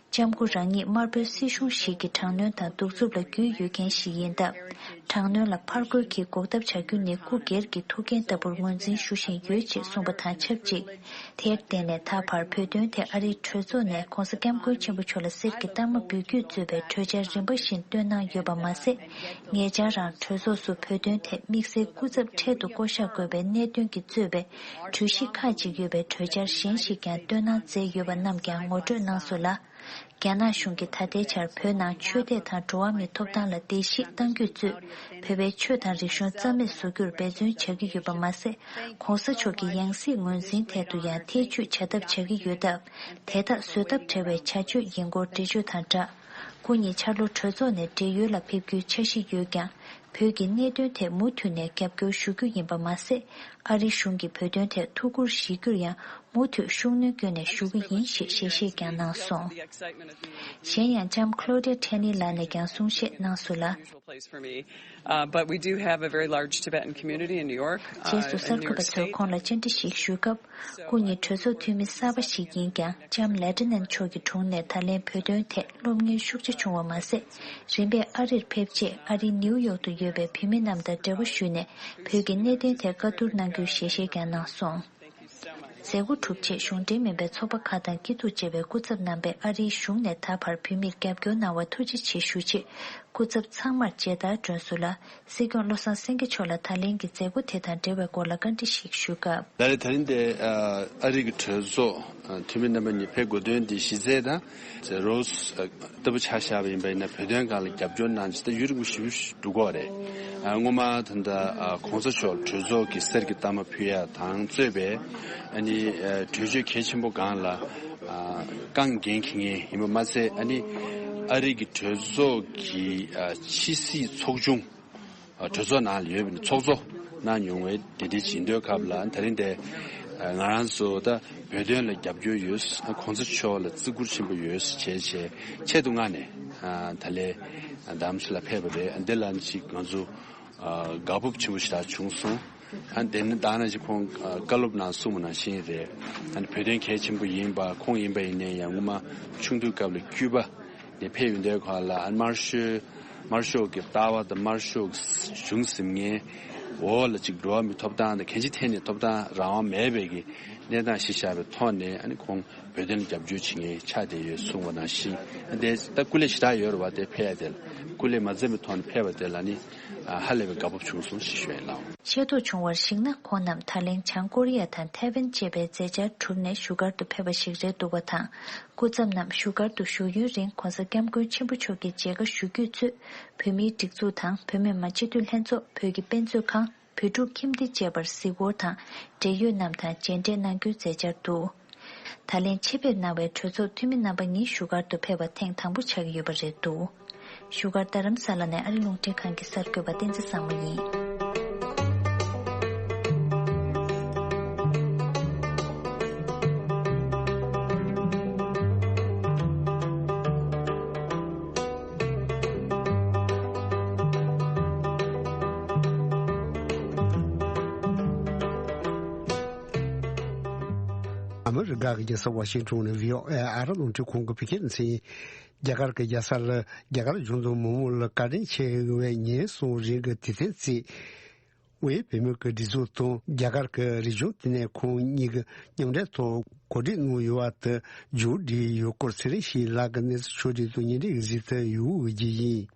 ལྕམ་སྐུ་རང་ཉིད་དམར་པོའི་སྲིད་གཞུང་ཞིག་གི་དྲག་གནོན་དང་གདུག་རྩུབ་ལ་རྒྱུས་ཡོད་མཁན་ཞིག་ཡིན་སྟབས། དྲག་གནོན་ལ་ཕར་རྒོལ་གྱིས་འགོག་ཐབས་བྱ་རྒྱུ་ནི་སྐུ་སྒེར་གྱི་ཐུགས་འགན་ལྟ་བུར་ངོས་འཛིན་ཞུ་བཞིན་ཡོད་ཅེས་གསུངས་པ་དང་ཆབས་ཅིག་དེར་བརྟེན་ནས་ད་བར་བོད་དོན་ཐད་ཨ་རིའི་གྲོས་ཚོགས་ནས་༧གོང་ས་༧སྐྱབས་མགོན་ཆེན་པོ་མཆོག་ལ་གསེར་གྱི་རྟགས་མ་འབུལ་རྒྱུས་གཙོས་པའི་གྲོས་འཆར་རིམ་པ་བཞིན་བཏོན་གནང་ཡོད་པ་མ་ཟད། ཉེ་ཆར་རང་གྲོས་ཚོགས་སུ་བོད་དོན་ཐད་དམིགས་བསལ་སྐུ་ཚབ་འཕྲལ་དུ་བསྐོ་གཞག་དགོས་པའི་གནད་དོན་གྱིས་གཙོས་པའི་གྲོས་གཞི་ཁག་ཅིག་ཡོད་པའི་གྲོས་འཆར་གཞན་ཞིག་ཀྱང་བཏོན་གནང་མཛད་ཡོད་པ་རྣམས་ཀྱང་ངོ་སྤྲོད་གནང་སོང་ལ། རྒྱ་ནག་གཞུང་གིས་ད་ལྟའི་ཆར་བོད་ནང་ཆོས་དད་དང་འགྲོ་བ་མིའི་ཐོབ་ཐང་ལ་བརྡལ་བཤིག་གཏང་རྒྱུས་གཙོས། བོད་པའི་ཆོས་དང་རིག་གཞུང་རྩ་མེད་བཟོ་རྒྱུར་འབད་བརྩོན་བྱ་གི་ཡོད་པ་མ་ཟད། ྋགོང་ས་མཆོག་གི་ཡང་སྲིད་ངོས་འཛིན་ཐད་དུ་ཡང་ཐེ་བྱུས་བྱ་ཐབས་བྱ་གི་ཡོད་སྟབས། དེ་དག་བཟོད་ཐབས་བྲལ་བའི་བྱ་སྤྱོད་ཡིན་སྐོར་འགྲེལ་བརྗོད་དང་སྦྲགས། སྐུ་ཉིད་འཆར་ལོ་གྲོས་ཚོགས་ནས་བགྲེས་ཡོལ་ལ་ཕེབས་རྒྱུའི་འཆར་གཞི་ཡོད་ཀྱང་། བོད་ཀྱི་གནད་དོན་ཐད་མུ་མཐུད་ནས་རྒྱབ་སྐྱོར་ཞུ་རྒྱུ་ཡིན་པ་མ་ཟད། ཨ་རི་གཞུང་གིས་བོད་དོན་ཐད་ཐུགས་ཁུར་བཞེས་རྒྱུར་ཡང་མུ་མཐུད་ཤུགས་སྣོན་བསྐྱོན་ནས་ཞུ་གི་ཡིན་ཞེས་ཞལ་བཞེས་ཀྱང་གནང་སོང་། གཞན་ཡང་ལྕམ་Claudia Tenney་ལགས་ནས་ཀྱང་གསུང་བཤད་གནང་སོང་ལ། Place for me. Uh, but we do have a very large Tibetan community in New York. རྗེས་སུ་གསར་འགོད་པ་ཚོས་ཁོང་ལ་བཅར་འདྲི་ཞིག་ཞུས་སྐབས། སྐུ་ཉིད་གྲོས་ཚོགས་འཐུས་མི་གསར་པ་ཞིག་ཡིན་ཀྱང་ལྕམ་ལེ་ཏི་ནན་མཆོག་གི་དྲུང་ནས་ད་ལན་བོད་དོན་ཐད་སློབ་གཉེར་ཤུགས་ཆེ་བྱུང་བ་མ་ཟད། རིམ་པས་ཨ་རིར་ཕེབས་རྗེས་ཨ་རིའི་ནིའུ་ཡོག་ཏུ་ཡོད་པའི་བོད་མི་རྣམས་དང་འབྲེལ་བ་ཞུས་ནས་བོད་ཀྱི་གནད་དོན་ཐད་བཀའ་བསྡུར་གནང་རྒྱུའི་ཞལ་བཞེས་ཀྱང་གནང་སོང་། མཛད་སྒོ་གྲུབ་རྗེས་གཞུང་འབྲེལ་མིན་པའི་ཚོགས་པ་ཁག་དང་སྐྱིད་སྡུག་ཅེས་པའི་སྐུ་ཚབ་རྣམ་པས་ཨ་རིའི་གཞུང་ནས་ད་བར་བོད་མིར་རྒྱབ་སྐྱོར་གནང་བར་ཐུགས་རྗེ་ཆེ་ཞུ་ཆེད། སྐུ་ཚབ་ཚང་མར་མཇལ་དར་སྒྲོན་སོང་ལ། སྲིད་སྐྱོང་བློ་བཟང་སེང་གེ་མཆོག་ལ་ད་ལན་གྱི་མཛད་སྒོ་དེ་དང་འབྲེལ་བའི་སྐོར་ལ་བཀའ་འདྲི་ཞིག་ཞུས་སྐབས། ད་རེས་ད་རིང་དེ་ཨ་རི་གི་གྲོས་ཚོགས་འཐུས་མི་རྣམ་པ་གཉིས་ཕེབས་དགོས་དོན་དེ་གཞི་རྩའི་དང་རོས་ལྟ་བུ་ཆ་བཞག་པ་ཡིན་པ་ཡིན་ན་བོད་དོན་སྒང་ལ་རྒྱབ་སྐྱོར་གནང་ཅི་ད་ཡུན་རིང་པོ་ཞིག་འགྲོ་གི་ཡོད་རེད། སྔོན་མ་ད་ལྟ་གོང་ས་མཆོག་གྲོས་ཚོགས་ཀྱི་གསེར་གྱི་རྟགས་མ་ཕུལ་ཡ་དང་གཙོས་པའི་ཨ་ནི་གྲོས་ཆོད་གལ་ཆེན་པོ་སྒང་ལ་རྐང་འགན་འཁྱེར་མཁན་ཡིན་པ་མ་ཟད་ཨ་ནི་ཨ་རི་གི་གྲོས་ཚོགས་ཀྱི་ཕྱི་སྲིད་ཚོགས་ཆུང་། གྲོས་ཚོགས་ནང་ལ་ཡོད་པའི་ཚོགས་གཙོ་གནང་མྱོང་བའི་དེ་འདྲའི་བྱེད་འདོད་ཁབ་ལ་ད་རིང་དེ་ང་རང་ཚོ་ད་བོད་དོན་ལ་རྒྱབ་སྐྱོར་ཡོད། གོང་ས་མཆོག་ལ་བརྩི་བཀུར་ཆེན་པོ་ཡོད་བྱས་བྱས་ཆེད་དུ་མངགས་ནས་ད་ལས་འདམ་སུ་ལ་ཕེབས་པ་རེད། འདི་ལ་ཅིག་ང་ཚོ་དགའ་སྤོབས་ཆེན་པོ་ཞེ་དྲག་བྱུང་སོང་། དེ་ནི་ད་ནང་བཞིན་ཁོང་བཀའ་སློབ་ནང་གསུངས་པ་ནང་བཞིན་རེད། བོད་དོན་གལ་ཆེན་པོ་ཡིན་པ་ཁོང་ཡིན་པ་ཡིན་ནའི་ཡང་སྔོན་མ་ཆུང་དུས་སྐབས་ལ་ཀྱུ་པ། ནས་ཕེབས་ཡོང་དུས་ག་ལ་ཨ་དམར་ཤོག་དམར་ཤོག་གི་ལྟ་བ་དང་དམར་ཤོག་གཞུང་ཟིན་མཁན་འོག་ལ་ཅིག་འགྲོ་བ་མི་ཐོབ་ཐང་དང་གང་ཅིའི་ཐད་ནས་ཐོབ་ཐང་རང་དབང་མེད་པའི་གི་གནས་སྟངས་ཤིག་ཤར་བའི་ཐོག་ནས་ཨ་ནི་ཁོང་བོད་དོན་ལ་རྒྱབ་སྐྱོར་བྱེད་མཁན་ཆགས་བསྡད་ཡོད་གསུངས་པ་ནང་བཞིན་ཨ་དེ་ད་སྐུ་ལས་ཞེ་དྲག་ཡོད་རེད་བ། དེ་ཕེབས་ཡ་དེ་ལ་སྐུ་ལས་མ་འཛེམས་པའི་ཐོག་ནས་ཕེབས་པ་དེ་ལ་ནི་ཧ་ལས་པའི་དགའ་སྤོབས་བྱུང་སོང་ཞེས་ཞུ་ཡ་ཡིན་ལགས། ཤེས་རྟོགས་བྱུང་བར་གཞིགས་ན་ཁོང་རྣམས་ད་ལན་བྱང་ཀོ་རི་ཡ་དང་ཐའེ་ཝན་བཅས་པའི་མཛད་འཆར་གྲུབ་ནས་བཞུགས་སྒར་དུ་ཕེབས་པ་ཞིག་རེད་འདུག་པ་དང་། སྐུ་ཚབ་རྣམས་བཞུགས་སྒར་དུ་བཞུགས་ཡུན་རིང་གོང་ས་སྐྱབས་མགོན་ཆེན་པོ་མཆོག་གི་མཇལ་ཁ་ཞུ་རྒྱུས་གཙོས་བོད་མིའི་སྒྲིག་འཛུགས་དང་བོད་མི་མང་སྤྱི་འཐུས་ལྷན་ཚོགས། བོད་ཀྱི་དཔེ་མཛོད་ཁང་། བོད་ཕྲུག་ཁྱིམ་སྡེ་བཅས་པར་གཟིགས་སྐོར་དང་འབྲེལ་ཡོད་རྣམས་དང་མཇལ་འཕྲད་གནང་རྒྱུའི་མཛད་འཆར་འདུག་ད་ལན་ཆེད་ཕེབས་གནང་བའི་གྲོས་ཚོགས་འཐུས་མི་རྣམ་པ་གཉིས་བཞུགས་སྒར་དུ་ཕེབས་པ་ཐེངས་དང་པོ་ཆགས་ཀྱི་ཡོད་པ་རེད་འདུག་བཞུགས་སྒར་རྡ་རམ་ས་ལ་ནས་ཨ་རི་རླུང་འཕྲིན་ཁང་གི་གསར་འགོད་པ་བསྟན་འཛིན་བཟང་མོ་ཡིན། ཨ་མི་རི་ཀ་གི་རྒྱལ་ས་ཝ་ཤིང་ཊོན་ནས་བྷི་ཨོ་ཨེ་ཨ་རི་རླུང་འཕྲིན་ཁང་གི་བོད་སྐད་སྡེ་ཚན་ཡིན། རྒྱ་གར་གྱི་རྒྱལ་ས་ལ་རྒྱ་གར་གཞུང་དང་མི་མང་ལ་བཀའ་དྲིན་ཆེ་བའི་ཉིན་གསུམ་རིང་གི་དུས་སྟོན་བརྩིས། དབུས་བོད་མི་གི་སྒྲིག་འཛུགས་དང་རྒྱ་གར་གྱི་རིག་གཞུང་བསྟི་གནས་ཁང་གཉིས་ཀྱི་མཉམ་འབྲེལ་ཐོག་གོ་སྒྲིག་གནང་ཡོད་པ་དེ་མཇུག་བསྒྲིལ་ཡོད་སྐོར་ཚེ་རིང་སྐྱིད་ལགས་ཀྱིས་གནས་ཚུལ་ཕྱོགས་སྒྲིག་དང་ཉེ་འབྲེལ་གྱི་གཟིགས་ཐོན་ཡོད་པའི་རྒྱུ་ཡིན།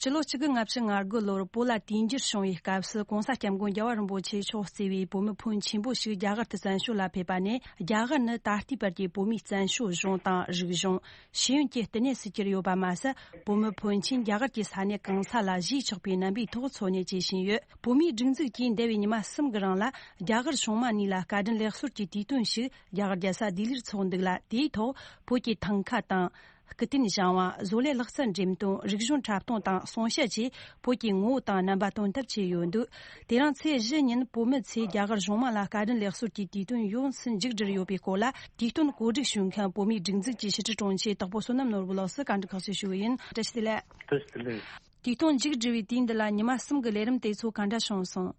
སྤྱི་ལོ་གཅིག་དགུ་ལྔ་བཅུ་ང་དགུ་ལོར་བོད་ལ་དུས་འགྱུར་བྱུང་བའི་སྐབས་སུ་༸གོང་ས་༸སྐྱབས་མགོན་རྒྱལ་བ་རིན་པོ་ཆེ་མཆོག་གཙོས་པའི་བོད་མི་ཕོན་ཆེན་པོ་ཞིག་རྒྱ་གར་དུ་བཙན་བྱོལ་ལ་ཕེབས་པ་ནས། རྒྱ་གར་ནི་ད་ལྟའི་བར་གྱི་བོད་མིའི་བཙན་བྱོལ་གཞུང་དང་རིག་གཞུང་། ཤེས་ཡོན་གྱི་བསྟི་གནས་སུ་གྱུར་ཡོད་པ་མ་ཟད། བོད་མི་ཕོན་ཆེན་རྒྱ་གར་གྱི་ས་གནས་གང་ས་ལ་གཞིས་ཆགས་པའི་རྣམ་པའི་ཐོག་འཚོ་གནས་བྱེད་བཞིན་ཡོད། བོད་མིའི་སྒྲིག་འཛུགས་ཀྱིས་འདས་པའི་ཉི་མ་གསུམ་གྱི་རིང་ལ་རྒྱ་གར་གཞུང་མང་གཉིས་ལ་བཀའ་དྲིན་ལེགས་གསོལ་གྱི་དུས་སྟོན་ཞིག་རྒྱ་གར་རྒྱལ་ས་ལྡི་ལིར་འཚོགས་འདུག་ལ། དེའི་ཐོག་བོད་ཀྱི་ཐང་ཀ་དང་། སྐུ་རྟེན་བཞེངས་པ། བཟོ་ལས་ལག་རྩལ་འགྲེམས་སྟོན། རིག་གཞུང་འཁྲབ་སྟོན་དང་གསུང་བཤད་བཅས་བོད་ཀྱི་ངོ་བོ་དང་རྣམ་པ་སྟོན་ཐབས་བྱས་ཡོད་འདུག་དེ་རིང་ཚེས་བཞི་ཉིན་བོད་མི་ཚོས་རྒྱ་གར་གཞུང་མང་ལ་བཀའ་དྲིན་ལེགས་གསོལ་གྱི་དུས་སྟོན་ཡོངས་སུ་མཇུག་བསྒྲིལ་ཡོད་པའི་སྐོར་ལ། དུས་སྟོན་གོ་སྒྲིག་ཞུ་མཁན་བོད་མིའི་སྒྲིག་འཛུགས་ཀྱི་ཕྱི་དྲིལ་དྲུང་ཆེ་དྭགས་པོ་བསོད་ནམས་ནོར་བུ་ལགས་སུ་བཀའ་འདྲི་ཁག་ཅིག་ཞུ་གི་ཡིན། བཀྲ་ཤིས་བདེ་ལེགས། བཀྲ་ཤིས་བདེ་ལེགས། དུས་སྟོན་མཇུག་བསྒྲིལ་བའི་དུས་འདི་ལ་ཉི་མ་གསུམ་གྱི་ལས་རིམ་དེ་ཚོ་ག་འདྲ་བྱུང་སོང་།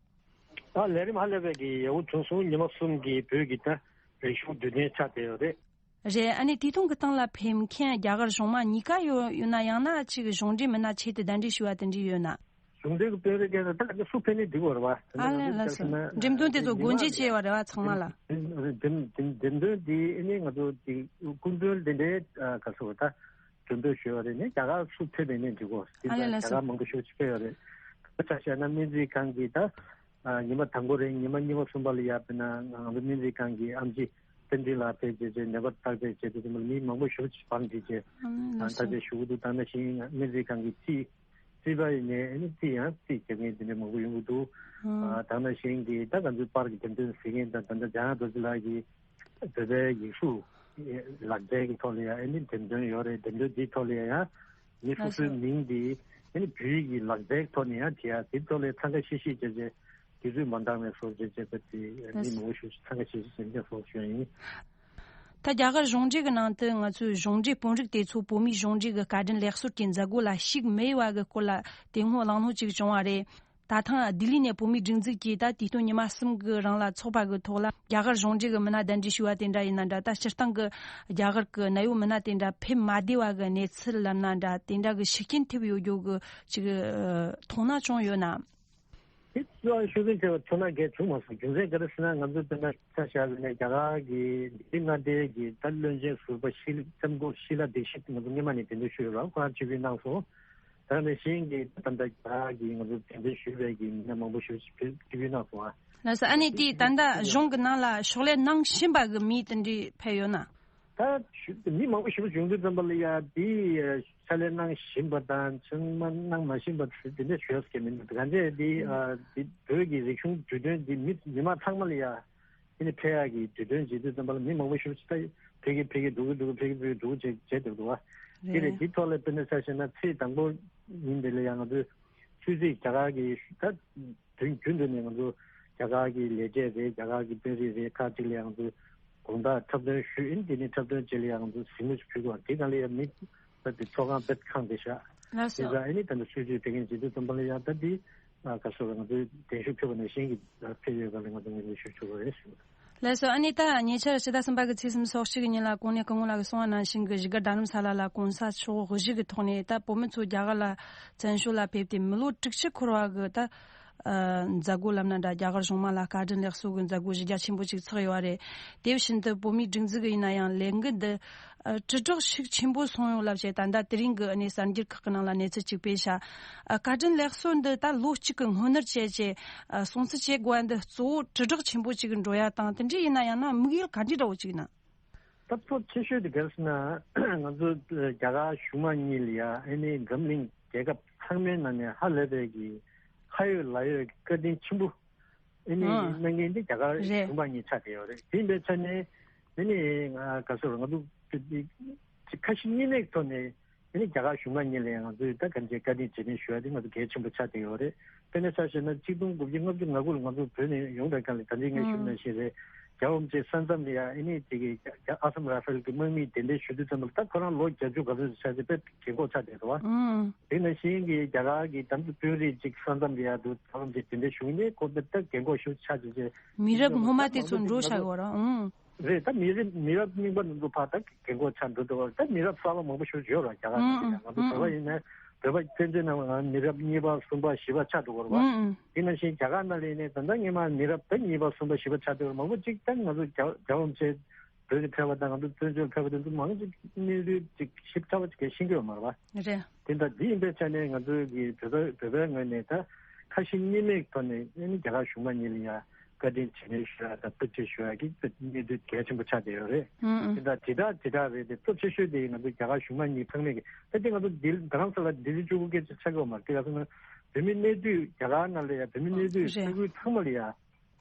ད་ལས་རིམ་ཧ་ལས་པའི་གི་ཡག་པོ་བྱུང་སོང་། ཉི་མ་གསུམ་གྱི་བོད་ཀྱི་ད་རིག་གཞུང་དུས་སྟོན་ཆགས་བསྡད་ཡོད་རེད། རེད། ཨ་ནི་དུས་སྟོན་གྱི་སྟེང་ལ་ཕེབས་མཁན་རྒྱ་གར་གཞུང་མང་གཉིས་ཀ་ཡོད་ཡོད་ན། ཡང་ན་ཅིག་གཞུང་འབྲེལ་མི་སྣ་ཆེད་དུ་གདན་འདྲེན་ཞུས་པ་དེ་འདྲ་ཡོད་ན། གཞུང་འབྲེལ་གྱི་དཔོན་རིགས་ཀྱང་ད་ག་ཚོད་སུ་ཕེབས་ནས་འགྲིག་པ་རེད་བ། ཨ་ལས་ལགས་སོ། འགྲེམས་སྟོན་དེ་ཚོ་སྒོ་འབྱེད་བྱས་པ་རེད་བ། ཚང་མ་ལ། འགྲེམས་འགྲེམས་འགྲེམས་སྟོན་དེ་ཨ་ནི་ང་ཚོ་དེ་སྐུ་མགྲོན་དེ་འདྲའི་ག་ཚོད་ད་གྲོས་འདོན་ཞུས་པ་རེད། ནས་རྒྱ་གར་སུ་ཕེབས་ནས་ནས་འགྲིག་གོ། དེ་ཨ་ལས་ལགས་སོ། རྒྱ་གར་མང་པོ་ཞེ་པོ་ཅིག་ཕེབས་ཡོད་རེད། ཆ་བཞག་ན་སྨན་རྩིས་ཁང་གི་ད། ཉི་མ་དང་པོ་རེད། ཉི་མ་གཉིས་པ་གསུམ་པ་ལ་ཡ་དཔེར་ན་ང་ཚོ་སྨན་རྩིས་ཁང་གི་ཨེམ་ཆི་བསྟན་འཛིན་ལགས་ཕེབས་བྱས་བྱས་ནད་པ་བརྟག་དཔྱད་བྱས་དུས་ཙམ་པ་ལ་མི་མང་པོ་ཞེ་པོ་ཅིག་བང་བསྒྲིགས་བྱས་ཨ་ལགས་སོ། བརྟག་དཔྱད་ཞུ་གི་འདུག་ད་ནང་བཞིན་སྨན་རྩིས་ཁང་གི་རྩིས་རྩིས་པ་ཡིན་ནའི་ཨ་ནི་རྩིས་ཡང་རྩིས་རྒྱབ་མཁན་དེ་འདྲ་མང་པོ་ཡོང་གི་འདུག་ཨ་ད་ནང་བཞིན་གྱི་ད་ང་ཚོའི་པར་གྱི་འགྲེམས་སྟོན་ཟེར་མཁན་དང་ད་ལྟ་འཇམ་དབྱངས་རྡོ་རྗེ་ལགས་ཀྱིས་བོད་པའི་ཡིག་གཟུགས་ལག་རྩལ་གྱི་ཐོག་ལ་ཡང་ཨ་ནི་འགྲེམས་སྟོན་ཡོད་རེད། འགྲེམས་སྟོན་འདིའི་ཐོག་ལ་ཡང་མི་སོ་སོའི་མིང་འདི་ཨ་ནི་བོད་ཡིག་གི་ལག་རྩལ་གྱི་ཐོག་ནས་ཡང་བྲིས་ཡ། དེའི་ཐོག་ལ་འཚང་ཁ་ཤིག་ཤིག་བྱས་བྱས་དུས་ཚོད་མ་འདང་བའི་བཟོ་བྱས་བྱས་པ་དེ་མི་མང་པོ་ཞིག་འཚང་ཁ་ཤིག་ཤིག་བྱས་བྱས་བཟོ་བྱས་ཡིན། ད་རྒྱ་གར་གཞུང་འབྲེལ་གྱི་ནང་དུ་ང་ཚོའི་གཞུང་འབྲེལ་དཔོན་རིགས་དེ་ཚོ་བོད་མིའི་གཞུང་འབྲེལ་གྱི་བཀའ་དྲིན་ལེགས་གསོལ་གྱི་མཛད་སྒོ་ལ་ཞུགས་མེད་པ་གི་སྐོར་ལ་དེ་སྔོན་གླེང་སློང་ཅིག་བྱུང་བ་རེད། ད་ཐེངས་ལྡི་ལི་ནས་བོད་མིའི་སྒྲིག་འཛུགས་ཀྱིས་ད་དུས་སྟོན་ཉི་མ་གསུམ་གྱི་རིང་ལ་འཚོགས་པ་གི་ཐོག་ལ་རྒྱ་གར་གཞུང་འབྲེལ་གྱི་མི་སྣ་གདན་འདྲེན་ཞུས་པ་དེ་འདྲ་ཡིན་ན་འདྲ། ད་སྤྱིར་བཏང་གི་རྒྱ་གར་གྱི་གནད་ཡོད་མི་སྣ་དེ་འདྲ་ཕེབས་མ་བདེ་བ་གི་གནས་ཚུལ་ལབ་ན་འདྲ། དེ་འདྲ་གི་ཤུགས་རྐྱེན་ཐེབས་ཡོད་རྒྱུ་གི་ཅིག་མཐོང་སྣང་བྱུང་ཡོད་ན། དེ་གཙོ་བོ་ཤུགས་རྐྱེན་ཐེབས་པ་ཚོར་སྣང་གལ་བྱུང་མ་སོང་། རྒྱུ་མཚན་ག་རེ་ཟེར་ན་ང་ཚོ་དཔེར་ན་ཆ་བཞག་པ་ཡིན་ན་རྒྱ་གར་གྱི་ལྡི་ལི་མངའ་སྡེའི་གི་ད་བློན་ཆེན་ཟུར་པ་ཤི་ལ་ལྕམ་སྐུ་ཤི་ལ་དིག་ཤིད་ང་ཚོ་སྔོན་མ་ནས་གདན་འདྲེན་ཞུས་ཡོད་རེད། ཁོ་རང་ཕྱིར་འབུད་གནང་སོང་། ད་ནང་བཞིན་གྱི་ད་ལྟ་རྒྱ་གར་གྱི་ང་ཚོ་གདན་འདྲེན་ཞུས་པའི་གི་མི་སྣ་མང་པོ་ཞིག་ཕེབས་ཕེབས་གནང་སོང་ཨ། ལགས་སོ། ཨ་ནི་དེས་ད་ལྟ་གཞུང་གི་ནང་ལ་ཕྱག་ལས་གནང་བཞིན་པ་གི་མི་དེ་འདྲས་ཕེབས་ཡོད་ན། ད་ཞུ་མི་མང་པོ་ཞིག་བྱུང་དུས་ཙམ་པ་ལ་ཡ་དེ་ཕྱག་ལས་གནང་བཞིན་པ་དང་ཚང་མ་གནང་མ་བཞིན་པ་དེ་འདྲ་ཞུ་ཡ་སྐད་མི་འདུག་གང་ཅི་དེ་ཨ་དེ་བོད་ཀྱི་རིག་གཞུང་དུས་སྟོན་དེ་མི་མི་མང་ཚང་མ་ལ་ཡ། དེ་ནས་ཕེབས་ཡག་གི་དུས་སྟོན་བྱེད་དུས་ཙམ་པ་ལ་མི་མང་པོ་ཞིག་ཕེབས་ཀྱི་ཕེབས་ཀྱི་འགྲོ་གི་འགྲོ་གི་ཕེབས་ཀྱི་ཕེབས་ཀྱི་འགྲོ་གི་བྱེད་བྱེད་བསྡད་འདུག་བ། དེ་རེད། རེད། དེ་ཐོག་ལ་དཔེར་ན་ཆ་བཞག་ན་ཚེས་དང་པོ་ཉིན་དེ་ལ་ཡང་ང་ཚོས་སུད་སི་རྒྱ་གར་གྱི་ད་དུས་རྒྱུན་དུ་ནས་ང་ཚོ་རྒྱ་གར་གྱི་ལས་བྱེད་རེད། རྒྱ་གར་གྱི་དཔོན་རིགས་རེད། ཁག་ཅིག་ལ་ཡང་ང་ཚོས་དགོང་དག་འཁྲབ་སྟོན་ཞུས་ཡིན། དེ་ནས་འཁྲབ་སྟོན་རྗེས་ལ་ཡང་ང་ཚོས་གཟིགས་མོ་ཞིག་ཕུལ་དགོས་པ་དེ་གང་ལ་ཡང་མི་ད་དེ་ཚོགས་ཁང་དཔེ་ཁང་དེ་བཞག་ལགས་སོ། དེ་ཚོ་ཨ་ནི་ད་ནི་སུད་སི་བོད་ཁྱིམ་བྱེད་དུས་ཙམ་པ་ལ་ཡང་ད་དེ་ཨ་ག་སོ་ར་ང་ཚོའི་གདན་ཞུ་ཕེབས་པ་ནང་བཞིན་གྱི་ཕེབས་ཡོད་པ་ལ་ང་ཚོ་ངོས་འཛིན་ཞུ་ཆོག་གི་རེད་ཞུ། ལགས་སོ། ཨ་ནི་ད་ཉེ་ཆར་ཕྱི་ཟླ་གསུམ་པ་གི་ཚེས་སུམ་ཅུ་སོ་གཅིག་གི་ཉིན་ལ་གོང་ནས་སྐུ་ངོ་ལགས་ཀྱིས་གསུངས་པ་ནང་བཞིན་གྱི་བཞུགས་སྒར་རྡ་རམ་ས་ལ་ལ་གོང་ས་མཆོག་དབུ་བཞུགས་ཀྱི་ཐོག་ནས་ད་བོད་མི་ཚོ་རྒྱ་གར་ལ་བཙན་བྱོལ་ལ་ཕེབས་ཏེ་མི་ལོ་དྲུག་ཅུ་འཁོར་བ་གི་ད་ཨ་མཛད་སྒོ་ལབ་ན་འདྲ། རྒྱ་གར་གཞུང་མང་ལ་བཀའ་དྲིན་ལེགས་གསོལ་གྱི་མཛད་སྒོ་གཞི་རྒྱ་ཆེན་པོ་ཅིག་ཚོགས་ཡོད་རེད། དེ་བཞིན་དུ་བོད་མིའི་སྒྲིག་འཛུགས་ཡིན་ན་ཡང་ལས་འགུལ་འདི་ཨ་དྲིལ་བསྒྲགས་ཤུགས་ཆེན་པོ་སོང་ཡོད་ལབ་བྱས། ད་ལྟ་དེ་རིང་གི་ཨ་ནི་གསར་འགྱུར་ཁག་གི་ནང་ལ་གནས་ཚུལ་ཅིག་སྤེལ་ཤག་ཨ་བཀའ་དྲིན་ལེགས་གསོལ་འདི་ད་ལོ་གཅིག་གི་སྔོན་ནས་བྱས་བྱས་ཨ་སྲུང་བརྩི་བྱེད་དགོས་པ་འདི་གཙོ་བོ་དྲིལ་བསྒྲགས་ཆེན་པོ་ཅིག་འགྲོ་ཡ་དང་། དེ་འདྲ་ཡིན་ན་ཡང་ན་དམིགས་ཡུལ་ག་འདྲ་འདྲ་བོ་ཅིག་ཡིན་ན། ད་གཙོ་ཆེ་ཤོས་དེ་ག་རེ་ཟེར་ན་ང་ཚོ་རྒྱ་གར་གཞུང་མང་གཉིས་ལ་ཡ་ཨ་ནི་འཛམ་གླིང་རྒྱལ་ཁབ་ཚང་མའི་ནང་ནས་ཧ་ལས་པའི་གི་ཁ་ཡོད་ལག་ཡོད་ཀྱི་བཀའ་དྲིན་ཆེན་པོ་ཨ་ནི་ཨང་གནང་མཁན་དེ་རྒྱ་གར་རེད། གཞུང་མང་གཉིས་ཆགས་བསྡད་ཡོད་རེད། དེ་ཡིན་པའི་ཆ་ནས་ཨ་ནི་ང་ག་ཚོད་ང་ཚོ་ཁ་ཞེ་གཉིས་མེད་ཐོག་ནས་ཨ་ནི་རྒྱ་གར་གཞུང་མང་གཉིས་ལ་ཡང་ང་ཚོས་ད་གང་ཅིའི་བཀའ་དྲིན་རྗེས་དྲན་ཞུ་ཡ་དེ་ང་ཚོ་གལ་ཆེན་པོ་ཆགས་བསྡད་ཡོད་རེད། དཔེར་ན་ཆ་བཞག་ན་གཅིག་སྟོང་དགུ་བརྒྱ་ལྔ་བཅུ་ང་དགུ་ལ་ང་ཚོ་བོད་ནས་ཡོང་བའི་སྒང་ལ་ད་ལྟའི་ངས་ཞུས་ནང་བཞིན་རེད། རྒྱལ་བ་རིན་པོ་ཆེ་ས་མཚམས་ལ་ཡ་ཨ་ནི་དེ་གི་རྒྱ་ཨ་སམ་ར་ཧྥེལ་གྱི་དམག་མིས་གདན་འདྲེན་ཞུ་དུས་ཙམ་པ་ལ་ད་ཁོ་རང་ལོ་བརྒྱད་ཅུ་ག་ཚོད་ཆགས་ཚེ་དཔེ་རྒན་གོག་ཆགས་བསྡད་འདུག་བ། དེ་ནང་བཞིན་གྱི་རྒྱ་གར་གྱི་དམ་དུ་དཔོན་རིགས་གཅིག་ས་མཚམས་ལ་ཡ་འདུག་རྒྱལ་བ་རིན་པོ་ཆེ་གདན་འདྲེན་ཞུ་ནས་ཁོ་དཔེ་ད་རྒན་གོག་ཞིག་ཆགས་བྱས་བྱས། མི་རབས་སྔོན་མ་དེ་ཚོ་འགྲོ་བཞག་ཡོད་ར། ཨང་། རེད། ད་མི་རབས་མི་རབས་རྙིང་པ་ནང་དུ་ཕར་ད་རྒན་གོག་ཆགས་འགྲོ་འདུག་བ། ད་མི་རབས་གསར་པ་མང་པོ་ཞིག་ཡོད་ར། རྒྱ་གར་ནང་ལ་ཡང་ང་ཚོ་བོད་པ་ཡིན་ན་བོད་པ་བཙན་བྱོལ་ནང་ང་མི་རབས་གཉིས་པ་གསུམ་པ་བཞི་པ་ཆགས་འགྲོ་གི་རེད་བ། དེ་ནང་བཞིན་རྒྱ་གར་ནང་ལ་ཡིན་ནའི་ད་ལྟ་སྔོན་མ་མི་རབས་ད་གཉིས་པ་གསུམ་པ་བཞི་པ་ཆགས་འགྲོ་གི་རེད། མང་པོ་ཅིག་ད་ང་ཚོ་རྒྱ་རྒྱ་བོད་ཆེ་བོད་ནས་ཕེབས་པ་དང་ང་ཚོ་བཙན་བྱོལ་ཕེབས་པ་དེ་ཚོ་མང་པོ་ཅིག་གནས་ཚུལ་ཅིག་ཞིབ་ཕྲ་བ་ཅིག་ཤེས་ཀྱི་ཡོད་མ་རེད་བ། རེད། དེ་འདྲ་འདི་ཡིན་པའི་ཆ་ནས་ང་ཚོའི་གི་བོད་པ་བོད་པའི་ངོས་ནས་ད་ཁ་ཞེ་གཉིས་མེད་ཀྱི་ཐོག་ནས་ཨ་ནི་རྒྱ་གར་གཞུང་མང་གཉིས་ལ་ཡང་བཀའ་དྲིན་རྗེས་དྲན་ཞུ་ཡ་དང་ཐུགས་རྗེ་ཆེ་ཞུ་ཡ་གི་གནས་ཚུལ་གལ་ཆེན་པོ་ཆགས་བསྡད་ཡོད་རེད། ཨུ་ཨུ། དེ་འདྲ་དེ་འདྲ་དེ་འདྲ་རེད། དེ་གཙོ་ཆེ་ཤོས་དེ་ང་ཚོ་རྒྱ་གར་གཞུང་མང་གཉིས་ཚང་མས་ཀྱི་ད་དེ་ང་ཚོ་ལྡི་རྡ་རམ་ས་ལ་ལྡི་ལི་གཅིག་པུ་སྐད་ཆ་ཆགས་ཀྱི་ཡོད་མ་རེད། དེ་ག་ཚོད་ན་བོད་མི་གནས་སྡོད་རྒྱ་གར་ནང་ལ་ཡ་བོད་མི་གནས་སྡོད་རེད། ས་ཁུལ་ཚང་མ་ལ་ཡ། ཨ་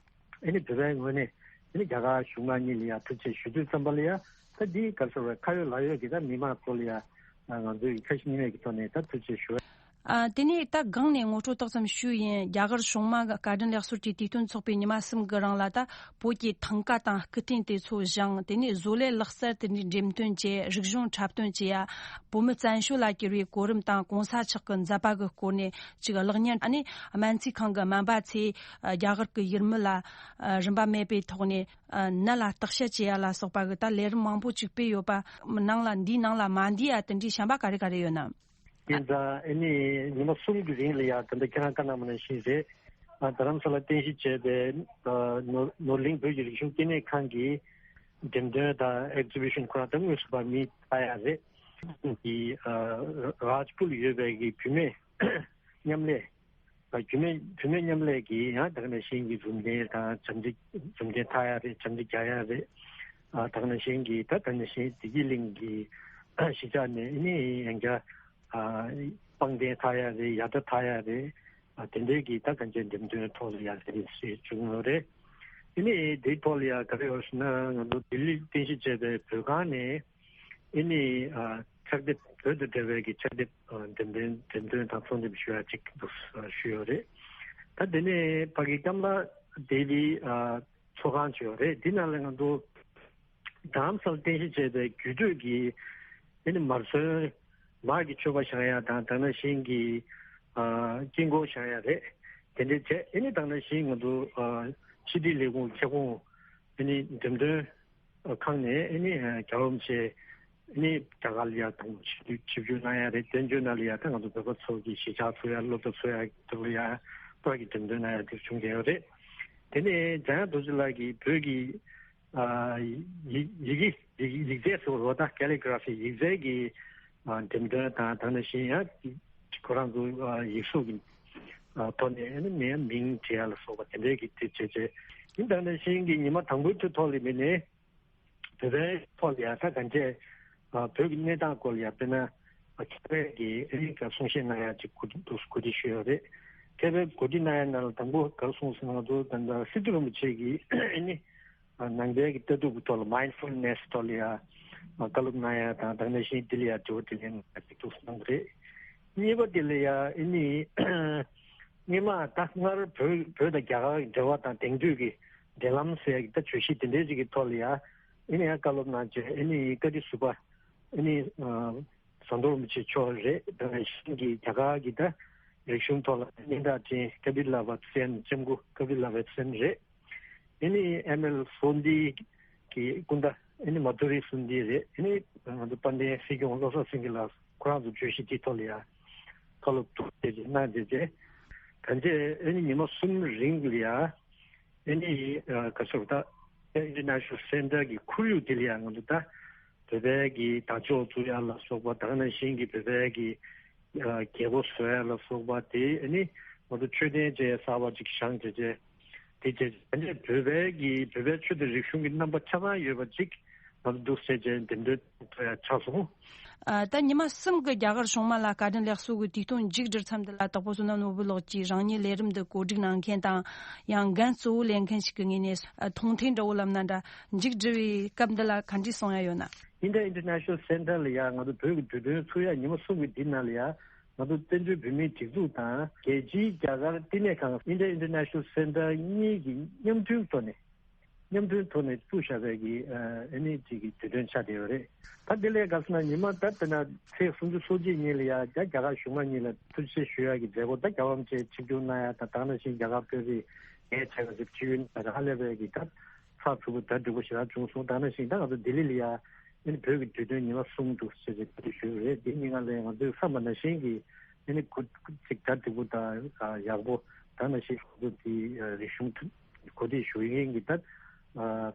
ནི་བོད་པའི་ངོས་ནས་ཨ་ནི་རྒྱ་གར་གཞུང་མང་གཉིས་ལ་ཡང་ཐུགས་རྗེ་ཆེ་ཞུ་དུས་ཙམ་པ་ལ་ཡང་ད་འདི་ག་རེ་ཟེར་བ་ཁ་ཡོད་ལག་ཡོད་ཀྱི་ད་མི་མང་ཚོ་ལ་ཡང་ང་ཚོས་ཁ་ཞེ་གཉིས་མེད་ཀྱི་ཐོག་ནས་ད་ཐུགས་རྗེ་ཆེ་ཞུ། ཨ། དེ་ནས་ད་སྒང་ནས་ངོ་སྤྲོད་ཏོག་ཙམ་ཞུས་ཡིན། རྒྱ་གར་གཞུང་མང་གི་བཀའ་དྲིན་ལེགས་གསོལ་གྱི་དུས་སྟོན་ཚོགས་པའི་ཉི་མ་གསུམ་གི་རིང་ལ་ད་བོད་ཀྱི་ཐང་ག་དང་སྐུ་རྟེན་དེ་ཚོ་བཞེངས། དེ་ནས་བཟོ་ལས་ལག་རྩལ་དེ་འདྲའི་འགྲེམས་སྟོན་བྱས། རིག་གཞུང་འཁྲབ་སྟོན་བྱས་ཡ། བོད་མི་བཙན་བྱོལ་ལ་གྱུར་བའི་གོ་རིམ་དང་གོང་ས་མཆོག་གི་མཛད་པ་གི་སྐོར་ནས་ཅིག་གློག་བརྙན། ཨ་ནི་སྨན་རྩིས་ཁང་གི་སྨན་པ་ཚོས་རྒྱ་གར་གྱི་ཡུལ་མི་ལ་རིན་པ་མེད་པའི་ཐོག་ནས་ནད་ལ་བརྟག་དཔྱད་བྱེད་ཡ་ལ་སོགས་པ་གི་ད་ལས་རིམ་མང་པོ་ཅིག་སྤེལ་ཡོད་པ། ནང་ལ་འདིའི་ནང་ལ་མ་འདུས་ཡ་དེ་འདྲའི་བྱམས་པ་ག་རེ་ག་རེ་ཡོད་ན། ཡིན་ཙང་ཨ་ནི་ཉི་མ་གསུམ་གྱི་རིང་ལ་ཡ་ད་ལྟ་ཁྱེད་རང་བཀའ་གནང་བ་ནང་བཞིན་རེད། ཨ། རྡ་རམ་ས་ལ་རྟེན་གཞི་བྱས་པའི་ཨ་ནོར་ནོར་གླིང་བོད་ཀྱི་རིག་གཞུང་ལྟེ་གནས་ཁང་གི་འགྲེམས་སྟོན་དང་ཨེག་ཛི་བི་ཤན་ཁོ་རང་ད་དངོས་སུ་ཕར་མི་ལྟ་ཡ་རེད། གི་ཨ་རཱཇ་པུར་ཡོད་པའི་གི་བུད་མེད་མཉམ་ལས། བུད་མེད་བུད་མེད་མཉམ་ལས་ཀྱི་ཡང་ད་ག་ནང་བཞིན་གྱི་འཛུམ་རྟེན་དང་འཛུམ་རྟེན་འཛུམ་རྟེན་འཐག་ཡ་རེད། འཛུམ་རྟེན་རྒྱག་ཡ་རེད། ཨ། ད་ག་ནང་བཞིན་གྱི་ད་ད་ག་ནང་བཞིན་བདེ་སྐྱིད་གླིང་གི་གཞིས་ཆགས་ནས་ནི་ཡང་བསྐྱར་ཨ་པང་གདན་འཐག་ཡ་རེད། ཡར་ཐ་འཐག་ཡ་རེད། ཨ། དེ་འདྲའི་གི་ད་གང་ཅན་འགྲེམས་སྟོན་ཐོག་ལ་ཡང་དེ་རིགས་བྱུང་ཡོད་རེད། དེ་ནས་དེའི་ཐོག་ལ་ཡང་ག་རེ་ཡོད་ཟེར་ན་ང་ཚོ་ལྡི་ལིར་རྟེན་གཞི་བྱས་པའི་བོད་ཁང་ནས། ཨེ་ནི་ཨ་ཕྱག་དེབ་བོད་དང་འབྲེལ་བའི་གི་ཕྱག་དེབ་ཨ་འགྲེམས་སྟོན་འགྲེམས་སྟོན་དང་ཚོགས་འདུ་ཞུ་ཡ་གཅིག་འདུག་ཞུས་ཡོད་རེད། ད་དེ་ནས་ཕ་གི་ཀམ་ལ་དེ་ལི་ཨ་ཚོགས་ཁང་ཅིག་ཡོད་རེད། འདི་ནང་ལ་ང་ཚོ་རྡ་རམ་ས་ལ་རྟེན་གཞི་བྱས་པའི་རྒྱུད་སྟོད་ཀྱི་ཨེ་ནི་མར་ཚོན་མར་གྱི་མཆོད་པ་བཞེངས་ཡ་དང་ད་ག་ནང་བཞིན་གྱི་ཨ་དཀྱིལ་འཁོར་བཞེངས་ཡ་རེད། དེ་འདྲ་བྱས་ཨེ་ནི་ད་ག་ནང་བཞིན་ང་ཚོ་ཨ་ཕྱི་དྲིལ་ལས་ཁུངས་ཁྱབ་ཁོངས་ཨེ་ནི་འགྲེམས་སྟོན་ཁང་ནས་ཨ་ནི་རྒྱལ་བ་རིན་པོ་ཆེ་ཨ་ནི་རྒྱ་གར་ལ་ཡ་དང་ཆིབས་བསྒྱུར་གནང་ཡ་རེད། བཙན་བྱོལ་ནང་ལ་ཡ་ད་ང་ཚོ་བོད་པ་ཚོ་གི་གཞིས་ཆགས་ཚོ་ཡ་སློབ་གྲྭ་ཚོ་ཡ་དེ་ལ་ཡ་པར་གྱི་འགྲེམས་སྟོན་གནང་ཡ་དེ་བྱུང་བསྡད་ཡོད་རེད། དེ་ནས་འཇམ་དབྱངས་རྡོ་རྗེ་ལགས་ཀྱིས་བོད་ཀྱི་ཨ་ཡི་ཡི་གེ་ཡི་ཡིག་རྩལ་ཟེར་བ་རེད་པ། ད་ཀེ་ལི་གྷ་ར་ཕི་ཡིག་རྩལ་གྱི་ཨ་འགྲེམས་སྟོན་དང་ད་ག་ནང་བཞིན་ཡང་ཁོ་རང་ཚོ་ཨ་ཡིག་གཟུགས་ཀྱི་ཨ་ཐོག་ནས་ཨ་ནི་མིང་མིང་བྲིས་ཡ་ལ་སོགས་པ་དེ་འདྲའི་གི་དེ་བྱས་བྱས་ཡིན། ད་ག་ནང་བཞིན་གྱི་ཉི་མ་དང་པོའི་དུས་ཐོག་ལ་མི་ནས། བོད་པའི་ཐོག་ལ་ཡང་ད་གང་བྱས་ཨ་བོད་ཀྱི་གནས་སྟངས་སྐོར་ལ་ཡང་དཔེར་ན་ཨ་མཁས་པའི་གི་ཨ་ནི་གསུང་བཤད་གནང་ཡ་ཅིག་གོ་སྒྲིག་འདུག་གོ་སྒྲིག་ཞུས་ཡོད་རེད། མཁས་པའི་གོ་སྒྲིག་གནང་ཡ་ནང་ལ་དང་པོ་ག་རེ་གསུངས་ཟེར་ན་ང་ཚོ་ད་ལྟ་སི་ཏུ་རིན་པོ་ཆེ་གིས་ཨ་ནི་ཨ་ནང་པའི་གི་ལྟ་གྲུབ་ཀྱི་ཐོག་ལ་མའིན་ཌ་ཕུལ་ནེས་ཐོག་ལ་ཡང་ཨ་བཀའ་སློབ་གནང་ཡ་དང་ད་ག་ནང་བཞིན་འདི་ལ་ཡང་དྲི་བ་དྲིས་ལན་གནང་ཡ་ཅིག་འདུག་གསུངས་པ་རེད། གཉིས་པ་དེ་ལ་ཡང་ཨ་ནི་སྔོན་མ་ད་སྔར་བོད་བོད་དང་རྒྱ་གར་གྱི་འབྲེལ་བ་དང་དེང་དུས་ཀྱི་འབྲེལ་ལམ་ཟེར་ཡག་གི་ད་བརྗོད་གཞི་དེ་འདྲའི་ཅིག་གི་ཐོག་ལ་ཡ་ཨེ་ནི་ཡང་བཀའ་སློབ་གནང་བྱས་ཨེ་ནི་བཀའ་ཁྲི་ཟུར་པ་ཨེ་ནི་ཨ་ཟམ་གདོང་རིན་པོ་ཆེ་མཆོག་རེད། དེ་ནང་བཞིན་གྱི་རྒྱ་གར་གྱི་ད་རིག་གཞུང་ཐོག་ལ་སྙན་གྲགས་ཅན་ཀ་པི་ལ་བ་ཙི་སན་ལྕམ་སྐུ་ཀ་པི་ལ་བ་ཙི་སན་རེད། ཨེ་ནི་ཨེམ་ཨེལ་སོན་ཏི་གི་སྐུ་ཟླ་ཨེ་ནི་མ་ཐུ་རི་སོན་ཏི་རེད། ཨེ་ནི་ང་ཚོ་དཔལ་ལྡན་སྲིད་སྐྱོང་བློ་བཟང་སེང་གེ་ལགས་ཁོ་རང་ཚོ་བརྗོད་གཞི་དེའི་ཐོག་ལ་ཡ་བཀའ་སློབ་ཐུགས་རྗེ་ཆེ་གནང་བྱས་རྗེས་གང་བྱས་ཨེ་ནི་ཉི་མ་གསུམ་རིང་ལ་ཡ་ཨེ་ནི་ག་ཚོད་ད་International Center གི་ཁོར་ཡུག་དེ་ལ་ཡ་ང་ཚོ་ད་བོད་པའི་གི་དར་ལྕོག་བཙུགས་ཡ་ལ་སོགས་པ་ད་ག་ནང་བཞིན་གྱི་བོད་པའི་གི་རྒྱལ་པོ་བཟོ་ཡ་ལ་སོགས་པ་དེ་ཨེ་ནི་ང་ཚོ་མཆོད་རྟེན་བཅས་གསར་པ་ཅིག་བཞེངས་བྱས་རྗེས། དེ་རྗེས་ད་ནི་བོད་པའི་གི་བོད་པའི་ཆོས་དང་རིག་གཞུང་གི་རྣམ་པ་ཆ་ཚང་ཡོད་པ་ཅིག་ང་ཚོ་འདུག་ཟེར་བྱས་འགྲེམས་སྟོན་ཐོག་ཡ་ཆགས་སོང་། ཨ། ད་ཉི་མ་གསུམ་གི་རྒྱ་གར་གཞུང་མང་ལ་བཀའ་དྲིན་ལེགས་གསོལ་གྱི་དུས་སྟོན་མཇུག་བསྒྲིལ་མཚམས་འདི་ལ་དྭགས་པོ་བསོད་ནམས་ནོར་བུ་ལགས་ཀྱིས་རང་ཉིད་ལས་རིམ་འདི་གོ་སྒྲིག་གནང་མཁན་དང་ཡང་འགན་གཙོ་བོ་ལེན་མཁན་ཞིག་གི་ངོས་ནས་ཨ་མཐོང་ཐོས་འདྲ་བོ་ལབ་ན་འདྲ། མཇུག་བསྒྲིལ་བའི་སྐབས་འདི་ལ་ག་འདྲས་གསུང་ཡ་ཡོད་ན། India International Center ལ་ཡ་ང་ཚོ་བོད་ཀྱི་དུས་སྟོན་ཚུགས་ཡ་ཉི་མ་གསུམ་གྱི་འདི་ནང་ལ་ཡ། ང་ཚོ་བཙན་བྱོལ་བོད་མིའི་སྒྲིག་འཛུགས་དང་རྒྱལ་སྤྱིའི་རྒྱ་གར་བསྟི་གནས་ཁང་India International Center གཉིས་ཀྱི་མཉམ་མཐུན་ཐོག་ནས་མཉམ་མཐུན་ཐོག་ནས་བཙུགས་བཞག་པའི་གི་ཨ་ནི་གཅིག་གི་དུས་སྟོན་ཆགས་བསྡད་ཡོད་རེད། ད་དེ་ལས་ག་ཟེར་ན་ཉི་མ་ད་དཔེར་ན་ཚེས་སུམ་ཅུ་སོ་གཅིག་ཉིན་ལ་ཡ་རྒྱ་རྒྱ་གར་གཞུང་མང་གཉིས་ལ་ཐུགས་རྗེ་ཆེ་ཞུ་ཡ་གི་མཛད་སྒོ་ད་རྒྱལ་བ་རིན་པོ་ཆེ་ཆིབས་བསྒྱུར་གནང་ཡ་དང་ད་ག་ནང་བཞིན་རྒྱ་གར་དཔོན་རིགས་ངས་བྱས་པ་ཞིག་ཆིབས་བསྒྱུར་གནང་ཡ་ཧ་ལས་པའི་གི་ད། ཚགས་ཚུད་པོ་གྲ་སྒྲིག་པོ་ཞེ་དྲག་བྱུང་སོང་། ད་ནང་བཞིན་ད་ང་ཚོ་ལྡི་ལི་ལ་ཡ་ཨ་ནི་བོད་ཀྱི་དུས་སྟོན་ཉི་མ་གསུམ་དུ་ཞེས་པའི་གྲ་སྒྲིག་ཞུས་པ་རེད། འདི་གཉིས་ཀ་ལ་ང་ཚོས་བསམ་པ་ནང་བཞིན་གྱི་ཨ་ནི་གོ་ཅིག་གྲ་སྒྲིག་པོ་དང་ཡག་པོ། ད་ནང་བཞིན་ང་ཚོ་འདི་རིག་གཞུང་གོ་སྒྲིག་ཞུ་མཁན་གྱི་ད་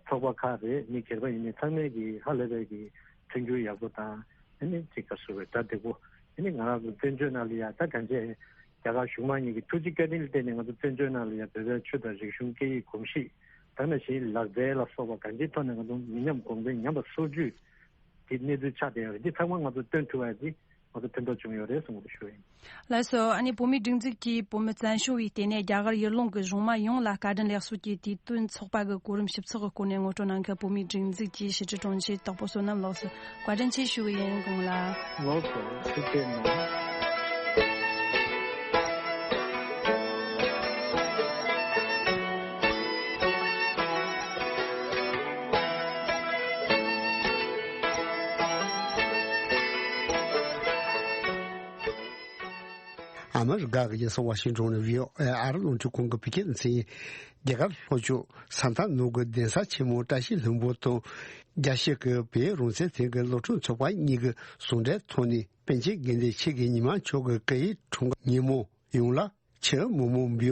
ཚོགས་པ་ཁག་རེད། མི་སྒེར་པ་ཡིན་ནའི་ཚང་མས་ཀྱི་ཧ་ལས་པའི་གི་མཐུན་འགྱུར་ཡག་པོ་དང་ཨ་ནི་ཅིག་ག་ཟེར་བའི་གྲ་སྒྲིག་པོ། ཨ་ནི་ང་རང་ཚོ་བཙན་བྱོལ་ནང་ལ་ཡ་ད་གང་བྱས་རྒྱ་གར་གཞུང་མང་གཉིས་ཀྱི་ཐུགས་རྗེ་བཀའ་དྲིན་ལ་བརྟེན་ནས་ང་ཚོ་བཙན་བྱོལ་ནང་ལ་ཡ་བོད་པའི་ཆོས་དང་རིག་གཞུང་སྐད་ཡིག་གོམས་གཤིས་ད་ནང་བཞིན་ལག་རྩལ་ལ་སོགས་པ་གང་ཅིའི་ཐོག་ནས་ང་ཚོ་མི་ཉམས་གོང་འཕེལ་ཉམས་པ་སོར་ཆུད་ཀྱི་གནས་ཚུལ་ཆགས་བསྡད་ཡོད་རེད། འདི་ཚང་མ་ང་ཚོ་སྟོན་ཐུབ་པ་འདི་ང་ཚོ་ཕན་ཐོགས་བྱུང་ཡོད་རེད་གསུངས་ཏེ་ཞུ་ཡིན། ལགས་སོ། ཨ་ནི་བོད་མིའི་སྒྲིག་འཛུགས་ཀྱིས་བོད་མི་བཙན་བྱོལ་བའི་ལྟེ་གནས་རྒྱ་གར་ཡུལ་ལུང་གི་གཞུང་མང་ཡོངས་ལ་བཀའ་དྲིན་ལེགས་གསོལ་གྱི་དུས་སྟོན་ཚོགས་པ་གི་གོ་རིམ་ཞིབ་ཚགས་ཀྱི་སྐོར་ནས་ངོ་སྤྲོད་གནང་མཁན་བོད་མིའི་སྒྲིག་འཛུགས་ཀྱི་ཕྱི་དྲིལ་དྲུང་ཆེ་དྭགས་པོ་བསོད་ནམས་ལགས་སུ་བཀའ་དྲིན་ཆེ་ཞུ་གི་ཡིན། དགོངས་ལ། ལགས་སོ། ཐུགས་རྗེ་གནང་། ཨ་མི་རི་ཀ་གི་རྒྱལ་ས་ཝ་ཤིང་ཏོན་ནས་བྷི་ཨོ་ཨེ་ཨ་རི་རླུང་འཕྲིན་ཁང་གི་བོད་སྐད་སྡེ་ཚན་ཡིན། རྒྱ་གར་ལྷོ་ཕྱོགས་ས་མཐའ་ནུབ་ཀྱི་གདན་ས་ཆེན་མོ་བཀྲ་ཤིས་ལྷུན་པོ་དང་རྒྱལ་སྤྱི་གི་བོད་རང་བཙན་ལྷན་ཁང་གི་སློབ་ཕྲུག་ཚོགས་པ་གཉིས་ཀྱི་ཟུང་འབྲེལ་ཐོག་ནས་པཎ་ཆེན་དགེ་འདུན་ཆོས་ཀྱི་ཉི་མ་མཆོག་གི་སྐུ་ཡི་འཁྲུངས་སྐར་ཉིན་མོ་ཡོངས་ལ་ཆེས་མང་མོ་འབུལ་བ།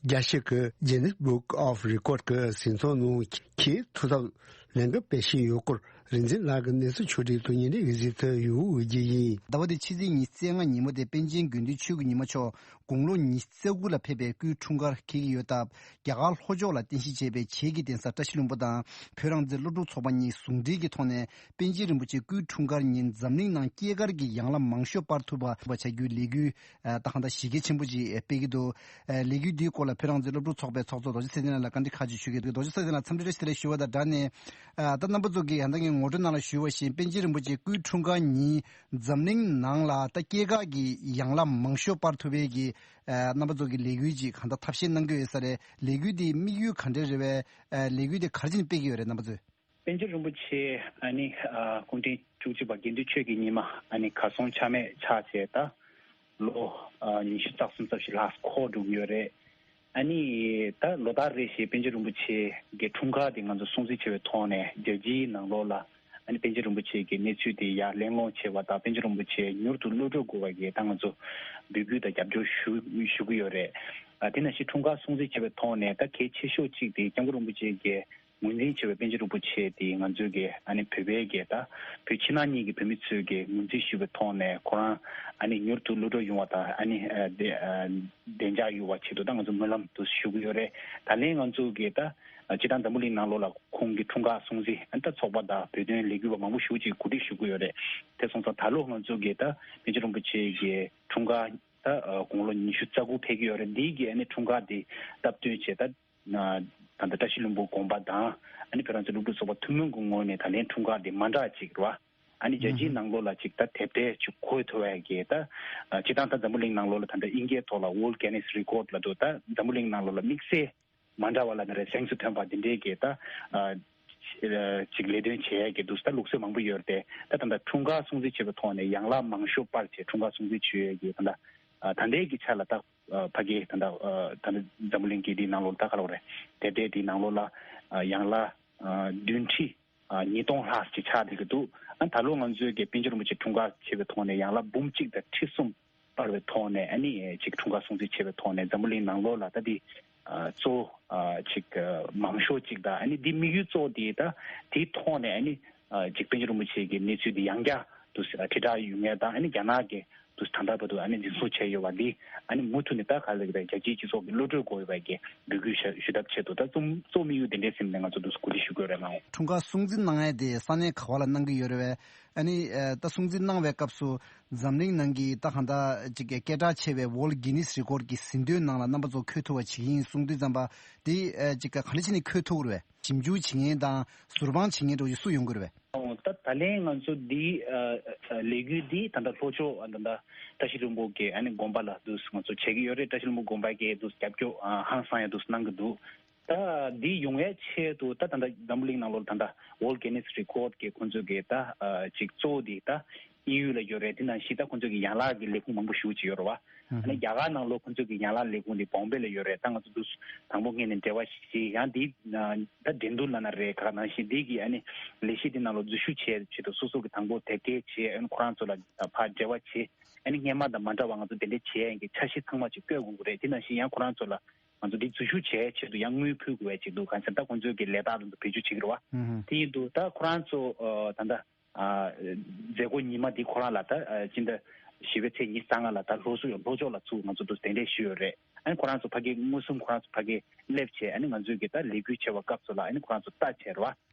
རྒྱལ་སྤྱི་གི་Guinness Book of Record གི་གཟིགས་ཚོགས་ནང་ཁྱེད་ཐུགས་འཚབ་ལན་འགའ་སྤེལ་བཞིན་ཡོད་སྐོར་རིག་འཛིན་ལགས་ཀྱི་གནས་ཚུལ་ཕྱོགས་སྒྲིག་ཏུ་ཉིན་རེའི་གཟིགས་ཚུལ་ཡོད་འོས་ཀྱི་ཡིན། ཟླ་བ་འདིའི་ཕྱི་ཚེས་ཉི་ཤུ་རྩ་ལྔ་ཉིན་མོ་དེ་པཎ་ཆེན་དགེ་འདུན་ཆོས་ཀྱི་ཉི་མ་མཆོག་དགུང་ལོ་ཉི་ཤུ་རྩ་དགུ་ལ་ཕེབས་པའི་སྐུའི་འཁྲུངས་སྐར་འཁེལ་གྱི་ཡོད་སྟབས། རྒྱ་གར་ལྷོ་ཕྱོགས་ལ་རྟེན་གཞི་བྱས་པའི་བྱེས་ཀྱི་གདན་ས་བཀྲ་ཤིས་ལྷུན་པོ་དང་བོད་རང་བཙན་སློབ་ཕྲུག་ཚོགས་པ་གཉིས་ཟུང་འབྲེལ་གྱི་ཐོག་ནས་པཎ་ཆེན་རིན་པོ་ཆེའི་སྐུའི་འཁྲུངས་སྐར་ཉིན་འཛམ་གླིང་ནང་སྐྱེས་སྐར་གྱི་ཡན་ལག་མང་ཤོས་སྤར་ཐུབ་པ་བྱ་རྒྱུའི་ལས་འགུལ་ད་གང་ལྟར་གཞི་རྒྱ་ཆེན་པོ་ཅིག་སྤེལ་གྱི་འདུག་ལས་འགུལ་འདིའི་སྐོར་ལ་བོད་རང་བཙན་སློབ་ཕྲུག་ཚོགས་པའི་ཚོགས་གཙོ་རྡོ་རྗེ་ཚེ་བརྟན་ལགས་ལ་བཀའ་འདྲི་ཁག་ཅིག་ཞུ་གི་འདུག་རྡོ་རྗེ་ཚེ་བརྟན་ལགས་འཚམས་འདྲི་བཀྲ་ཤིས་བདེ་ལེགས་ཞུ་བ་དང་སྦྲགས་ནས། ད་རྣམ་པ་ཚོ་གིས་ཡང་ད་ངས་ངོ་སྤྲོད་ནང་ལ་ཞུས་པ་བཞིན་པཎ་ཆེན་རིན་པོ་ཆེའི་སྐུའི་འཁྲུངས་སྐར་ཉིན་འཛམ་གླིང་ནང་ལ་ད་སྐྱེས་སྐར་གྱི་ཡན་ལག་མང་ཤོས་སྤར་ཐུབ་པའི་གི་རྣམ་པ་ཚོ་གི་ལས་འགུལ་ཅིག་གང་ལྟར་ཐབས་ཤེས་གནང་གི་ཡོད་ས་རེད། ལས་འགུལ་འདིའི་དམིགས་ཡུལ་ག་འདྲ་རེད་པས། ལས་འགུལ་འདི་ག་རེ་བྱས་ནས་སྤེལ་གྱི་ཡོད་རེད་རྣམ་པ་ཚོས། པཎ་ཆེན་རིན་པོ་ཆེ་ཨ་ནི་སྐུ་ཕྲེང་བཅུ་གཅིག་པ་དགེ་འདུན་ཆོས་ཀྱི་ཉི་མ་ཨ་ནི་གར་སོང་ཆ་མེད་ཆགས་བྱས་ད་ལོ་ཉི་ཤུ་རྩ་གསུམ་རྩ་བཞི་ལྷག་འཁོར་འགྲོ་གི་ཡོད་རེད། ཨ་ནི་ད་ལོ་ལྟར་རེ་བཞིན་པཎ་ཆེན་རིན་པོ་ཆེ་གི་འཁྲུངས་སྐར་དེ་ང་ཚོ་སྲུང་བརྩི་བྱས་པའི་ཐོག་ནས་རྒྱལ་སྤྱིའི་ནང་ལོགས་ལ་ཨ་ནི་པཎ་ཆེན་རིན་པོ་ཆེ་གི་གནས་ཚུལ་དེ་ཡར་གླེང་སློང་བྱས་པ་དང་པཎ་ཆེན་རིན་པོ་ཆེ་མྱུར་དུ་གློད་གྲོལ་དགོས་པ་གི་ད་ང་ཚོ་འབོད་སྐུལ་དང་རྒྱབ་སྐྱོར་ཞུ་ཞུ་གི་ཡོད་རེད། ཨ་དེ་ནང་བཞིན་འཁྲུངས་སྐར་སྲུང་བརྩི་བྱས་པའི་ཐོག་ནས་ད་གལ་ཆེ་ཤོས་གཅིག་དེ་སྐྱབས་མགོན་རིན་པོ་ཆེ་གི་ངོས་འཛིན་བྱས་པའི་པཎ་ཆེན་རིན་པོ་ཆེ་དེ་ང་ཚོའི་གི་ཨ་ནི་བོད་པའི་གི་ད་བོད་ཕྱི་ནང་གཉིས་ཀྱི་བོད་མི་ཚོས་གི་ངོས་འཛིན་ཞུས་པའི་ཐོག་ནས་ཁོ་རང་ཨ་ནི་མྱུར་དུ་གློད་གྲོལ་ཡོང་བ་དང་ཨ་ནི་བདེ་བདེ་འཇགས་ཡོང་བ་ཆེད་དུ་ད་ང་ཚོ་སྨོན་ལམ་དུ་ཞུ་གི་ཡོད་རེད། ད་ལན་ང་ཚོ་གི་ད་སྤྱིར་བཏང་འཛམ་བུ་གླིང་ནང་ལོགས་ལ་ཁོང་གི་འཁྲུངས་སྐར་སྲུང་བརྩི་ཨ་ནི་ད་ཚོགས་པ་དང་བོད་དོན་ལས་འགུལ་བ་མང་པོ་ཞེ་པོ་ཅིག་གོ་སྒྲིག་ཞུ་གི་ཡོད་རེད། དེ་སོང་ཙང་ད་ལོ་ང་ཚོ་གི་ད་པཎ་ཆེན་རིན་པོ་ཆེ་གི་འཁྲུངས་སྐར་ད་དགུང་ལོ་ཉི་ཤུ་རྩ་དགུ་ཕེབས་ཀྱི་ཡོད་རེད། འདིའི་གི་ཨ་ནི་འཁྲུངས་སྐར་དེ་སྟབས་བསྟུན་བྱས་ད། ད་ལྟ་བཀྲ་ཤིས་ལྷུན་པོ་དགོན་པ་དང་ཨ་ནི་བོད་རང་བཙན་སློབ་ཕྲུག་ཚོགས་པ་ཐུན་མོང་གི་ངོས་ནས་ད་ལན་འཁྲུངས་སྐར་དེ་མ་འདྲ་ཅིག་རེད་བ། ཨ་ནི་རྒྱལ་སྤྱིའི་ནང་ལོགས་ལ་ཅིག་ད་དེབ་ཐེར་ཅིག་འགོད་ཐུབ་པའི་གི་ད་སྤྱིར་བཏང་ད་འཛམ་བུ་གླིང་ནང་ལོགས་ལ་ད་ལྟ་དབྱིན་སྐད་ཐོག་ལ་World Guinness Record ལབ་འདུག་ད་འཛམ་བུ་གླིང་ནང་ལོགས་ལ་དམིགས་བསལ་མ་འདྲ་བ་ལབ་ན་རེད། གཟེངས་སུ་ཐོན་པ་འདི་འདྲའི་གི་ད་ཅིག་ལས་དོན་བྱེད་ཡས་ཀྱི་འདུག་ད་ལུགས་སྲོལ་མང་པོ་ཡོད་རེད་དེ། ད་ད་ལྟ་འཁྲུངས་སྐར་སྲུང་བརྩི་བྱེད་པའི་ཐོག་ནས་ཡན་ལག་མང་ཤོས་སྤར་བྱས་འཁྲུངས་སྐར་སྲུང་བརྩི་བྱེད་ཡས་ཀྱི་ད་ལྟ་ད་ལྟའི་གི་ཆ་ལ་ད། ཕ་གི་ད་ལྟ་ད་ལྟ་འཛམ་བུ་གླིང་གི་འདིའི་ནང་ལོགས་ད་ག་ལབ་རེད། དེབ་ཐེར་འདིའི་ནང་ལོགས་ལ་ཡན་ལག་བདུན་ཁྲི་ཉིས་སྟོང་ལྷག་ཅིག་ཆགས་བསྡད་ཀྱི་འདུག་ཨ་ད་ལོ་ང་ཚོའི་གི་པཎ་ཆེན་རིན་པོ་ཆེ་འཁྲུངས་སྐར་བྱེད་པའི་ཐོག་ནས་ཡན་ལག་འབུམ་གཅིག་དང་ཁྲི་གསུམ་སྤར་བའི་ཐོག་ནས་ཨ་ནི་ཅིག་འཁྲུངས་སྐར་སྲུང་བརྩི་བྱེད་པའི་ཐོག་ནས་འཛམ་བུ་གླིང་ནང་ལོགས་ལ་ད་འདི་གཙོ་བོ་ཅིག་མང་ཤོས་ཅིག་དང་ཨ་ནི་འདི་དམིགས་ཡུལ་གཙོ་བོ་དེ་ད་དེའི་ཐོག་ནས་ཨ་ནི། ཅིག་པཎ་ཆེན་རིན་པོ་ཆེ་གི་གནས་ཚུལ་འདི་ཡང་བསྐྱར་དུ་དྲིལ་བསྒྲགས་ཡོང་ཡས་དང་ཨ་ནི་རྒྱ་ནག་གི་དུ་ད་ལྟ་བར་དུ་ཨ་ནི་འཛིན་བཟུང་བྱས་ཡོད་པ་འདི་ཨ་ནི་མུ་མཐུད་ནས་ད་ག་ལ་རྒྱལ་སྤྱིའི་སྤྱི་ཚོགས་ཀྱི་གློད་གྲོལ་དགོས་ཡོད་པའི་གི་འབོད་སྐུལ་ཞུ་ཞུ་ཐབས་ཆེད་དུ་ད་རྩོམ་གཙོ་དམིགས་ཡུལ་འདི་འདྲའི་སེམས་ནས་ང་ཚོ་འདུག་གོ་སྒྲིག་ཞུ་དགོས་རེད་ལགས། འཁྲུངས་སྐར་སྲུང་བརྩི་གནང་ཡས་དེ་ས་གནས་ག་བ་ལ་གནང་གི་ཡོད་རེད་བས། ཨ་ནི་ད་སྲུང་བརྩི་གནང་བའི་སྐབས་སུ་འཛམ་གླིང་ནང་གི་ད་གང་ལྟར་ཅིག་སྐད་གྲགས་ཆེ་བའི་World Guinness Record གི་ཟིན་ཐོའི་ནང་ལ་རྣམ་པ་ཚོ་འཁོད་ཐུབ་པ་བྱེད་ཀྱི་ཡིན་གསུངས་དུས་ཙམ་པ་དེ་ཅིག་ག་འདྲ་བྱས་ནས་འཁོད་ཐུབ་ཀྱི་རེད་བས། ཞིབ་འཇུག་བྱེད་མཁན་དང་ཟུར་དཔང་བྱེད་མཁན་འདྲ་བོ་ཞིག་སུ་ཡོང་གི་རེད་བས། ད་ད་ལན་ང་ཚོ་འདི་ལས་འགུལ་འདི་ད་ལྟ་ལྷོ་ཕྱོགས་ད་ལྟ་བཀྲ་ཤིས་ལྷུན་པོ་གི་ཨ་ནི་དགོན་པ་ལ་འདུག་ང་ཚོ་བྱེད་ཀྱི་ཡོད་རེད། བཀྲ་ཤིས་ལྷུན་པོ་དགོན་པ་གི་འདུག་རྒྱབ་སྐྱོར་ཧང་སང་ཡ་འདུག་གནང་གི་འདུག་ད་འདི་ཡོང་ཡའི་ཆེད་དུ་ད་ད་ལྟ་འཛམ་བུ་གླིང་ནང་ལོགས་ད་ལྟ་World Guinness Record གི་ཁོང་ཚོས་གི་ད་ཅིག་གཙོ་བོ་འདི་ད་ དབྱིན་ཡུལ་ལ་ཡོད་རེད། དེ་ནང་བཞིན་ད་ཁོང་ཚོ་གི་ཡན་ལག་གི་ལས་ཁུངས་མང་པོ་ཞེ་པོ་ཅིག་ཡོད་རེད་བ། ཨ་ནི་རྒྱ་གར་ནང་ལོགས་ཁོང་ཚོ་གི་ཡན་ལག་ལས་ཁུངས་དེ་བོམ་བེ་ལ་ཡོད་རེད། ད་ང་ཚོ་འདུག་དང་པོ་ངས་ནས་འབྲེལ་བ་ཞིག་བྱས། ཡང་དེ་ད་འགྲན་བསྡུར་ལབ་ན་རེད། ག་ནང་བཞིན་འདི་གི་ཨ་ནི་ལས་གཞི་དེ་ནང་ལ་འཛུལ་ཞུགས་བྱས་ཆེད་དུ་སོ་སོ་གི་དང་པོ་དེབ་སྐྱེལ་བྱས། ཨ་ནི་ཁོ་རང་ཚོ་ལ་ཕར་འབྲེལ་བ་བྱས། ཨ་ནི་སྔས་མ་དང་མ་འདྲ་བ་ང་ཚོ་དེ་འདྲ་བྱས་ཡན་གྱི་འཆར་གཞི་ཚང་མ་ཅིག་བཀོད་དགོས་ཀྱི་རེད། དེ་ནང་བཞིན་ཡང་ཁོ་རང་ཚོ་ལ་ང་ཚོ་འདི་འཛུལ་ཞུགས་བྱས་ཆེད་དུ་ཡང་དངུལ་ཕུལ་དགོས་པ་ཅིག་འདུག་གང་ཟེར་ད་ཁོང་ཚོའི་གི་ལས་རྟགས་དང་བེད་སྤྱོད་བྱེད་ཀྱི་རེད་བ། དེ་ཡིན་དུས་ད་ཁོ་རང་ཚོ་ད་ལྟ་མཛད་སྒོ་ཉི་མ་འདི་ཁོ་རང་ལ་ད་སྤྱི་ཟླ་བཞི་པའི་ཚེས་ཉི་ཤུ་རྩ་ལྔ་ལ་ད་ལྷོ་ཕྱོགས་ལྷོ་ཕྱོགས་ལ་ཚུར་ང་ཚོ་དུ་གདན་འདྲེན་ཞུས་ཡོད་རེད། ཨ་ནི་ཁོ་རང་ཚོ་ཕ་གི་མངོན་སུམ་ཁོ་རང་ཚོ་ཕ་གི་སླེབས་བྱས། ཨ་ནི་ང་ཚོའི་གི་ད་ལས་འགུལ་བྱེད་པ་སྐབས་སུ་ལ་ཨ་ནི་ཁོ་རང་ཚོ་ལྟ་བྱས་རེད་བ།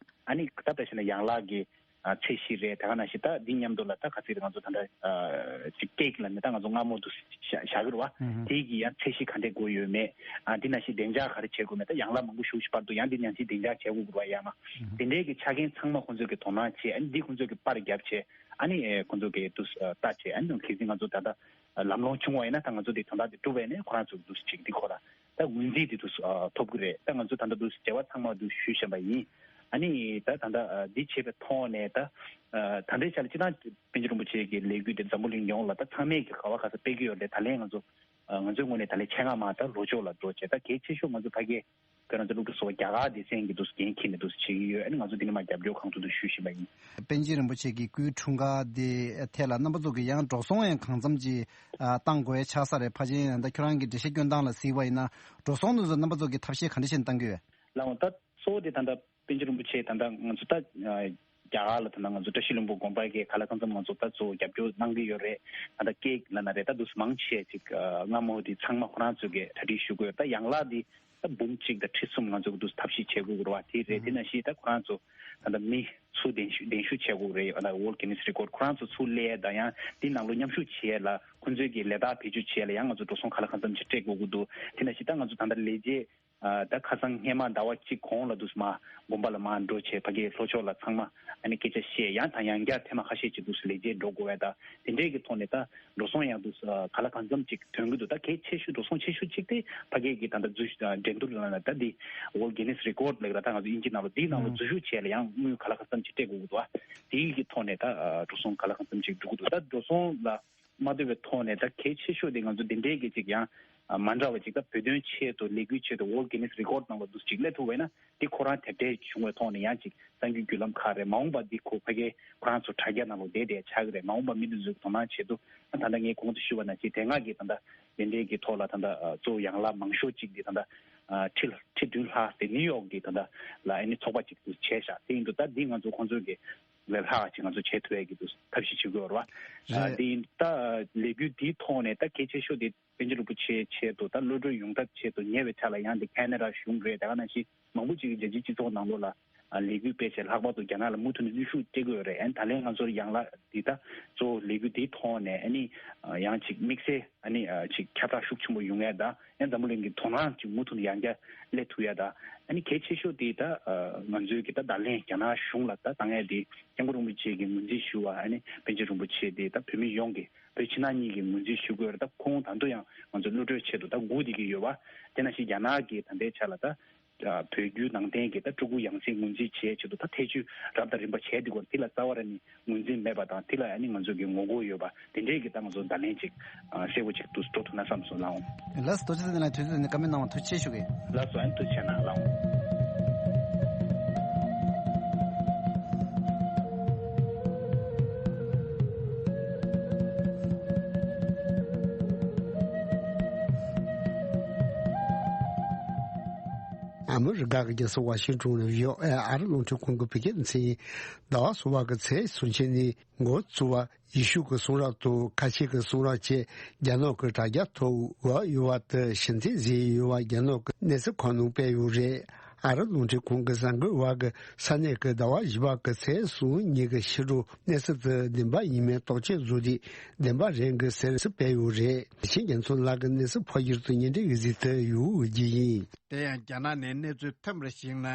ཨ་ནི་ད་ལྟ་བྱས་ན་ཡན་ལག་གི་ཨ་ཚད་གཞི་རེད། དེ་ག་ནང་བཞིན་ད་འདི་མཉམ་དུ་ལ་ད་ག་ཚིག་རེད། ང་ཚོ་ད་ལྟ་ཨ་ཅིག་ཀེག་ལ་ནི་ད་ང་ཚོ་མངར་མོ་འདུག་བཞག་གི་རེད་བ། དེའི་གི་ཡང་ཚད་གཞི་ག་འདྲས་དགོས་ཡོད་མེད། ཨ་འདི་ནང་བཞིན་བདེ་འཇགས་ག་རེ་བྱེད་དགོས་མེད། ད་ཡན་ལག་མང་པོ་ཞེ་པོ་ཅིག་བར་དུ་ཡང་འདི་ནང་བཞིན་བདེ་འཇགས་བྱེད་དགོས་རེད་བ། ཡང་ན་དེ་འདྲས་གི་ཆ་རྐྱེན་ཚང་མ་ཁོང་ཚོས་གི་དོ་སྣང་བྱས། ཨ་ནི་འདི་ཁོང་ཚོས་གི་པར་བརྒྱབ་བྱས། ཨ་ནི་ཁོང་ཚོས་གི་དུ་ལྟ་བྱས། ཨ་ནི་གལ་སྲིད་ང་ཚོ་ད་ལྟ་ལམ་ལྷོང་བྱུང་བ་ཡིན་ན་ད་ང་ཚོ་དེ་དོན་དག་དེ་གྲུབ་པ་ཡིན་ན་ཁོ་རང་ཚོ་འདུག་ཅིག་འདི་ཁོ་ར་ད་ངོས་འཛིན་དེ་འདུག་ཐོབ་གི་རེད། ད་ང་ཚོ་ད་ལྟ་འདུག་བྱ་བ་ཚང་མ་འདུག་ཞུས་བཞིན་པ་ཡིན། ཨ་ནི་ད་ད་ལྟ་འདི་བྱས་པའི་ཐོག་ནས་ད་ད་ལྟའི་ཆ་ལ་སྤྱི་བཏང་པཎ་ཆེན་རིན་པོ་ཆེ་གི་ལས་འགུལ་དེ་འཛམ་བུ་གླིང་ཡོངས་ལ་ད་ཚང་མས་ཀྱི་ག་བ་ག་ས་སྤེལ་གྱི་ཡོད་རེད། ད་ལན་ང་ཚོ་ང་ཚོའི་ངོས་ནས་ད་ལན་ཆེད་མངགས་མ་ད་ལྷོ་ཕྱོགས་ལ་འགྲོ་བྱས། ད་གལ་ཆེ་ཤོས་ང་ཚོ་ཕ་གི་བོད་རང་བཙན་སློབ་ཕྲུག་ཚོ་རྒྱ་གར་སྡེ་ཚན་གྱི་འདུག་འགན་འཁྱེར་ནས་འདུག་བྱེད་ཀྱི་ཡོད། ཨ་ནི་ང་ཚོ་འདི་ནས་མ་རྒྱབ་སྐྱོར་གང་ཐུབ་འདུག་ཞུ་བཞིན་པ་ཡིན། པཎ་ཆེན་རིན་པོ་ཆེ་གི་སྐུའི་འཁྲུངས་སྐར་དེ་ཐད་ལ་རྣམ་པ་ཚོ་གི་ཡང་འགྲོ་སོང་ཡང་གང་འཚམ་ཅིག་ཨ་བཏང་དགོས་ཆགས་ས་རེད། ཕལ་ཆེར་ད་ཁྱོད་རང་གི་འགྲེལ་བཤད་སྐྱོན་སྟངས་ལ་གཟིགས་པ་ཡིན་ན་འགྲོ་སོང་དེ་ཚོ་རྣམ་པ་ཚོ་གི་ཐབས་ཤེས་ག་འདྲ་བྱས་ནས་བཏང་གི་ཡོད། ལགས་འོང་། ད་གཙོ་བོ་དེ་ད་ལྟ་པཎ་ཆེན་རིན་པོ་ཆེ་ད་ལྟ་ང་ཚོ་ད་རྒྱ་གར་ལ་ད་ལྟ་ང་ཚོ་བཀྲ་ཤིས་ལྷུན་པོ་དགོན་པ་གི་ག་ལ་གང་འཚམ་ང་ཚོ་ད་གཙོ་བོ་རྒྱབ་སྐྱོར་གནང་གི་ཡོད་རེད། ད་ལྟ་ཀེག་ལབ་ན་རེད། ད་འདུག་མང་ཆེ་ཅིག་མངར་མོ་དེ་ཚང་མ་ཁོ་རང་ཚོ་གི་གྲ་སྒྲིག་ཞུ་དགོས། ད་ཡན་ལག་དེ་ད་འབུམ་གཅིག་དང་ཁྲི་གསུམ་ང་ཚོ་གི་འདུག་ཐབས་ཤེས་བྱེད་དགོས་རེད་བ། དེ་རེད། དེ་ནང་བཞིན་ད་ཁོ་རང་ཚོ་ད་ལྟ་མི་ཚུར་གདན་ཞུ་གདན་ཞུ་བྱེད་དགོས་རེད། ད་World Guinness Record ཁོ་རང་ཚོ་ཚུར་སླེབས་ཡ་དང་ཡང་དེ་ནང་ལོགས་མཉམ་ཞུགས་བྱེད་ཡ་ལ་ཁོ་ཚོའི་གི་ལས་རྟགས་བེད་སྤྱོད་བྱེད་ཡ་ལ་ཡང་ང་ཚོ་འགྲོ་སོང་ག་ལ་གང་འཚམ་ཅིག་སྤྲད་དགོས་ཀྱི་འདུག་དེ་ནང་བཞིན་ད་ང་ཚོ་ད་ལྟ་ལས་བྱེད་ཨ་ད་ཁ་སང་སྔས་མ་ཟླ་བ་གཅིག་གོང་ལ་འདུག་སེ་མར་དགོན་པ་ལ་མར་འགྲོ་བྱས་ཕ་གིའི་ལྷོ་ཕྱོགས་ལ་ཚང་མ་ཨ་ནི་སྐད་ཆ་བཤད། ཡང་དང་ཡང་བསྐྱར་ཐེངས་མ་ཁ་ཤས་ཅིག་འདུག་སེ་ལས་བྱེད་འགྲོ་དགོས་པས། ད་དེ་འདྲའི་གི་ཐོག་ནས་ད་འགྲོ་སོང་ཡང་འདུག་སེ་ག་ལ་གང་འཚམ་ཅིག་ཐོན་གྱི་འདུག་ད་གལ་ཆེ་ཤོས་འགྲོ་སོང་ཆེ་ཤོས་གཅིག་དེ་ཕ་གི་གི་ད་ལྟ་འཛུལ་ཞུགས་འགྲན་བསྡུར་ལ་ད་འདི་World Guinness Record ལབ་ཀྱི་རེད། ད་ང་ཚོ་དབྱིན་ཇི་ནང་ལོགས་འདིའི་ནང་ལོགས་འཛུལ་ཞུགས་བྱས་ལ་ཡང་དངུལ་ག་ལ་གང་འཚམ་ཅིག་སྤྲད་དགོས་ཀྱི་འདུག་དེའི་གི་ཐོག་ནས་ད་འགྲོ་སོང་ག་ལ་གང་འཚམ་ཅིག་འགྲོ་གི་འདུག་ད་འགྲོ་སོང་ལ་མ་ཐུབ་པའི་ཐོག་ནས་ད་གལ་ཆེ་ཤོས་དེ་ང་ཚོ་འདི་འདྲའི་གི་ཅིག་ཡང་མ་འདྲ་བ་ཅིག་ད་བོད་དོན་ཆེད་དུ་ལས་འགུལ་ཆེད་དུ་World Guinness Record ནང་ལ་འདུག་ཅིག་སླེབས་ཐུབ་པ་ཡིན་ན་དེ་ཁོ་རང་དེབ་ཕྲལ་བྱུང་བའི་ཐོག་ནས་ཡང་ཅིག་གསར་འགྱུར་བརྒྱུད་ལམ་ཁག་རེད། མ་འོངས་པ་འདི་ཁོ་ཕ་གི་ཁོ་རང་ཚོ་དྲ་རྒྱ་ནང་ལོགས་བསྡད་བསྡད་ཆགས་ཀྱི་རེད། མ་འོངས་པ་མི་འདི་ཚོའི་དོ་སྣང་ཆེད་དུ་ད་ལྟ་ངས་གོང་དུ་ཞུས་པ་ནང་བཞིན་དེ་སྔ་གི་ད་ལྟ་དེ་འདྲའི་གི་ཐོག་ལ་ད་ལྟ་གཙོ་བོ་ཡན་ལག་མང་ཤོས་ཅིག་འདི་ད་ལྟ་ཁྲི་ཁྲི་བདུན་ལྷག་དེ་ནིའུ་ཡོག་གི་ད་ལྟ་ལ་ཨ་ནི་ཚོགས་པ་ཅིག་ཏུ་བྱས་ཤག་དེ་ཡིན་དུས་ད་འདི་ང་ཚོ་ཁོང་ཚོའི་གི་ལས་ལྷག་ཅིག་ང་ཚོ་བྱེད་ཐུབ་ཡས་ཀྱི་འདུག་ཐབས་ཤེས་བྱེད་དགོས་རེད་བ། རེད། དེ་ཡིན་ད་ལས་འགུལ་འདིའི་ཐོག་ནས་ད་གལ་ཆེ་ཤོས་དེ་པཎ་ཆེན་རིན་པོ་ཆེའི་ཆེད་དུ་ད་གློད་གྲོལ་ཡོང་ཐབས་ཆེད་དུ་ཉེ་བའི་ཆར་ལ་ཡང་དེ་ཁེ་ན་ཌ་གཞུང་རེད། དེ་ག་ནང་བཞིན་མང་པོ་ཅིག་གིས་རྒྱལ་སྤྱིའི་སྤྱི་ཚོགས་ནང་ལོགས་ལ་ལས་འགུལ་སྤེལ་བྱས་ལྷག་པར་དུ་རྒྱ་ནག་ལ་མུ་མཐུད་ནས་གནོན་ཤུགས་སྤྲད་ཀྱི་ཡོད་རེད། ཨ་ནི་ད་ལན་ང་ཚོར་ཡང་ལ་འདི་ད་གཙོ་བོ་ལས་འགུལ་འདིའི་ཐོག་ནས་ཨ་ནི་ཡང་ཅིག་དམིགས་བསལ་ཨ་ནི་ཅིག་ཁྱབ་བསྒྲགས་ཤུགས་ཆེན་པོ་ཡོང་ཡས་དང་། ཡང་འཛམ་བུ་གླིང་གི་དོ་སྣང་ཅིག་མུ་མཐུད་ནས་ཡང་བསྐྱར་སླེབས་ཐུབ་ཡ་དང་། ཨ་ནི་གལ་ཆེ་ཤོས་དེ་ད་ང་ཚོའི་གི་ད་བརྡ་ལན་རྒྱ་ནག་གཞུང་ལ་ད་བཏང་ཡ་དེ་སྐྱབས་མགོན་རིན་པོ་ཆེ་གི་ངོས་འཛིན་ཞུ་བ། ཨ་ནི་པཎ་ཆེན་རིན་པོ་ཆེ་དེ་ད་བོད་མི་ཡོངས་ཀྱི་བོད་ཕྱི་ནང་གཉིས་ཀྱི་ངོས་འཛིན་ཞུ་དགོས་རེད། ད་ཁོང་ད་དུང་ཡང་ང་ཚོ་གློད་གྲོལ་ཆེད་དུ་ད་སྒུག་བསྡད་ཀྱི་ཡོད་པ། དེ་ནང་བཞིན་རྒྱ་ནག་གི་ད་ལྟའི་ཆ་ལ་ད་བོད་བརྒྱུད་ནང་བསྟན་གྱི་ད་སྤྲུལ་སྐུ་ཡང་སྲིད་ངོས་འཛིན་བྱེད་ཆེད་དུ་ད་ཐེ་བྱུས་རབ་དང་རིམ་པ་བྱས་འདུག་གོ། དེ་ལ་རྩ་བ་ར་ནི་ངོས་འཛིན་མེད་པ་དང་། དེ་ལ་ཨ་ནི་ང་ཚོ་གི་ངོ་རྒོལ་ཡོད་པ་དེ་འདྲའི་གི་ད་ང་ཚོ་བརྡ་ལན་ཅིག་གསལ་པོ་ཅིག་ཏུ་འགྲོ་ཐུབ་ན་བསམ་སོང་ལགས་འོང་། ལགས་སོ། རྡོ་རྗེ་ཚེ་རིང་ལགས་དུས་ཚོད་འདི་བཀའ་མོལ་གནང་བར་ཐུགས་རྗེ་ཆེ་ཞུ་གི། ལགས་སོ། ཨ་ནི་ཐུགས་རྗེ་ཆེ་གནང་ལགས་འོང་། ཨ་མི་རི་ཀ་གི་རྒྱལ་ས་ཝ་ཤིང་ཏོན་ནས་བྷི་ཨོ་ཨེ་ཨ་རི་རླུང་འཕྲིན་ཁང་གི་བོད་སྐད་སྡེ་ཚན་ཡིན། ཟླ་བ་གསུམ་པ་གི་ཚེས་སུམ་ཅུ་ཉིན་འགོ་བཙུགས་པ་ཡེ་ཤུ་གི་གསུང་རབ་དང་ཁ་ཆེ་གི་གསུང་རབ་བཅས་རྒྱ་ནག་གི་དྲ་རྒྱ་ཐོག་འགོ་ཡོད་པ་དེ་ཞིབ་འཚོལ་བཟོས་ཡོད་པ་རྒྱ་ནག་གི་གནས་ཚུལ་ཁང་ནང་སྤེལ་ཡོད་རེད། ཨ་རི་རླུང་འཕྲིན་ཁང་གི་གསར་འགོད་པ་གིས་ས་གནས་ཀྱི་ཟླ་བ་བཞི་པ་གི་ཚེས་གསུམ་ཉིན་གྱི་ཕྱི་དྲོ་གནས་ཚུལ་དེ་བདེན་པ་ཡིན་མིན་རྟོག་དཔྱོད་བཟོ་དུས་བདེན་པ་རེད་འདུག་ཟེར་སུ་སྤེལ་ཡོད་རེད། དེ་བཞིན་རྒྱ་མཚོ་ལགས་ཀྱིས་གནས་ཚུལ་ཕབ་སྒྱུར་དང་སྙན་སྒྲོན་ཡིག་གཟིགས་དེ་ཡོད་རྒྱུ་ཡིན། དེ་ཡང་རྒྱ་ནག་ནས་གནས་ཚུལ་ཐོན་པར་གཞིགས་ན།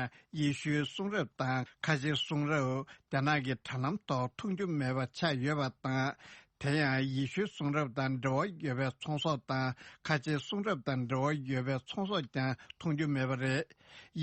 ཡེ་ཤུའི་གསུང་རབ་དང་ཁ་ཆེའི་གསུང་རབ་རྒྱ་ནག་གི་དྲ་ལམ་ཐོག་མཐོང་རྒྱུ་མེད་པ་ཆགས་ཡོད་པ་དང་། དེ་ཡང་ཡེ་ཤུའི་གསུང་རབ་དང་འབྲེལ་བ་ཡོད་པའི་ཚོང་ཟོག་དང་ཁ་ཆེའི་གསུང་རབ་དང་འབྲེལ་བ་ཡོད་པའི་ཚོང་ཟོག་ཀྱང་འཐུང་རྒྱུ་མེད་པ་རེད།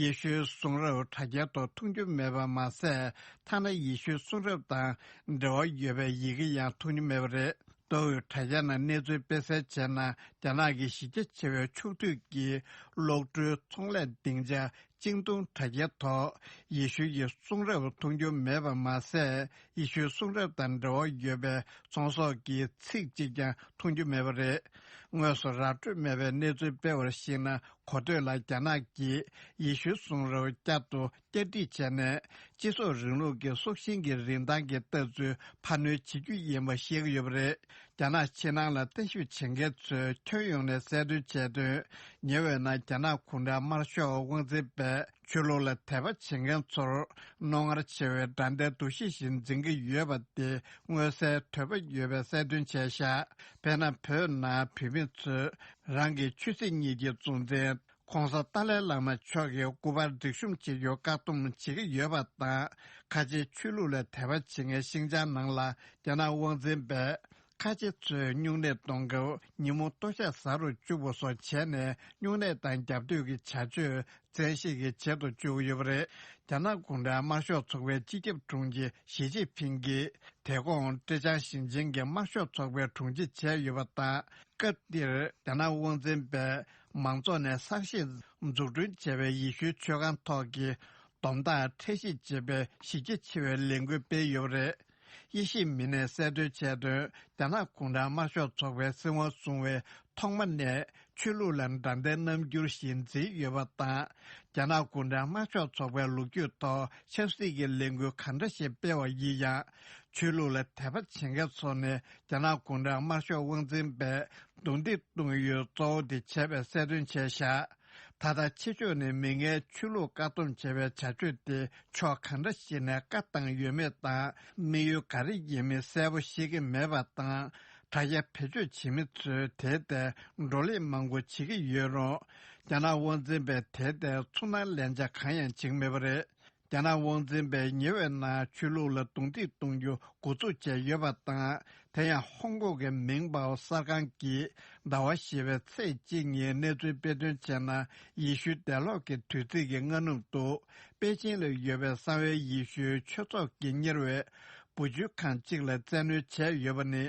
ཡེ་ཤུའི་གསུང་རབ་དྲ་རྒྱའི་ཐོག་འཐུང་རྒྱུ་མེད་པ་མ་ཟད། ཐ་ན་ཡེ་ཤུའི་གསུང་རབ་དང་འབྲེལ་བ་ཡོད་པའི་ཡི་གེ་ཡང་འཐུང་རྒྱུ་མེད་པ་རེད། མདོ་དབུས་དྲ་རྒྱ་ནང་གནས་ཚུལ་སྤེལ་གསལ་བྱས་ན། རྒྱ་ནག་གི་གཞི་རྒྱ་ཆེ་བའི་ཕྱོགས་བསྡུས་ཀྱི་གློག་འཕྲུལ་ཚོང་ལས་སྡིངས་ཆ་ཅིང་ཏུང་དྲ་རྒྱའི་ཐོག་ཡེ་ཤུ་ཡི་གསུང་རབ་འཐུང་རྒྱུ་མེད་པ་མ་ཟད། ཡེ་ཤུའི་གསུང་རབ་དང་འབྲེལ་བ་ཡོད་པའི་ཚོང་ཟོག་གི་ཚིག་གཅིག་ཀྱང་འཐུང་རྒྱུ་མེད་པ་རེད། དངོས་སུ་ར་སྤྲོད་མེད་པའི་གནས་ཚུལ་སྤེལ་བར་གཞིགས་ན། གོ་ཐོས་ལ་རྒྱ་ནག་གིས་ཡེ་ཤུའི་གསུང་རབ་བསྐྱར་དུ་བསྐྱར་སྒྲིག་བྱས་ནས། སྤྱི་ཚོགས་རིང་ལུགས་ཀྱི་སྲོག་ཤིང་གི་རིན་ཐང་གི་ལྟ་ཚུལ་འཕར་སྣོན་བྱེད་རྒྱུ་ཡིན་པ་ཤེས་ཀྱི་ཡོད་པ་རེད། རྒྱ་ནག་ཕྱི་ནང་ལ་ལྟ་ཞིབ་བྱེད་མཁན་ཚོས་ཁྱོན་ཡོངས་ནས་གསལ་སྟོན་བྱས་དོན། ཉེ་བའི་ནང་རྒྱ་ནག་གུང་ཁྲན་དམར་ཤོག་དབང་འཛིན་པས་ཆོས་ལུགས་ལ་དད་པ་བྱེད་མཁན་ཚོར་རྣོ་ངར་ཆེ་བའི་དགྲ་ཟླའི་འདུ་ཤེས་ཤིག་འཛིན་གྱི་ཡོད་པ་དེ་མངོན་གསལ་དོད་པོ་ཡོད་པའི་གསལ་སྟོན་བྱས་བཞག་དཔེར་ན། བོད་ནང་བོད་མི་ཚོས་རང་གི་ཆོས་སྲིད་གཉིས་ཀྱི་གཙོ་འཛིན། ྋགོང་ས་ཏཱ་ལའི་བླ་མ་མཆོག་གི་སྐུ་པར་སྒྲིག་གཤོམ་བྱེད་རྒྱུ་བཀག་སྡོམ་བྱེད་ཀྱི་ཡོད་པ་དང་། ཁ་ཆེའི་ཆོས་ལུགས་ལ་དད་པ་བྱེད་མཁན་ཤིན་ཅང་ནང་ལ་རྒྱ་ནག་དབང་འཛིན་པས་ཁ་ཆེ་ཚོས་སྨྱུང་གནས་གཏོང་སྐབས་ཉིན་མོ་ལྟོ་ཆས་ཟ་རུ་བཅུག་པ་སོགས་བྱས་ནས། སྨྱུང་གནས་དང་རྒྱབ་གཏོད་ཀྱི་བྱ་སྤྱོད་བཙན་ཤེད་ཀྱིས་བྱེད་དུ་བཅུག་ཡོད་པ་རེད། རྒྱ་ནག་གུང་ཁྲན་དམར་ཤོག་ཚོགས་པའི་སྤྱི་ཁྱབ་དྲུང་ཆེ་ཞི་ཅིན་ཕིང་གིས། དེ་གོང་ཀྲེ་ཅང་ཞིང་ཆེན་གྱི་དམར་ཤོག་ཚོགས་པའི་དྲུང་ཆེ་བྱས་ཡོད་པ་དང་། སྐབས་འདིར་རྒྱ་ནག་དབང་འཛིན་པས་མང་ཚོགས་ནས་གསར་ཞིག་འཛུགས་སྐྲུན་བྱས་པའི་ཡེ་ཤུའི་ཆོས་ཁང་ཐོག་གི་བསྡོམས་ཐག་ཁྲལ་བཤེར་བྱེད་པའི་གཞི་རྒྱ་ཆེ་བའི་ལས་འགུལ་སྤེལ་ཡོད་པ་རེད། དབྱེ་ཞིབ་མི་སྣས་གསལ་སྟོན་བྱས་དོན། རྒྱ་ནག་གུང་ཁྲན་དམར་ཤོག་ཚོགས་པའི་སྲིད་དབང་བཟུང་བའི་ཐོག་མ་ནས་ཆོས་ལུགས་ལ་དགྲ་ཟླའི་རྣམ་འགྱུར་ཞིག་འཛིན་ཡོད་པ་དང་། རྒྱ་ནག་གུང་ཁྲན་དམར་ཤོག་ཚོགས་པའི་ལོ་རྒྱུས་ཐོག་ཆབ་སྲིད་ཀྱི་ལས་འགུལ་གང་འདྲ་ཞིག་སྤེལ་བ་ཡིན་ཡང་། ཆོས་ལུགས་ལ་དད་པ་བྱེད་མཁན་ཚོ་ནི་རྒྱ་ནག་གུང་ཁྲན་དམར་ཤོག་དབང་འཛིན་པས་རྡུང་རྡེག་གཏོང་ཡུལ་གཙོ་བོ་དེ་བྱས་པའི་གསལ་སྟོན་བྱས་བཞག་ད་ལྟ་ཕྱི་ཕྱོགས་ནས་མི་སྣའི་ཆོས་ལུགས་བཀག་སྡོམ་བྱེད་པའི་བྱ་སྤྱོད་དེ་ཕྱོགས་གང་འདྲ་ཞིག་ནས་བཀའ་བཏང་ཡོད་མེད་དང་། དམིགས་ཡུལ་ག་རེ་ཡིན་མིན་གསལ་པོ་ཤེས་ཀྱི་མེད་པ་དང་། དྲ་རྒྱ་བེད་སྤྱོད་བྱེད་མི་ཚོས་དེའི་ཐད་བགྲོ་གླེང་མང་པོ་བྱེད་ཀྱི་ཡོད་རུང་། རྒྱ་ནག་དབང་འཛིན་པས་དེའི་ཐད་ཚུར་སྣང་ལན་ཆ་གང་ཡང་བྱེད་ཀྱི་མེད་པ་རེད། རྒྱ་ནག་དབང་འཛིན་པས་ཉེ་བའི་ནང་ཆོས་ལུགས་ལ་རྡུང་རྡེག་གཏོང་རྒྱུ་འགོ་འཛུགས་བྱས་ཡོད་པ་དང་། དེ་ཡང་ཧོང་ཀོང་གི་མིང་པའོ་གསར་ཁང་གིས་ཟླ་བ་བཞི་པའི་ཚེས་གཅིག་ཉིན་གནས་ཚུལ་སྤེལ་དོན་བྱས་ན། ཡེ་ཤུའི་ཟླ་ལོག་གི་དུས་ཚིགས་ཀྱི་སྔ་ནུབ་ཏུ། པེ་ཅིང་ལ་ཡོད་པའི་གསང་བའི་ཡེ་ཤུའི་ཆོས་ཚོགས་ཀྱིས་གཉེར་བའི་བུ་བཅོལ་ཁང་གཅིག་ལ་བཙན་གནོན་བྱས་ཡོད་པ་ནི།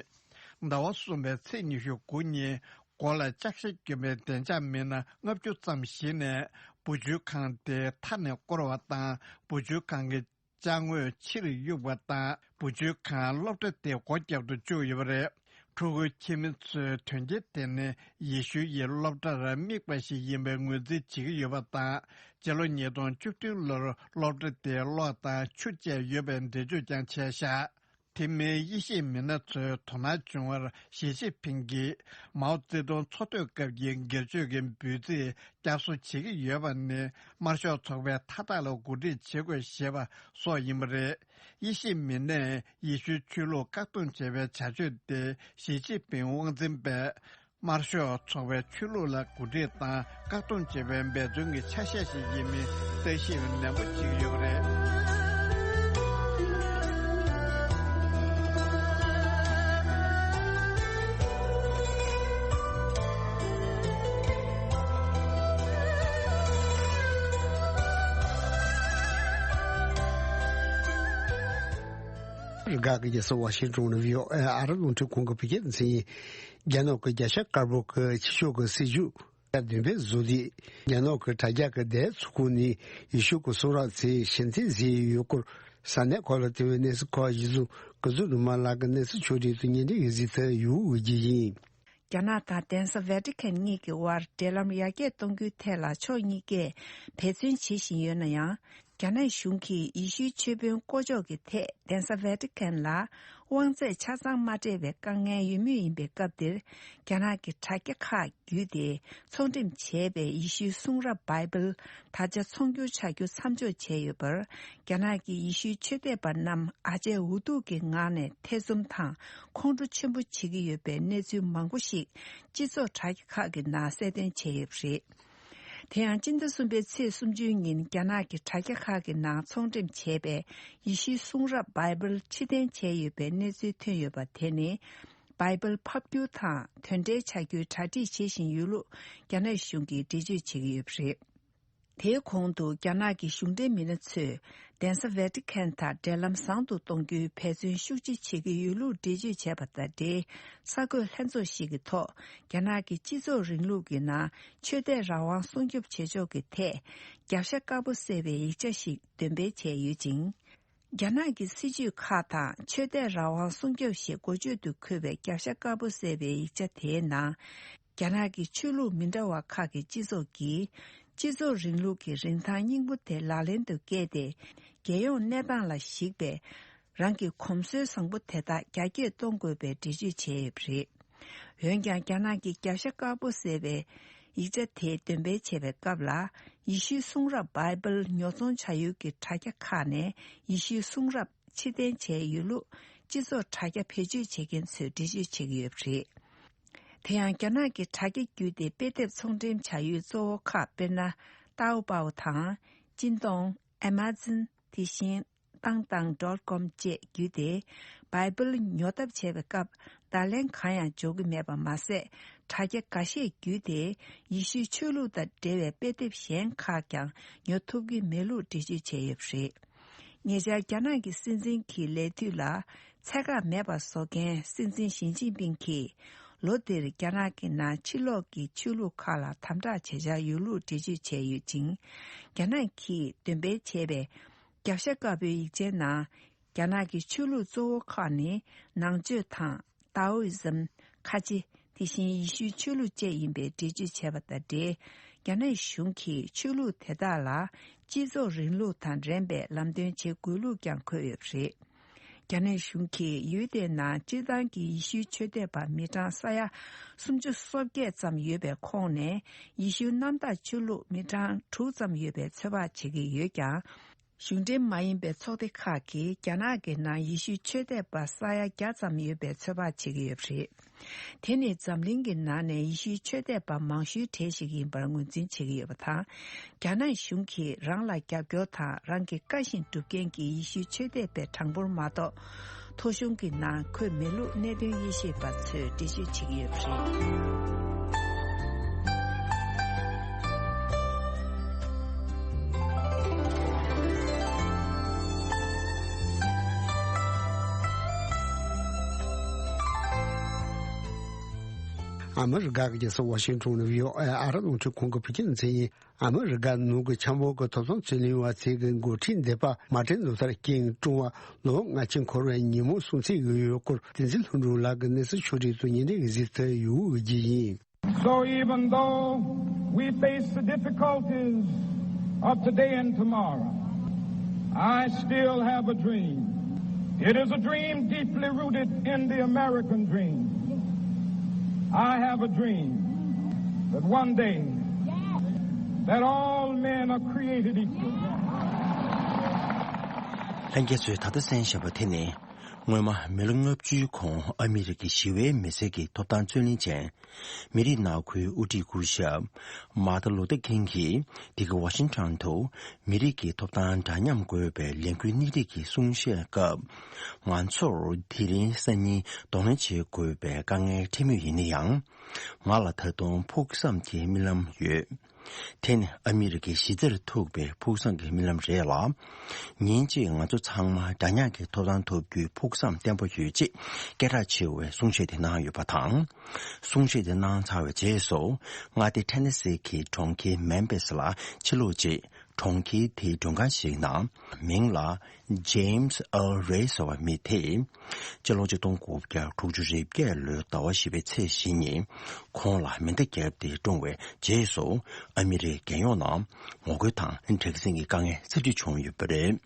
ཟླ་བ་གསུམ་པའི་ཚེས་ཉི་ཤུ་དགུ་ཉིན། མགོ་ལ་ལྕགས་ཞྭ་གྱོན་པའི་བདེ་འཇགས་མི་སྣ་ལྔ་བཅུ་ཙམ་ཞིག་ནས་བུ་བཅོལ་ཁང་དེ་མཐའ་ནས་བསྐོར་བ་དང་། བུ་བཅོལ་ཁང་གི་ཅ་དངོས་ཕྱིར་གཡུགས་པ་དང་། བུ་བཅོལ་ཁང་སློབ་གྲྭ་དེ་སྒོ་བརྒྱབ་ཏུ་བཅུག་ཡོད་པ་རེད། ཕྲུ་གུའི་ཁྱིམ་མི་ཚོས་དོན་རྐྱེན་དེ་ནི་ཡེ་ཤུ་ཡི་སློབ་གྲྭར་དམིགས་པ་ཞིག་ཡིན་པའི་ངོས་འཛིན་བྱེད་ཀྱི་ཡོད་པ་དང་། སྤྱི་ལོ་ཉིས་སྟོང་བཅུ་བདུན་ལོར་སློབ་གྲྭ་དེའི་གློག་དང་ཆུ་བཅད་ཡོད་པའི་འགྲེལ་བརྗོད་ཀྱང་བྱས་བཞག་དེ་མིན་དབྱེ་ཞིབ་མི་སྣ་ཚོས་དོ་སྣང་བྱུང་བར། ཞི་ཅིན་ཕིང་གིས་མའོ་ཙེ་ཏུང་འཚོ་སྡོད་སྐབས་ཀྱི་སྒེར་གཅོད་ཀྱི་འབོད་ཚིག་བསྐྱར་གསོ་བྱེད་ཀྱི་ཡོད་པ་ནི། དམར་ཤོག་ཚོགས་པས་མཐའ་དག་ལ་གོ་སྒྲིག་བྱེད་དགོས་ཞེས་པ་སོགས་ཡིན་པ་རེད། དབྱེ་ཞིབ་མི་སྣས་ཡེ་ཤུའི་ཆོས་ལུགས་བཀག་སྡོམ་བྱེད་པའི་བྱ་སྤྱོད་དེ་ཞི་ཅིན་ཕིང་དབང་འཛིན་པས། དམར་ཤོག་ཚོགས་པའི་ཆོས་ལུགས་ལ་གོ་སྒྲིག་དང་བཀག་སྡོམ་བྱེད་པའི་འབད་བརྩོན་གྱི་ཆ་ཤས་ཤིག་ཡིན་མིན་བརྟག་ཞིབ་ནན་པོ་བྱེད་ཀྱི་ཡོད་པ་རེད། རྒྱ་གར་གྱི་ས་ཝ་ཤིང་ཏོན་ནས་བྷི་ཨོ་ཨེ་ཨ་རི་རླུང་འཕྲིན་ཁང་གི་བོད་སྐད་སྡེ་ཚན་ཡིན། རྒྱ་ནག་གི་རྒྱལ་ཤར་དཀར་པོ་གི་ཕྱི་ཕྱོགས་ཀྱི་སྲིད་ཇུས་བདུན་པའི་བཟོ་ལས། རྒྱ་ནག་གི་དྲ་རྒྱ་གི་བརྡའི་ཚོགས་ཁང་ནས་ཡེ་ཤུ་གི་གསུང་རབ་ཚེས་ཞེ་འཛིན་བཟོས་ཡོད་སྐོར་ས་གནས་ཁག་ལ་བཏང་བའི་གནས་ཚུལ་ཁག་གཞི་བཟུང་གི་གཟུགས་སྒྲོན་མ་ལགས་ཀྱི་གནས་ཚུལ་ཕྱོགས་སྒྲིག་ཏུ་ཉན་འདོད་ཡོད་ཚུལ་དུ་ཡོད་འོས་ཀྱི་ཡིན། རྒྱ་ནག་དང་གདན་ས་ཝེ་ཏི་ཁན་གཉིས་ཀྱི་དབར་འབྲེལ་ལམ་ཡར་རྒྱས་གཏོང་རྒྱུའི་ཐད་ལ་ཕྱོགས་གཉིས་ཀས་འབད་བརྩོན་བྱེད་བཞིན་ཡོད་ན་ཡང་། རྒྱ་ནག་གཞུང་གིས་ཡེ་ཤུའི་ཆོས་དཔོན་བསྐོ་འཇོག་གི་ཐད་གདན་ས་ཝེ་ཏི་ཁན་ལ་དབང་ཚད་ཆ་ཚང་མ་སྤྲད་པའི་དཀའ་ངལ་ཡོད་མུས་ཡིན་པའི་སྐབས་འདིར། རྒྱ་ནག་གི་དྲ་རྒྱ་ཁག་བརྒྱུད་དེ་ཚོང་འགྲེམས་བྱས་པའི་ཡེ་ཤུའི་གསུང་རབ་བྷའི་བལ་ད་ཆ་ཚོང་སྒྱུར་བྱ་རྒྱུ་མཚམས་འཇོག་བྱས་ཡོད་པར། རྒྱ་ནག་གི་ཡེ་ཤུའི་ཆོས་དད་པ་རྣམས་ཨ་ཅེ་འུ་ཐུག་གི་ངང་ནས་ཐེ་ཚོམ་དང་ཁོང་ཁྲོ་ཆེན་པོ་བྱེད་ཀྱི་ཡོད་པའི་གནས་ཚུལ་མང་པོ་ཞིག་སྤྱི་ཚོགས་དྲ་རྒྱ་ཁག་གི་ནང་གསལ་སྟོན་བྱས་ཡོད་པ་རེད། དེ་ཡང་སྤྱི་ཟླ་གསུམ་པའི་ཚེས་སུམ་ཅུའི་ཉིན་རྒྱ་ནག་གི་དྲ་རྒྱ་ཁག་གི་ནང་ཚོང་འགྲེམས་བྱས་པའི་ཡེ་ཤུའི་གསུང་རབ་བྷའི་བལ་ཕྱིར་འཐེན་བྱས་ཡོད་པའི་གནས་ཚུལ་ཐོན་ཡོད་པ་དེ་ནི། བྷའི་བལ་ཕབ་སྒྱུར་དང་དོན་འབྲེལ་བྱ་རྒྱུའི་གྲ་སྒྲིག་བྱེད་བཞིན་ཡོད་ལུགས་རྒྱ་ནག་གཞུང་གིས་འགྲེལ་བརྗོད་བྱེད་ཀྱི་ཡོད་པ་རེད། དེའི་གོང་དུ་རྒྱ་ནག་གི་གཞུང་འབྲེལ་མི་སྣ་ཚོས་གདན་ས་ཝེ་ཏི་ཁན་དང་འབྲེལ་ལམ་བཟང་དུ་གཏོང་རྒྱུའི་འབད་བརྩོན་ཤུགས་ཆེ་བྱེད་ཀྱི་ཡོད་ལུགས་འགྲེལ་བརྗོད་བྱས་པ་དང་འབྲེལ། གསར་འགོད་ལྷན་ཚོགས་ཤིག་གི་ཐོག་རྒྱ་ནག་གི་སྤྱི་ཚོགས་རིང་ལུགས་ཀྱི་ནང་ཆོས་དད་རང་དབང་སྲུང་སྐྱོབ་བྱེད་ཕྱོགས་ཀྱི་ཐད་རྒྱབ་ཤ་དཀར་པོ་གསལ་བའི་ཡིག་ཆ་ཞིག་འདོན་སྤེལ་བྱས་ཡོད་ཅིང་། རྒྱ་ནག་གི་སྲིད་ཇུས་ཁག་དང་ཆོས་དད་རང་དབང་སྲུང་སྐྱོབ་ཞེས་འགོ་བརྗོད་དུ་འཁོད་པའི་རྒྱབ་ཤ་དཀར་པོ་གསལ་བའི་ཡིག་ཆ་དེའི་ནང་། རྒྱ་ནག་གི་ཆོས་ལུགས་མི་འདྲ་བ་ཁག་གི་སྤྱི་ཚོགས་ཀྱིས་སྤྱི་ཚོགས་རིང་ལུགས་ཀྱི་རིན་ཐང་སྙིང་པོ་དེ་ལག་ལེན་དུ་བཀལ་ཏེ། རྒྱལ་ཡོངས་གནས་སྟངས་ལ་གཞིགས་པའི་རང་གི་གོམས་སྲོལ་བཟང་པོ་དེ་དག་རྒྱ་སྐྱེད་གཏོང་དགོས་པའི་འགྲེལ་བརྗོད་བྱས་ཡོད་པ་རེད། འོན་ཀྱང་རྒྱ་ནག་གི་རྒྱབ་ཤ་དཀར་པོ་ཟེར་བའི་ཡིག་ཆ་དེ་འདོན་སྤེལ་བྱེད་པའི་སྐབས་ལ། ཡེ་ཤུའི་གསུང་རབ་བྷའི་བལ་ཉོ་ཚོང་བྱ་ཡུལ་གྱི་དྲ་རྒྱ་ཁག་ནས་ཡེ་ཤུའི་གསུང་རབ་ཕྱིར་འཐེན་བྱས་ཡོད་ལུགས་སྤྱི་ཚོགས་དྲ་རྒྱ་བེད་སྤྱོད་བྱེད་མཁན་ཚོས་འགྲེལ་བརྗོད་བྱེད་ཀྱི་ཡོད་པ་རེད། དེ་ཡང་རྒྱ་ནག་གི་དྲ་རྒྱ་བརྒྱུད་དེ་དཔེ་དེབ་ཚོང་འགྲེམས་བྱ་ཡུལ་གཙོ་བོ་ཁག་དཔེར་ན། ཏའོ་པའོ་དང་། ཅིན་ཏོང་། ཨེ་མ་ཛོན། དེ་བཞིན། ཏང་ཏང་ཌོཊ་ཀོམ་བཅས་བརྒྱུད་དེ། བྷའི་བལ་ཉོ་ཐབས་བྱས་པའི་སྐབས། བརྡ་ལན་གང་ཡང་འབྱོར་གྱི་མེད་པ་མ་ཟད། དྲ་རྒྱ་འགའ་ཤས་བརྒྱུད་དེ། ཡེ་ཤུའི་ཆོས་ལུགས་དང་འབྲེལ་བའི་དཔེ་དེབ་གཞན་ཁག་ཀྱང་ཉོ་ཐུབ་ཀྱི་མེད་ལུགས་འགྲེལ་བརྗོད་བྱས་ཡོད་པ་རེད། ཉེ་ཆར་རྒྱ་ནག་གི་སྲིད་འཛིན་གྱི་ལས་དུས་ལ་ཚད་བཀག་མེད་པར་བཟོ་མཁན་སྲིད་འཛིན་ཞི་ཅིན་ཕིང་གིས། ལོ་འདིར་རྒྱ་ནག་གི་ནང་ཕྱི་ལོགས་ཀྱི་ཆོས་ལུགས་ཁག་ལ་དམ་དྲག་བྱེད་འཆར་ཡོད་ལུགས་འགྲེལ་བརྗོད་བྱས་ཡོད་ཅིང་། རྒྱ་ནག་གིས་འདོན་སྤེལ་བྱས་པའི་རྒྱབ་ཤ་དཀར་པོའི་ཡིག་ཆའི་ནང་། རྒྱ་ནག་གི་ཆོས་ལུགས་གཙོ་བོ་ཁག་ནི་ནང་ཆོས་དང་། ཏའོ་ཨི་ཛམ། ཁ་ཆེ། དེ་བཞིན་ཡེ་ཤུའི་ཆོས་ལུགས་བཅས་ཡིན་པའི་འགྲེལ་བརྗོད་བྱས་པ་དང་འབྲེལ། རྒྱ་ནག་གཞུང་གིས་ཆོས་ལུགས་དེ་དག་ལ་སྤྱི་ཚོགས་རིང་ལུགས་དང་འགྲན་པའི་ལམ་སྟོན་བྱེད་དགོས་ལུགས་ཀྱང་འཁོད་ཡོད་པ་རེད། རྒྱ་ནག་གཞུང་གིས་ཡུལ་དེའི་ནང་སྤྱིར་བཏང་གི་ཡེ་ཤུའི་ཆོས་དད་པ་མི་གྲངས་ས་ཡ་སུམ་ཅུ་སོ་བརྒྱད་ཙམ་ཡོད་པའི་ཁོངས་ནས་ཡེ་ཤུའི་གནམ་བདག་ཆོས་ལུགས་མི་གྲངས་དྲུག་ཙམ་ཡོད་པའི་ཚོད་དཔག་བྱེད་ཀྱི་ཡོད་ཀྱང་། གཞུང་འབྲེལ་མ་ཡིན་པའི་ཚོགས་སྡེ་ཁག་གིས་རྒྱ་ནག་གི་ནང་ཡེ་ཤུའི་ཆོས་དད་པ་ས་ཡ་བརྒྱ་ཙམ་ཡོད་པའི་ཚོད་དཔག་བྱེད་ཀྱི་ཡོད་པ་རེད། དེ་ནི་འཛམ་གླིང་གི་ནང་ནས་ཡེ་ཤུའི་ཆོས་དད་པ་མང་ཤོས་གྲས་ཤིག་ཡིན་པར་ངོས་འཛིན་བྱེད་ཀྱི་ཡོད་པ་དང་། རྒྱ་ནག་གཞུང་གིས་རང་ལ་རྒྱབ་སྐྱོར་དང་རང་གི་བཀའ་བཞིན་སྒྲུབ་མཁན་གྱི་ཡེ་ཤུའི་ཆོས་དད་པའི་གྲངས་འབོར་མ་གཏོགས། ཐོ་གཞུང་གི་ནང་འཁོད་མེད་ལུགས་གནད་དོན་དབྱེ་ཞིབ་པ་ཚོས་འགྲེལ་བརྗོད་བྱེད་ཀྱི་ཡོད་པ་རེད། ཨ་མི་རི་ཀ་གི་རྒྱལ་ས་ཝ་ཤིང་ཊོན་ནས་བྷི་ཨོ་ཨེ་ཨ་རི་རླུང་འཕྲིན་ཁང་གི་བོད་སྐད་སྡེ་ཚན་ཡིན། ཨ་མི་རི་ཀ་ནང་གི་འཆམ་པོ་གི་ཐོབ་ཐང་རྩོད་ལེན་པ་ཚོས་ཀྱི་འགོ་ཁྲིད་འདས་པ་མར་ཊིན་ལུ་ཐར་ཀིང་བཀྲོངས་པ་ལོ་ལྔ་བཅུ་འཁོར་བའི་ཉིན་མོ་སྲུང་བརྩི་ཡོད་ཡོད་སྐོར་བསྟན་འཛིན་ལྷུན་གྲུབ་ལགས་ཀྱི་གནས་ཚུལ་ཕྱོགས་བསྒྲིགས་ཐོག་ཉིན་རེ་གཟིགས་ཚུལ་ཡོད་རྒྱུ་ཡིན། So even though we face the difficulties of today and tomorrow, I still have a dream. It is a dream deeply rooted in the American dream. I have a dream that one day that all men are created equal. ལྷན་རྒྱས་ཚོས་ད་ལྟ་གསན་བཞིན་པ་དེ་ནི། སྔོན་མ་མི་ལོ་ལྔ་བཅུའི་གོང་ཨ་མི་རི་ཀའི་ཞི་བའི་མི་སེར་གྱི་ཐོབ་ཐང་རྩོད་ལེན་ཅན། མི་རིགས་ནག་ཁུལ་དབུ་ཁྲིད་སྐུ་ཞབས་མར་ཏིན་ལུ་ཐར་ཀིང་གིས་འདི་ག་ཝ་ཤིང་ཊོན་དུ་མི་རིགས་ཀྱི་ཐོབ་ཐང་འདྲ་མཉམ་དགོས་པའི་ལས་འགུལ་སྣེ་ཁྲིད་ཀྱི་གསུང་བཤད་སྐབས། ང་ཚོར་དེ་རིང་སང་ཉིན་གདོང་ལེན་བྱེད་དགོས་པའི་དཀའ་ངལ་འཕྲད་མུས་ཡིན་ན་ཡང་། ང་ལ་ད་དུང་ཕུགས་བསམ་གྱི་རྨི་ལམ་ཡོད། དེ་ནི་ཨ་མི་རི་ཀའི་གཞི་རྩར་ཐུག་པའི་ཕུགས་བསམ་གྱི་རྨི་ལམ་རེད་ལ། ཉིན་གཅིག་ང་ཚོ་ཚང་མ་འདྲ་མཉམ་གྱི་ཐོབ་ཐང་ཐོབ་རྒྱུའི་ཕུགས་བསམ་བརྟན་པོ་ཡོད་ཅེས་སྐད་གྲགས་ཆེ་བའི་གསུང་བཤད་དེ་གནང་ཡོད་པ་དང་། གསུང་བཤད་དེ་གནང་ཚར་བའི་རྗེས་སུ། མངའ་སྡེ་ཐེ་ན་སི་གི་གྲོང་ཁྱེར་མེམ་ཕིས་ལ་ཕྱིར་ལོག་རྗེས། གྲོང་ཁྱེར་དེའི་མགྲོན་ཁང་ཞིག་ནང་མིང་ལ་James Earl Ray ཟེར་བ་མི་དེས། སྤྱི་ལོ་ཆིག་སྟོང་དགུ་བརྒྱ་དྲུག་ཅུ་རེ་བརྒྱད་ལོའི་ཟླ་བ་བཞི་པའི་ཚེས་བཞི་ཉིན་ཁོང་ལ་མེ་མདའ་བརྒྱབ་སྟེ་བཀྲོངས་པའི་རྗེས་སུ། ཨ་མི་རིའི་རྒྱལ་ཡོངས་ནང་ངོ་རྒོལ་དང་དྲག་ཟིང་གི་དཀའ་ངལ་ཚབས་ཆེ་བྱུང་ཡོད་པ་རེད།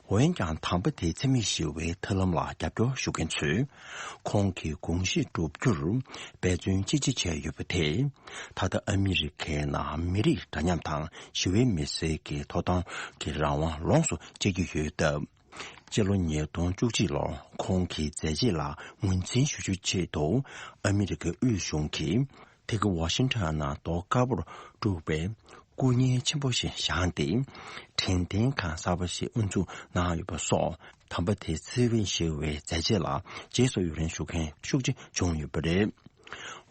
འོན་ཀྱང་དམ་པ་དེའི་འཚེ་མེད་ཞི་བའི་ཐབས་ལམ་ལ་རྒྱབ་སྐྱོར་ཞུ་མཁན་ཚོས། ཁོང་གི་དགོངས་གཞི་བསྒྲུབ་རྒྱུར་འབད་བརྩོན་ཅི་ཆེ་བྱས་ཡོད་པ་དེས། ད་ལྟ་ཨ་མི་རི་ཀའི་ནང་མི་རིགས་འདྲ་མཉམ་དང་ཞི་བའི་མི་སེར་གྱི་ཐོབ་ཐང་གི་རང་དབང་ལོངས་སུ་སྤྱད་ཀྱི་ཡོད་སྟབས། སྤྱི་ལོ་ཉིས་སྟོང་བཅུ་གཅིག་ལོར་ཁོང་གི་མཛད་རྗེས་ལ་ངོས་འཛིན་ཞུ་རྒྱུའི་ཆེད་དུ་ཨ་མི་རི་ཀའི་དབུས་གཞུང་གིས། དེ་ག་ཝ་ཤིང་ཊོན་ནང་རྡོ་དཀར་པོར་བྲུས་པའི་སྐུ་བརྙན་ཆེན་པོ་ཞིག་བཞེངས་ཏེ། དྲན་རྟེན་ཁང་གསར་པ་ཞིག་དབུ་འཛུགས་གནང་ཡོད་པ་སོགས། དམ་པ་དེ་བརྩི་བའི་ཞི་བའི་མཛད་རྗེས་ལ་རྗེས་སུ་ཡི་རང་ཞུ་མཁན་ཤུགས་ཆེ་བྱུང་ཡོད་པ་རེད།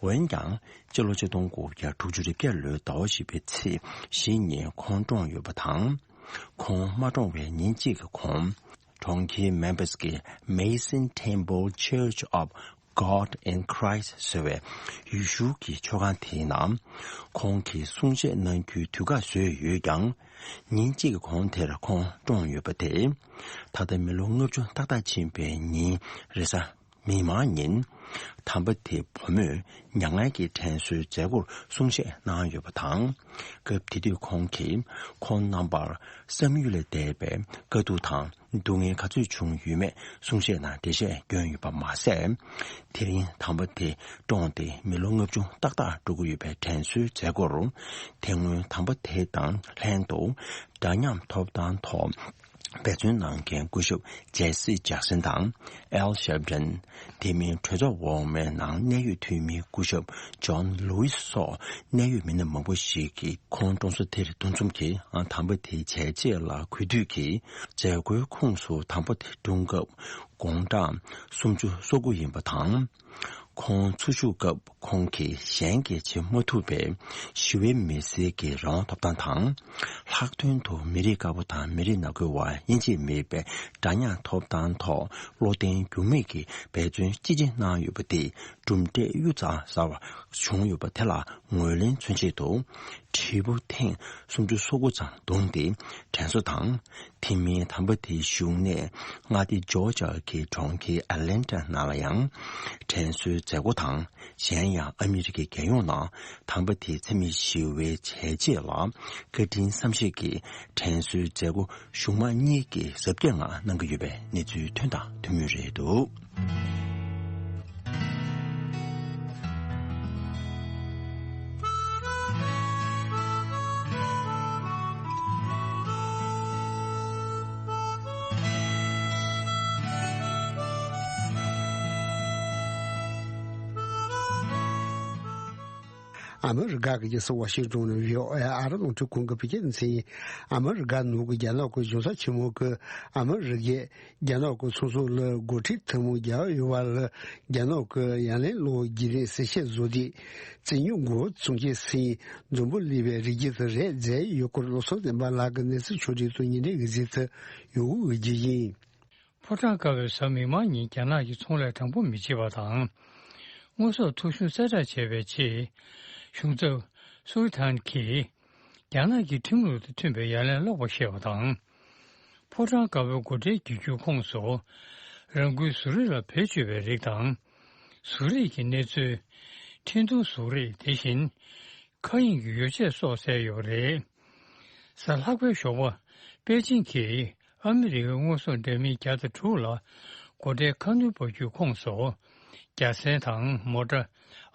འོན་ཀྱང་། སྤྱི་ལོ་ཆིག་སྟོང་དགུ་བརྒྱ་དྲུག་ཅུ་རེ་བརྒྱད་ལོའི་ཟླ་བ་བཞི་པའི་ཚེས་བཞི་ཉིན་ཁོང་བཀྲོངས་ཡོད་པ་དང་། ཁོང་མ་བཀྲོངས་པའི་ཉིན་གཅིག་གི་གོང་། གྲོང་ཁྱེར་མེམ་ཕིས་ཀྱི་Mason Temple Church of God in Christ ཟེར་བའི་ཡེ་ཤུ་གི་ཆོས་ཁང་དེའི་ནང་། ཁོང་གིས་གསུང་བཤད་གནང་རྒྱུའི་དུས་བཀག་བཟོས་ཡོད་ཀྱང་། ཉིན་གཅིག་གི་གོང་དེར་ཁོང་བཀྲོངས་ཡོད་པ་དེས། ད་ལྟ་མི་ལོ་ལྔ་བཅུ་ཏག་ཏག་ཕྱིན་པའི་ཉིན་རེས་གཟའ་མིག་དམར་ཉིན། དམ་པ་དེའི་བུ་མོས་མྱ་ངན་གྱི་དྲན་གསོའི་མཛད་སྒོར་གསུང་བཤད་གནང་ཡོད་པ་དང་། སྐབས་དེ་དུས་ཁོང་གིས་ཁོང་རྣམ་པར་བསམ་ཡུལ་ལས་འདས་པའི་དཀའ་སྡུག་དང་། སྡུག་བསྔལ་ག་ཚོད་བྱུང་ཡོད་མེད་གསུང་བཤད་ནང་འགྲེལ་བཤད་བསྐྱོན་ཡོད་པ་མ་ཟད། དེ་རིང་དམ་པ་དེ་བཀྲོངས་ཏེ་མི་ལོ་ལྔ་བཅུ་ཏག་ཏག་འགྲོ་གི་ཡོད་པའི་དྲན་གསོའི་མཛད་སྒོར། དེ་སྔོན་དམ་པ་དེ་དང་ལྷན་དུ་འདྲ་མཉམ་ཐོབ་ཐང་ཐོག་འབད་བརྩོན་གནང་མཁན་སྐུ་ཞབས་ཇེ་སི་ཇེག་སན་དང་། ཨེལ་ཤེབ་ཏན། དེ་མིན་གྲོས་ཚོགས་འོག་མའི་ནང་གནད་ཡོད་འཐུས་མི་སྐུ་ཞབས་ཇོན་ལུའི་སི་སོགས་གནད་ཡོད་མི་སྣ་མང་པོ་ཞིག་གིས་ཁོང་བཀྲོངས་ས་དེར་འདུ་འཛོམས་ཀྱིས་དམ་པ་དེའི་བྱས་རྗེས་ལ་གུས་འདུད་ཀྱིས་མཛད་སྒོའི་ཁོངས་སུ་དམ་པ་དེ་བཀྲོངས་སྐབས་དགུང་གྲངས་སུམ་ཅུ་སོ་དགུ་ཡིན་པ་དང་། ཁོང་འཚོ་བཞུགས་སྐབས་ཁོང་གིས་གཞན་གྱིས་བྱེད་མ་ཐུབ་པའི་ཞི་བའི་མི་སེར་གྱི་རང་དབང་ཐོབ་ཐང་དང་། ལྷག་དོན་དུ་མི་རིགས་དཀར་པོ་དང་མི་རིགས་ནག་པོའི་དབར་དབྱེ་འབྱེད་མེད་པའི་འདྲ་མཉམ་ཐོབ་ཐང་ཐོག་བློ་བརྟན་འགྱུར་མེད་ཀྱི་འབད་བརྩོན་ཅི་ཆེ་གནང་ཡོད་པ་དེ་གྲུབ་འབྲས་གཡུར་ཟ་ཟ་བ་བྱུང་ཡོད་པ་དེ་ལ་ངོས་ལེན་མཚོན་ཆེད་དུ། དྲིལ་བུ་ཐེངས་སུམ་ཅུ་སོ་དགུ་ཙམ་བརྡུངས་ཏེ་དྲན་གསོ་དང་། དེ་མིན་དམ་པ་དེའི་བཞུགས་གནས་མངའ་སྡེ་ཇོར་ཇ་གི་གྲོང་ཁྱེར་ཨེ་ལན་ཊ་ནང་ལ་ཡང་དྲན་གསོའི་མཛད་སྒོ་དང་། གཞན་ཡང་ཨ་མི་རི་ཀའི་རྒྱལ་ཡོངས་ནང་དམ་པ་དེའི་འཚེ་མེད་ཞི་བའི་བྱས་རྗེས་ལ་བཀའ་དྲིན་བསམ་ཤེས་ཀྱི་དྲན་གསོའི་མཛད་སྒོ་གཞུང་མང་གཉིས་ཀྱིས་གཟབ་རྒྱས་ངང་གནང་གི་ཡོད་པའི་གནས་ཚུལ་ཐོན་དང་ཐོན་མུས་རེད་འདུག། ཨ་མི་རི་ཀ་གི་རྒྱལ་ས་ཝ་ཤིང་ཏོན་ནས་བྷི་ཨོ་ཨེ་ཨ་རི་རླུང་འཕྲིན་ཁང་གི་བོད་སྐད་སྡེ་ཚན་ཡིན། ཨ་མི་རི་ཀ་ནང་གི་རྒྱ་ནག་གི་གཞུང་ཚབ་ཆེན་མོ་གིས་ཨ་མི་རི་ཀས་རྒྱ་ནག་གི་ཚོང་ཟོག་ལ་སྒོ་ཁྲལ་ཐུན་མོང་རྒྱག་ཡོད་པ་ལ་རྒྱ་ནག་གི་ཡ་ལན་གློག་རྒྱུན་ལས་གསལ་བཤད་བཟོ་དུས། བཙན་ཉུང་འགོ་བཙུགས་རྗེས་སུ་འཛམ་བུ་གླིང་བའི་རི་རྒྱུད་དུ་རེད་མཛད་ཡོད་སྐོར་བློ་བཟང་བསྟན་པ་ལགས་ཀྱིས་གནས་ཚུལ་ཕྱོགས་སྒྲིག་ཐོག་ཉིན་རེའི་གཟིགས་ཚུལ་ཡོང་སྒོ་འབྱེད་རྒྱུ་ཡིན། ཕོ་བྲང་དཀར་པོའི་གཟའ་མིག་དམར་ཉིན་རྒྱ་ནག་གིས་ཚོང་ལས་དྲང་པོ་མི་བྱེད་པ་དང་། དངོས་ཟོག་ཐོ་གཞུང་གསལ་བསྒྲགས་བྱས་པའི་རྗེས། གཞུང་ཚབ་སུའུ་ཐན་གྱིས་རྒྱ་ནག་གི་ཁྲིམས་ལུགས་དང་མཐུན་པའི་ཡ་ལན་སློག་པར་བཤད་པ་དང་། ཕོ་བྲང་དཀར་པོའི་སྒོ་ཁྲལ་བསྒྱུར་རྒྱུའི་ཁོངས་སུ། རང་འགུལ་གཟུགས་རིས་ལ་བེད་སྤྱོད་པའི་རིགས་དང་། གཟུགས་རིས་ཀྱི་གནས་ཚུལ། འཕྲིན་ཐུང་གཟུགས་རིས་དེ་བཞིན། མཁའ་དབྱིངས་ཀྱི་ཡོ་བྱད་སོགས་གསལ་ཡོད་པ་རེད། གཟའ་ལྷག་པའི་ཞོགས་པ། པེ་ཅིང་གིས་ཨ་མི་རི་ཀའི་དངོས་ཟོག་འདྲ་མིན་བརྒྱ་དང་དྲུག་ལ་སྒོ་ཁྲལ་ཁ་སྣོན་པ་བརྒྱུད་ཁོངས་སུ། རྒྱ་སྲན་དང་མོ་ཊ།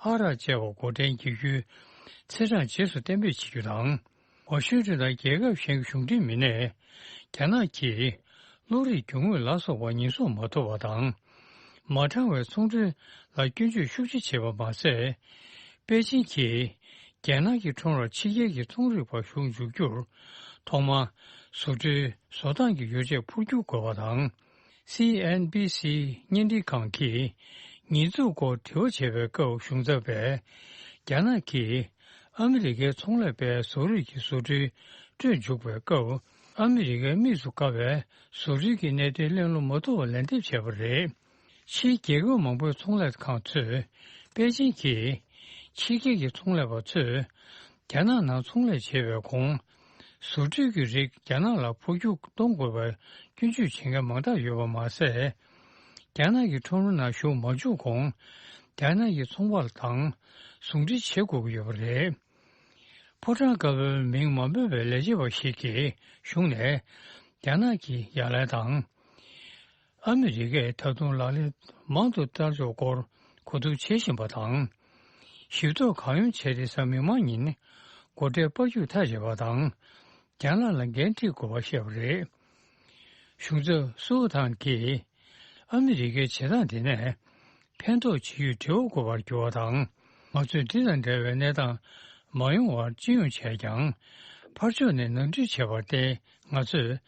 ཨ་རག་བཅས་པ་སྒོ་ཁྲལ་འགེལ་རྒྱུའི་ཚེས་གྲངས་རྗེས་སུ་གཏན་འབེབས་བྱེད་རྒྱུ་དང་། ཝ་ཤིང་ཏོན་དང་རྒྱལ་ཁབ་གཞན་གྱི་གཞུང་འབྲེལ་མི་སྣས། རྒྱ་ནག་གིས་གློག་རིག་རྒྱུ་དངོས་ལ་སོགས་པ་ཉེན་སྲུང་མ་ཐུབ་པ་དང་། མ་དྲང་བའི་ཚོང་འབྲེལ་ལ་སྐྱོན་བརྗོད་ཤུགས་ཆེ་བྱས་པ་མ་ཟད། པེ་ཅིང་གིས་རྒྱ་ནག་གི་ཁྲོམ་རར་ཕྱི་རྒྱལ་གྱི་ཚོང་རིག་པ་ཞུགས་འཇུག་རྒྱུར། ཐོག་མར་བཟོ་སྐྲུན་བཟོ་སྟངས་ཀྱི་ཡོ་བྱད་འཕུར་སྐྱོར་དགོས་པ་དང་། སི་ཨེན་བྷི་སི་བརྙན་འཕྲིན་ཁང་གིས་ཉེས་འཛུགས་སྐོར་དྲི་བ་བྱས་པའི་སྐབས་གཞུང་ཚབ་པས། རྒྱ་ནག་གིས་ཨ་མི་རི་ཀའི་ཚོང་ལས་པའི་བཟོ་རིག་གི་བཟོ་སྐྲུན་སྤྲོད་འཇུག་པའི་སྐབས། ཨ་མི་རི་ཀའི་དམིགས་སུ་བཀར་བའི་བཟོ་སྐྲུན་གྱི་གནད་དོན་གླེང་སློང་མ་ཐུབ་པར་ལན་འདེབས་བྱས་པ་རེད། ཕྱིའི་རྒྱལ་ཁབ་མང་པོའི་ཚོང་ལས་ཁང་ཚོས། པེ་ཅིང་གིས་ཕྱི་རྒྱལ་གྱི་ཚོང་ལས་པ་ཚོས་རྒྱ་ནག་ནང་ཚོང་ལས་བྱེད་པའི་གོང་། བཟོ་སྐྲུན་གྱི་རིགས་རྒྱ་ནག་ལ་འཕོ་འགྱུར་གཏོང་དགོས་པའི་སྐྱོན་བརྗོད་བྱེད་མཁན་མང་དག་ཡོད་པ་མ་ཟད། རྒྱ་ནག་གི་ཁྲོམ་ར་ནང་ཞུགས་མ་བཅུག་གོང་། རྒྱ་ནག་གི་ཚོང་པ་དང་ཟུང་འབྲེལ་བྱེད་དགོས་ཀྱི་ཡོད་པ་རེད། ཕོ་བྲང་དཀར་པོའི་མིང་མ་འབོད་པའི་ལས་བྱེད་པ་ཞིག་གིས་གཞུང་ནས་རྒྱ་ནག་གི་ཡ་ལན་དང་། ཨ་མི་རི་ཀས་ད་དུང་ལག་ལེན་མང་དུ་བསྟར་ཕྱོགས་སྐོར་གོ་བསྡུར་བྱེད་བཞིན་པ་དང་། ཞིབ་ཐོ་གང་ཡོང་བྱས་ཏེ་གཟའ་མིག་དམར་ཉིན་སྒོ་ཁྲལ་སྤར་རྒྱུ་ཐག་བཅད་པ་དང་། རྒྱ་ནག་ལ་འགན་འཁྲི་དགོས་པ་བཤད་པ་རེད། གཞུང་ཚབ་སུའུ་ཐང་གིས་ཨ་མི་རི་ཀའི་བྱེད་སྟངས་དེ་ནས། ཕན་ཐོགས་ཇི་ཡོད་འབྲེལ་བ་དགོས་པར་འགྱུར་བ་དང་། ང་ཚོས་འདི་དང་འདྲ་བའི་གནས་སྟངས་མ་ཡོང་བར་ཅི་ཡོང་བྱས་ཀྱང་། ཕར་ཕྱོགས་ནས་ནོར་འཁྲུལ་བྱས་པར་བརྟེན་ང་ཚོས་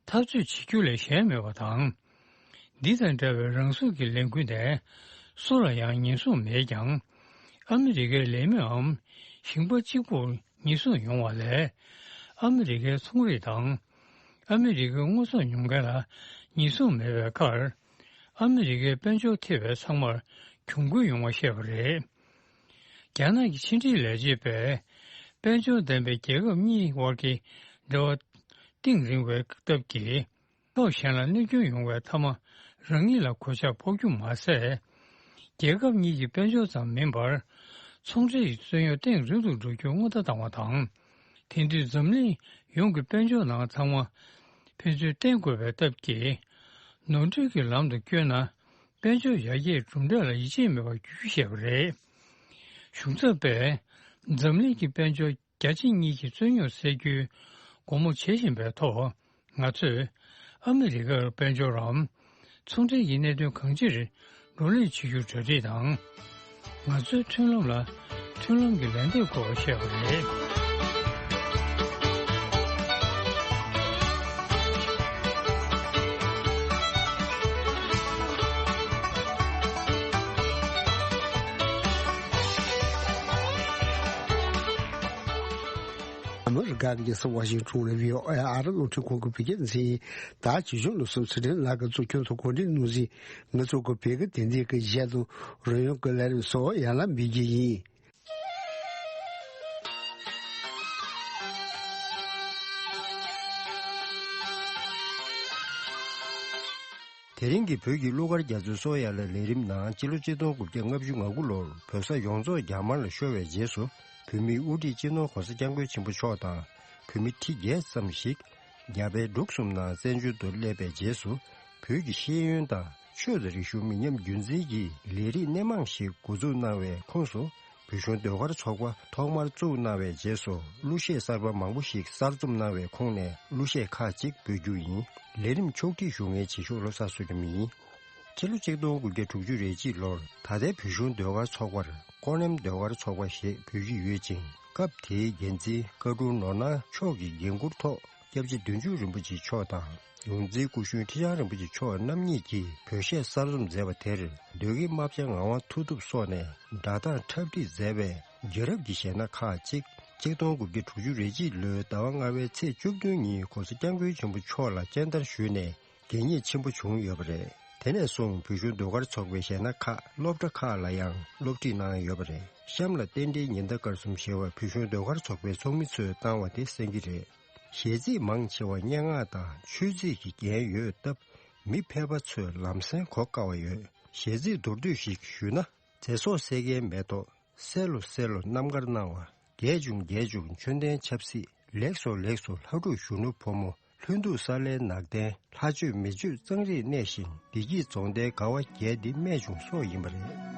འཐབ་རྩོད་བྱེད་རྒྱུ་ལས་གཞན་མེད་པ་དང་ འདི་དང་འདྲ་བའི་རང་སྲོག་གི་ལས་འགུལ་ནས་སུ་ལ་ཡང་ཉེན་སྲུང་མེད་ཀྱང་། ཨ་མི་རི་ཀའི་ལས་མིའམ་ཞིང་པ་གཅིག་པུར་ཉེན་སྲུང་ཡོང་བ་ལས། ཨ་མི་རི་ཀའི་ཚོང་རིགས་དང་། ཨ་མི་རི་ཀའི་དངོས་ཟོག་ཉོ་མཁན་ལ་ཉེན་སྲུང་མེད་པའི་ཁར། ཨ་མི་རི་ཀའི་དཔལ་འབྱོར་ཐེ་བའི་ཚང་མར་གྱོང་གུན་ཡོང་བ་བཤད་པ་རེད། རྒྱ་ནག་གི་ཕྱི་འབྲེལ་ལས་བྱེད་པས། དཔལ་འབྱོར་ལྡན་པའི་རྒྱལ་ཁབ་གཉིས་དབར་གྱི་འབྲེལ་བ་གཏིང་རིང་བའི་སྟབས་ཀྱིས། ཕྱོགས་གཞན་ལ་གནོད་སྐྱོན་ཡོང་བའི་མཐའ་མ་རང་ཉིད་ལ་གོད་ཆག་ཕོག་རྒྱུ་མ་ཟད། རྒྱལ་ཁབ་གཉིས་ཀྱི་དཔལ་འབྱོར་ཙམ་མིན་པར། ཚོང་འབྲེལ་གྱི་རྩོད་རྙོག་གཏིང་རིང་དུ་འགྲོ་རྒྱུ་སྔོན་བརྡ་བཏང་བ་དང་། དེང་དུས་འཛམ་གླིང་ཡོངས་ཀྱི་དཔལ་འབྱོར་ནང་ཚང་མ་ཕན་ཚུན་བརྟེན་དགོས་པའི་སྟབས་ཀྱིས། ནོར་འཁྲུལ་གྱི་ལམ་དུ་བསྐྱོད་ན། དཔལ་འབྱོར་ཡར་རྒྱས་གྲུབ་འབྲས་ལ་ཡིད་ཆེས་མེད་པར་འགྱུར་རྒྱུ་ཞེས་པ་རེད། གཞུང་ཚབ་པས། འཛམ་གླིང་གི་དཔལ་འབྱོར་རྒྱ་ཆེ་གཉིས་ཀྱི་རྩོད་རྙོག་སེལ་རྒྱུའི་སྒོ་མོ་འབྱེད་བཞིན་པའི་ཐོག་ང་ཚོས་ཨ་མི་རི་ཀར་དཔལ་འབྱོར་རམ། ཚོང་འབྲེལ་གྱི་གནད་དོན་གང་ཅིར་བགྲོ་གླེང་བྱེད་རྒྱུར་གྲ་སྒྲིག་དང་། ང་ཚོའི་མཐུན་ལམ་ལ་མཐུན་ལམ་གྱི་ལན་འདེབས་དགོས་པ་བཤད་པ་རེད། ཨ་མི་རི་ཀ་གི་རྒྱལ་ས་ཝ་ཤིང་ཊོན་ནས་བྷི་ཨོ་ཨེ་ཨ་རི་རླུང་འཕྲིན་ཁང་གི་བོད་སྐད་སྡེ་ཚན་ཡིན། ད་བྱིས་སྐྱོང་སློབ་གསོ་ཚུལ་ཁྲིམས་ལགས་ཀྱིས་གཙོ་སྐྱོང་དུ་གོ་སྒྲིག་གནང་ཟིན། ང་ཚོ་གི་བོད་སྐད་དེབ་འདི་གི་གཞས་དང་རོལ་དབྱངས་ཀྱི་ལས་རིམ་སོགས་ཡར་ལངས་འབུལ་རྒྱུ་ཡིན། དེ་རིང་གི་བོད་ཀྱི་གླུ་གར་རྒྱ་མཚོའི་སོ་ཡ་ལ་ལས་རིམ་ནང་སྤྱི་ལོ་གཅིག་སྟོང་དགུ་བརྒྱ་ལྔ་བཅུ་ང་དགུ་ལོར་བོད་ས་ཡོངས་རྫོགས་རྒྱ་དམར་ལ་ཤོར་བའི་རྗེས་སུ། བོད་མིའི་དབུ་ཁྲིད་སྤྱི་ནོར་༸གོང་ས་༸སྐྱབས་མགོན་ཆེན་པོ་མཆོག་དང་། བོད་མི་ཁྲི་བརྒྱད་ཙམ་ཞིག་རྒྱ་བལ་འབྲུག་གསུམ་ནང་བཙན་བྱོལ་དུ་སླེབས་པའི་རྗེས་སུ། བོད་ཀྱི་ཤེས་ཡོན་དང་ཆོས་དང་རིག་གཞུང་མི་ཉམས་རྒྱུན་འཛིན་གྱི་ལས་རིགས་སྣེ་མང་ཞིག་འགོ་འཛུགས་གནང་བའི་ཁོངས་སུ། བོད་གཞུང་ཟློས་གར་ཚོགས་པ་ཐོག་མར་བཙུགས་གནང་བའི་རྗེས་སུ། གླུ་གཞས་གསར་པ་མང་པོ་ཞིག་གསར་རྩོམ་གནང་བའི་ཁོངས་ནས་གླུ་གཞས་ཁག་ཅིག་འབུལ་རྒྱུ་ཡིན། ལས་རིམ་ཕྱོགས་སྒྲིག་ཞུ་མཁན་བྱེད་ཤོག་བློ་བཟང་བསོད་ནམས་ཡིན། ཕྱི་ལོ་ཆིག་སྟོང་དགུ་བརྒྱ་དྲུག་ཅུ་རེ་གཅིག་ལོར་ད་ལྟའི་བོད་གཞུང་ཟློས་གར་ཚོགས་པར་ཀོང་རྣམ་ཟློས་གར་ཚོགས་པ་ཞེས་འབོད་ཀྱི་ཡོད་ཅིང་། སྐབས་དེའི་འགན་འཛིན་བཀའ་དྲུང་ནོར་སྣང་མཆོག་གི་འགན་འཁུར་ཐོག་སྐྱབས་རྗེ་བདུད་འཇོམས་རིན་པོ་ཆེ་མཆོག་དང་། ཡོངས་འཛིན་སྐུ་གཞོན་ཁྲི་བྱང་རིན་པོ་ཆེ་མཆོག་རྣམ་གཉིས་ཀྱིས་བོད་གཞས་གསར་རྩོམ་མཛད་པ་དེར། ཟློས་དགེ་རྨ་བྱ་ངག་དབང་མཐུ་སྟོབས་སོགས་ནས་སྒྲ་གདངས་འཁྲབ་ཁྲིད་མཛད་པའི་རྒྱལ་རབས་ཀྱི་གཞས་སྣ་ཁག་ཅིག་ཆིག་སྟོང་དགུ་བརྒྱ་དྲུག་ཅུ་རེ་གཅིག་ལོའི་ཟླ་བ་ལྔ་པའི་ཚེས་བཅུ་བདུན་ཉིན་༸གོང་ས་༸སྐྱབས་མགོན་ཆེན་པོ་མཆོག་ལ་སྤྱན་བསྟར་ཞུས་ནས་གད་སྙིགས་ཆེན་པོ་བྱུང་ཡོད་པ་རེད། དེ་ནས་བཟུང་བོད་གཞུང་ཟློས་གར་ཚོགས་པའི་གཞས་སྣ་ཁག་སློབ་གྲྭ་ཁག་ལ་ཡང་སློབ་ཁྲིད་གནང་ཡོད་པ་རེད། གཤམ་ལ་རྟེན་འབྲེལ་ཉི་ཟླ་སྐར་གསུམ་ཞེས་པ་བོད་གཞུང་ཟློས་གར་ཚོགས་པའི་ཚོགས་མི་ཚོས་བཏང་བ་དེ་གསན་གྱི་རེད། གཞས་ཚིག་མང་ཆེ་བ་སྙན་ངག་དང་ཆོས་ཚིག་གི་རྒྱན་ཡོད་སྟབས། མི་ཕལ་པ་ཚོས་ལམ་སེང་གོ་དཀའ་བ་ཡོད། གཞས་ཚིག་མདོར་བསྡུས་ཤིག་ཞུས་ན། ཚེ་སྲོག་བསད་མཁན་མེ་ཏོག་གསལ་ལོ་གསལ་ལོ་རྣམ་དཀར་སྣང་བ། རྒྱས་བྱུང་རྒྱས་བྱུང་མཆོད་རྟེན་ཆབ་སྲིད། ལེགས་སོ་ལེགས་སོ་ལྷ་ཕྲུག་གཞོན་ནུ་ཕོ་མོ། ལྷུན་སྡུག་ས་ལའི་ནགས་གདན། ལྷ་ཆོས་མི་ཆོས་གཙང་རིས་གནས་ཤིང་། བདེ་སྐྱིད་རྫོང་མདའི་དགའ་བ་རྒྱས་འདི་རྨད་བྱུང་སོགས་ཡིན་པ་རེད།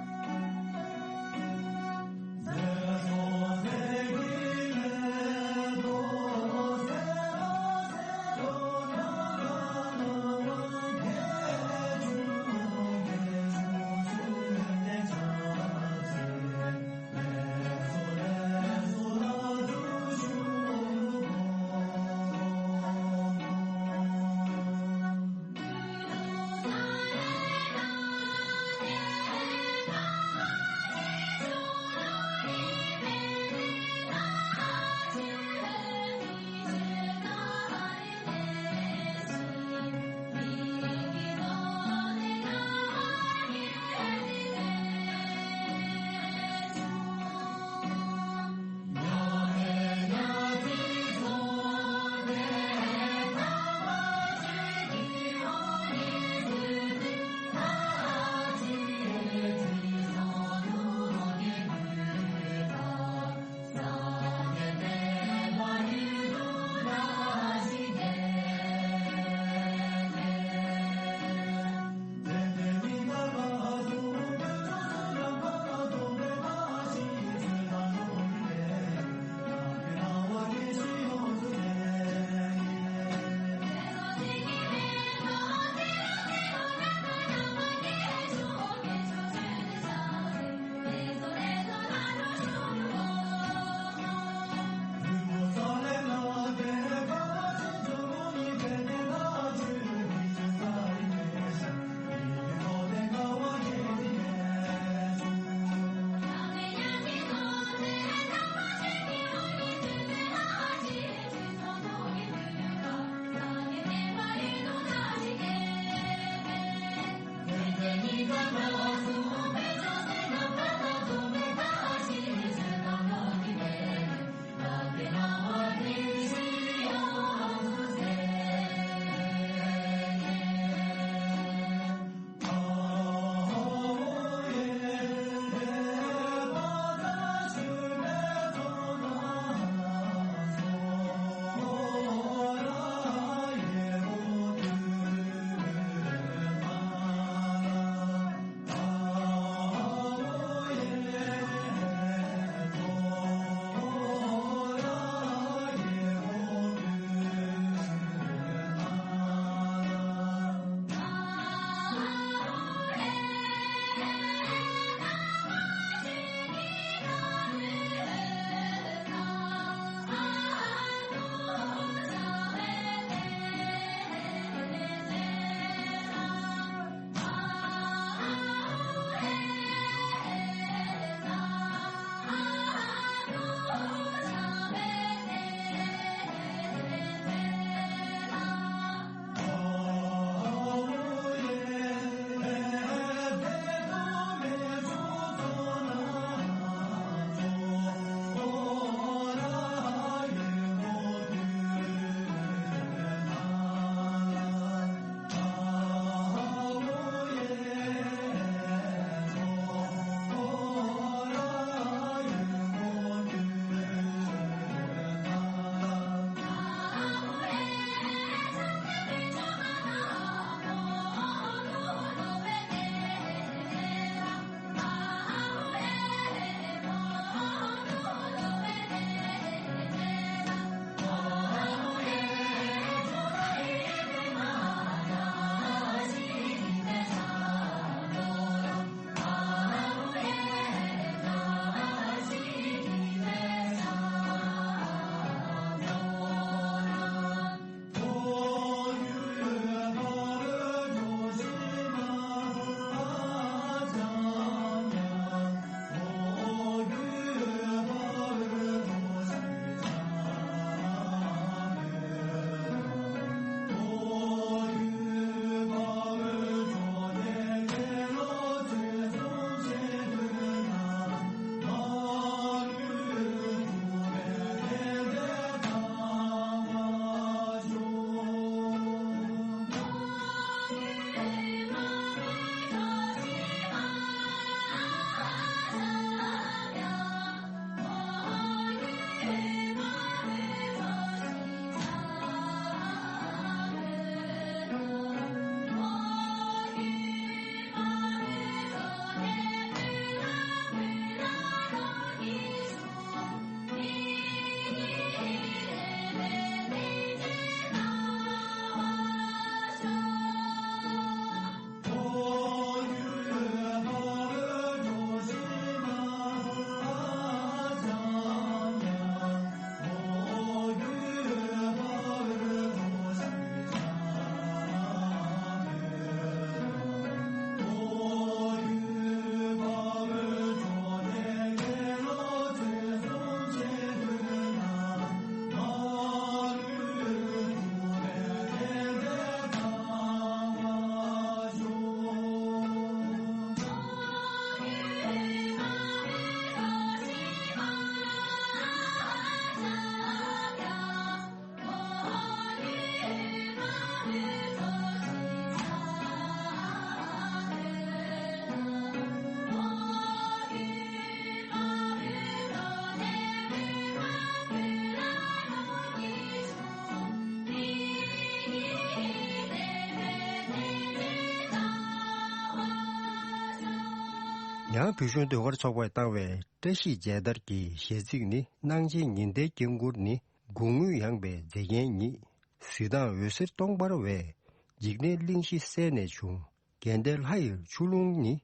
ཡང་བོད་གཞུང་ཟློས་གར་ཚོགས་པས་བཏང་བའི་བཀྲ་ཤིས་མཇལ་དར་གྱི་གཞས་ཚིག་ནི། སྣང་བྱེད་ཉི་ཟླའི་དཀྱིལ་འཁོར་ནི། དགུང་སྔོན་ཡངས་པའི་མཛེས་རྒྱན་ཉིད། གཟི་མདངས་འོད་ཟེར་སྟོང་འབར་བས། འཇིག་རྟེན་གླིང་བཞི་གསལ་ནས་བྱུང་། དགེ་ལྡན་ལྷ་ཡི་ཆུ་ཀླུང་ནི།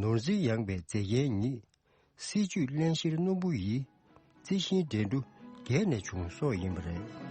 ནོར་འཛིན་ཡངས་པའི་མཛེས་རྒྱན་ཉིད། སྲིད་བྱུས་རླན་གཤེར་སྣུམ་པོ་ཡིས། རྩི་ཤིང་འགྲན་བསྡུར་རྒྱས་ནས་བྱུང་སོགས་ཡིན་པ་རེད།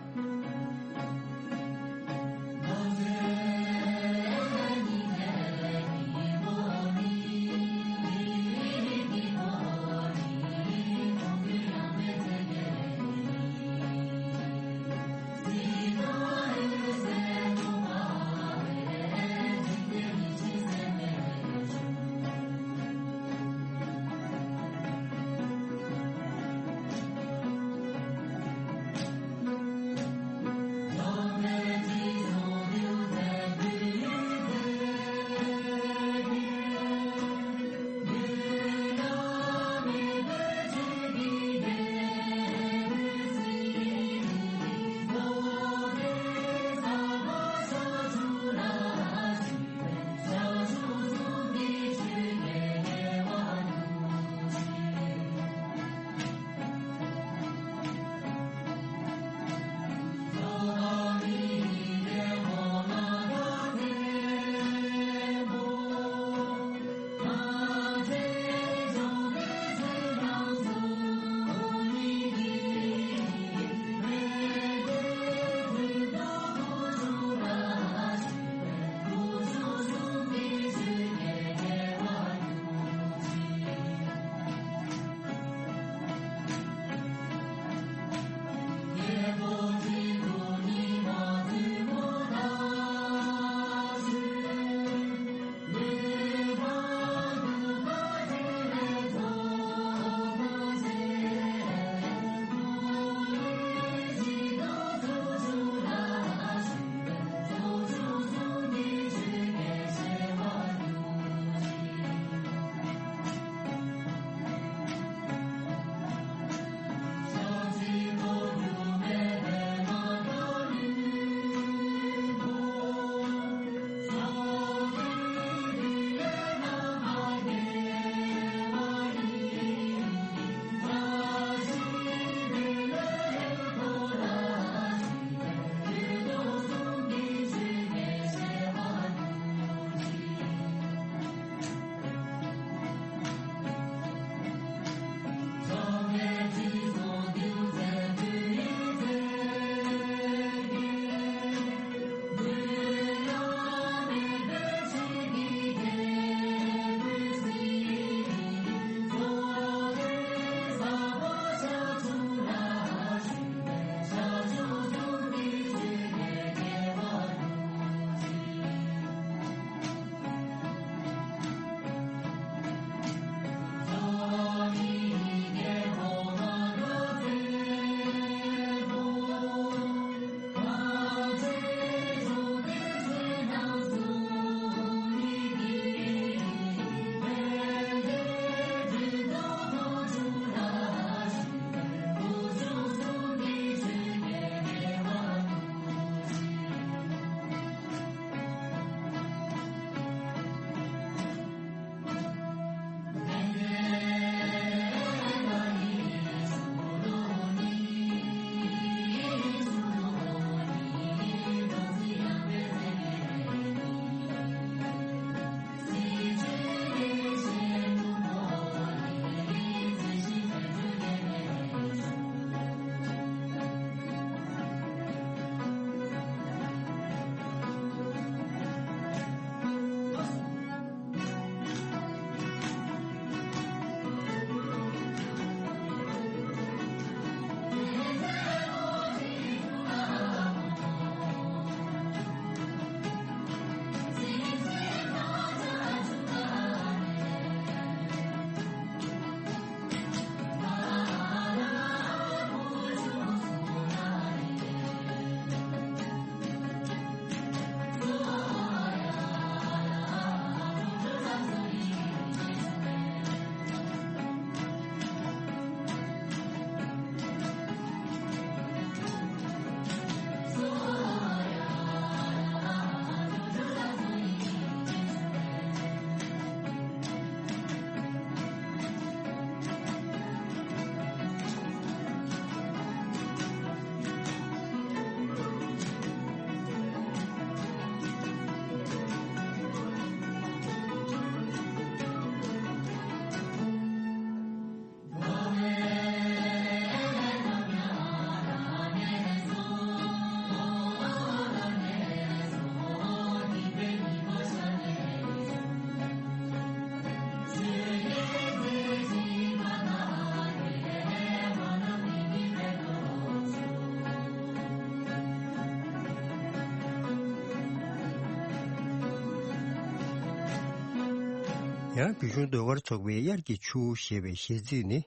ཡང་བོད་གཞུང་ཟློས་གར་ཚོགས་པའི་དབྱར་གྱི་ཆུ་བོ་ཞེས་པའི་གཞས་ཚིག་ནི།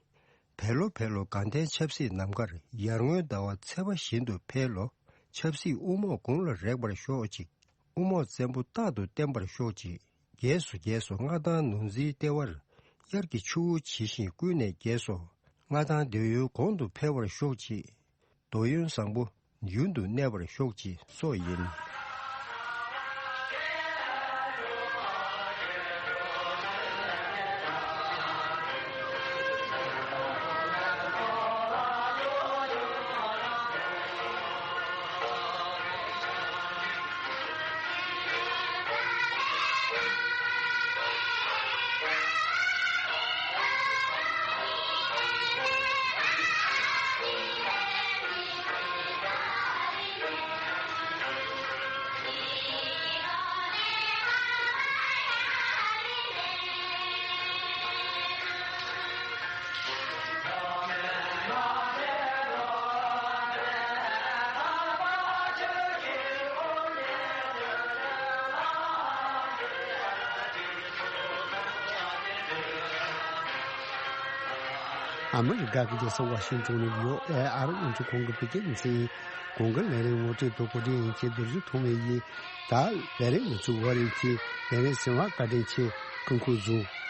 བལ་ལོ་བལ་ལོ་དགའ་ལྡན་ཆབ་སྲིད་ནམ་མཁར་ཡར་ངོའི་ཟླ་བ་ཚེས་པ་བཞིན་དུ་འཕེལ་ལོ། ཆབ་སྲིད་དབུ་རྨོག་དགུང་ལ་རེག་པར་ཤོག་ཅིག། དབུ་རྨོག་བཙན་པོ་རྟག་ཏུ་བརྟན་པར་ཤོག་ཅིག། རྒྱས་སུ་རྒྱས་སུ་མངའ་ཐང་ནོར་འཛིན་ལྟེ་བར། དབྱར་གྱི་ཆུ་བོ་ཇི་བཞིན་ཀུན་ནས་རྒྱས་སོ། མངའ་ཐང་འདོད་ཡོན་གོང་དུ་འཕེལ་བར་ཤོག་ཅིག། འདོད་ཡོན་བཟང་པོ་རྒྱུན་དུ་གནས་པར་ཤོག་ཅིག་སོགས་ཡིན། ཨ་མི་རི་ཀ་གི་རྒྱལ་ས་ཝ་ཤིང་ཏོན་ནས་ཡོ་ཨེ་ཨར་དབུ་འཛུགས་ཁང་གི་བོད་སྐད་སྡེ་ཚན་གྱི་གོང་དཀར་ལས་རིམ་ངོ་སྤྲོད་དུ་གོ་སྒྲིག་ཡིན་ཆེད་རྡོ་རྗེ་ཐོགས་མེད་ཡིས། ད་ལས་རིམ་ངོ་སྤྲོད་ཝ་རིན་གྱི་ལས་རིམ་ཟིན་པ་བཀའ་དྲིན་ཆེ། སྐུ་འཁོར་བཟུང་།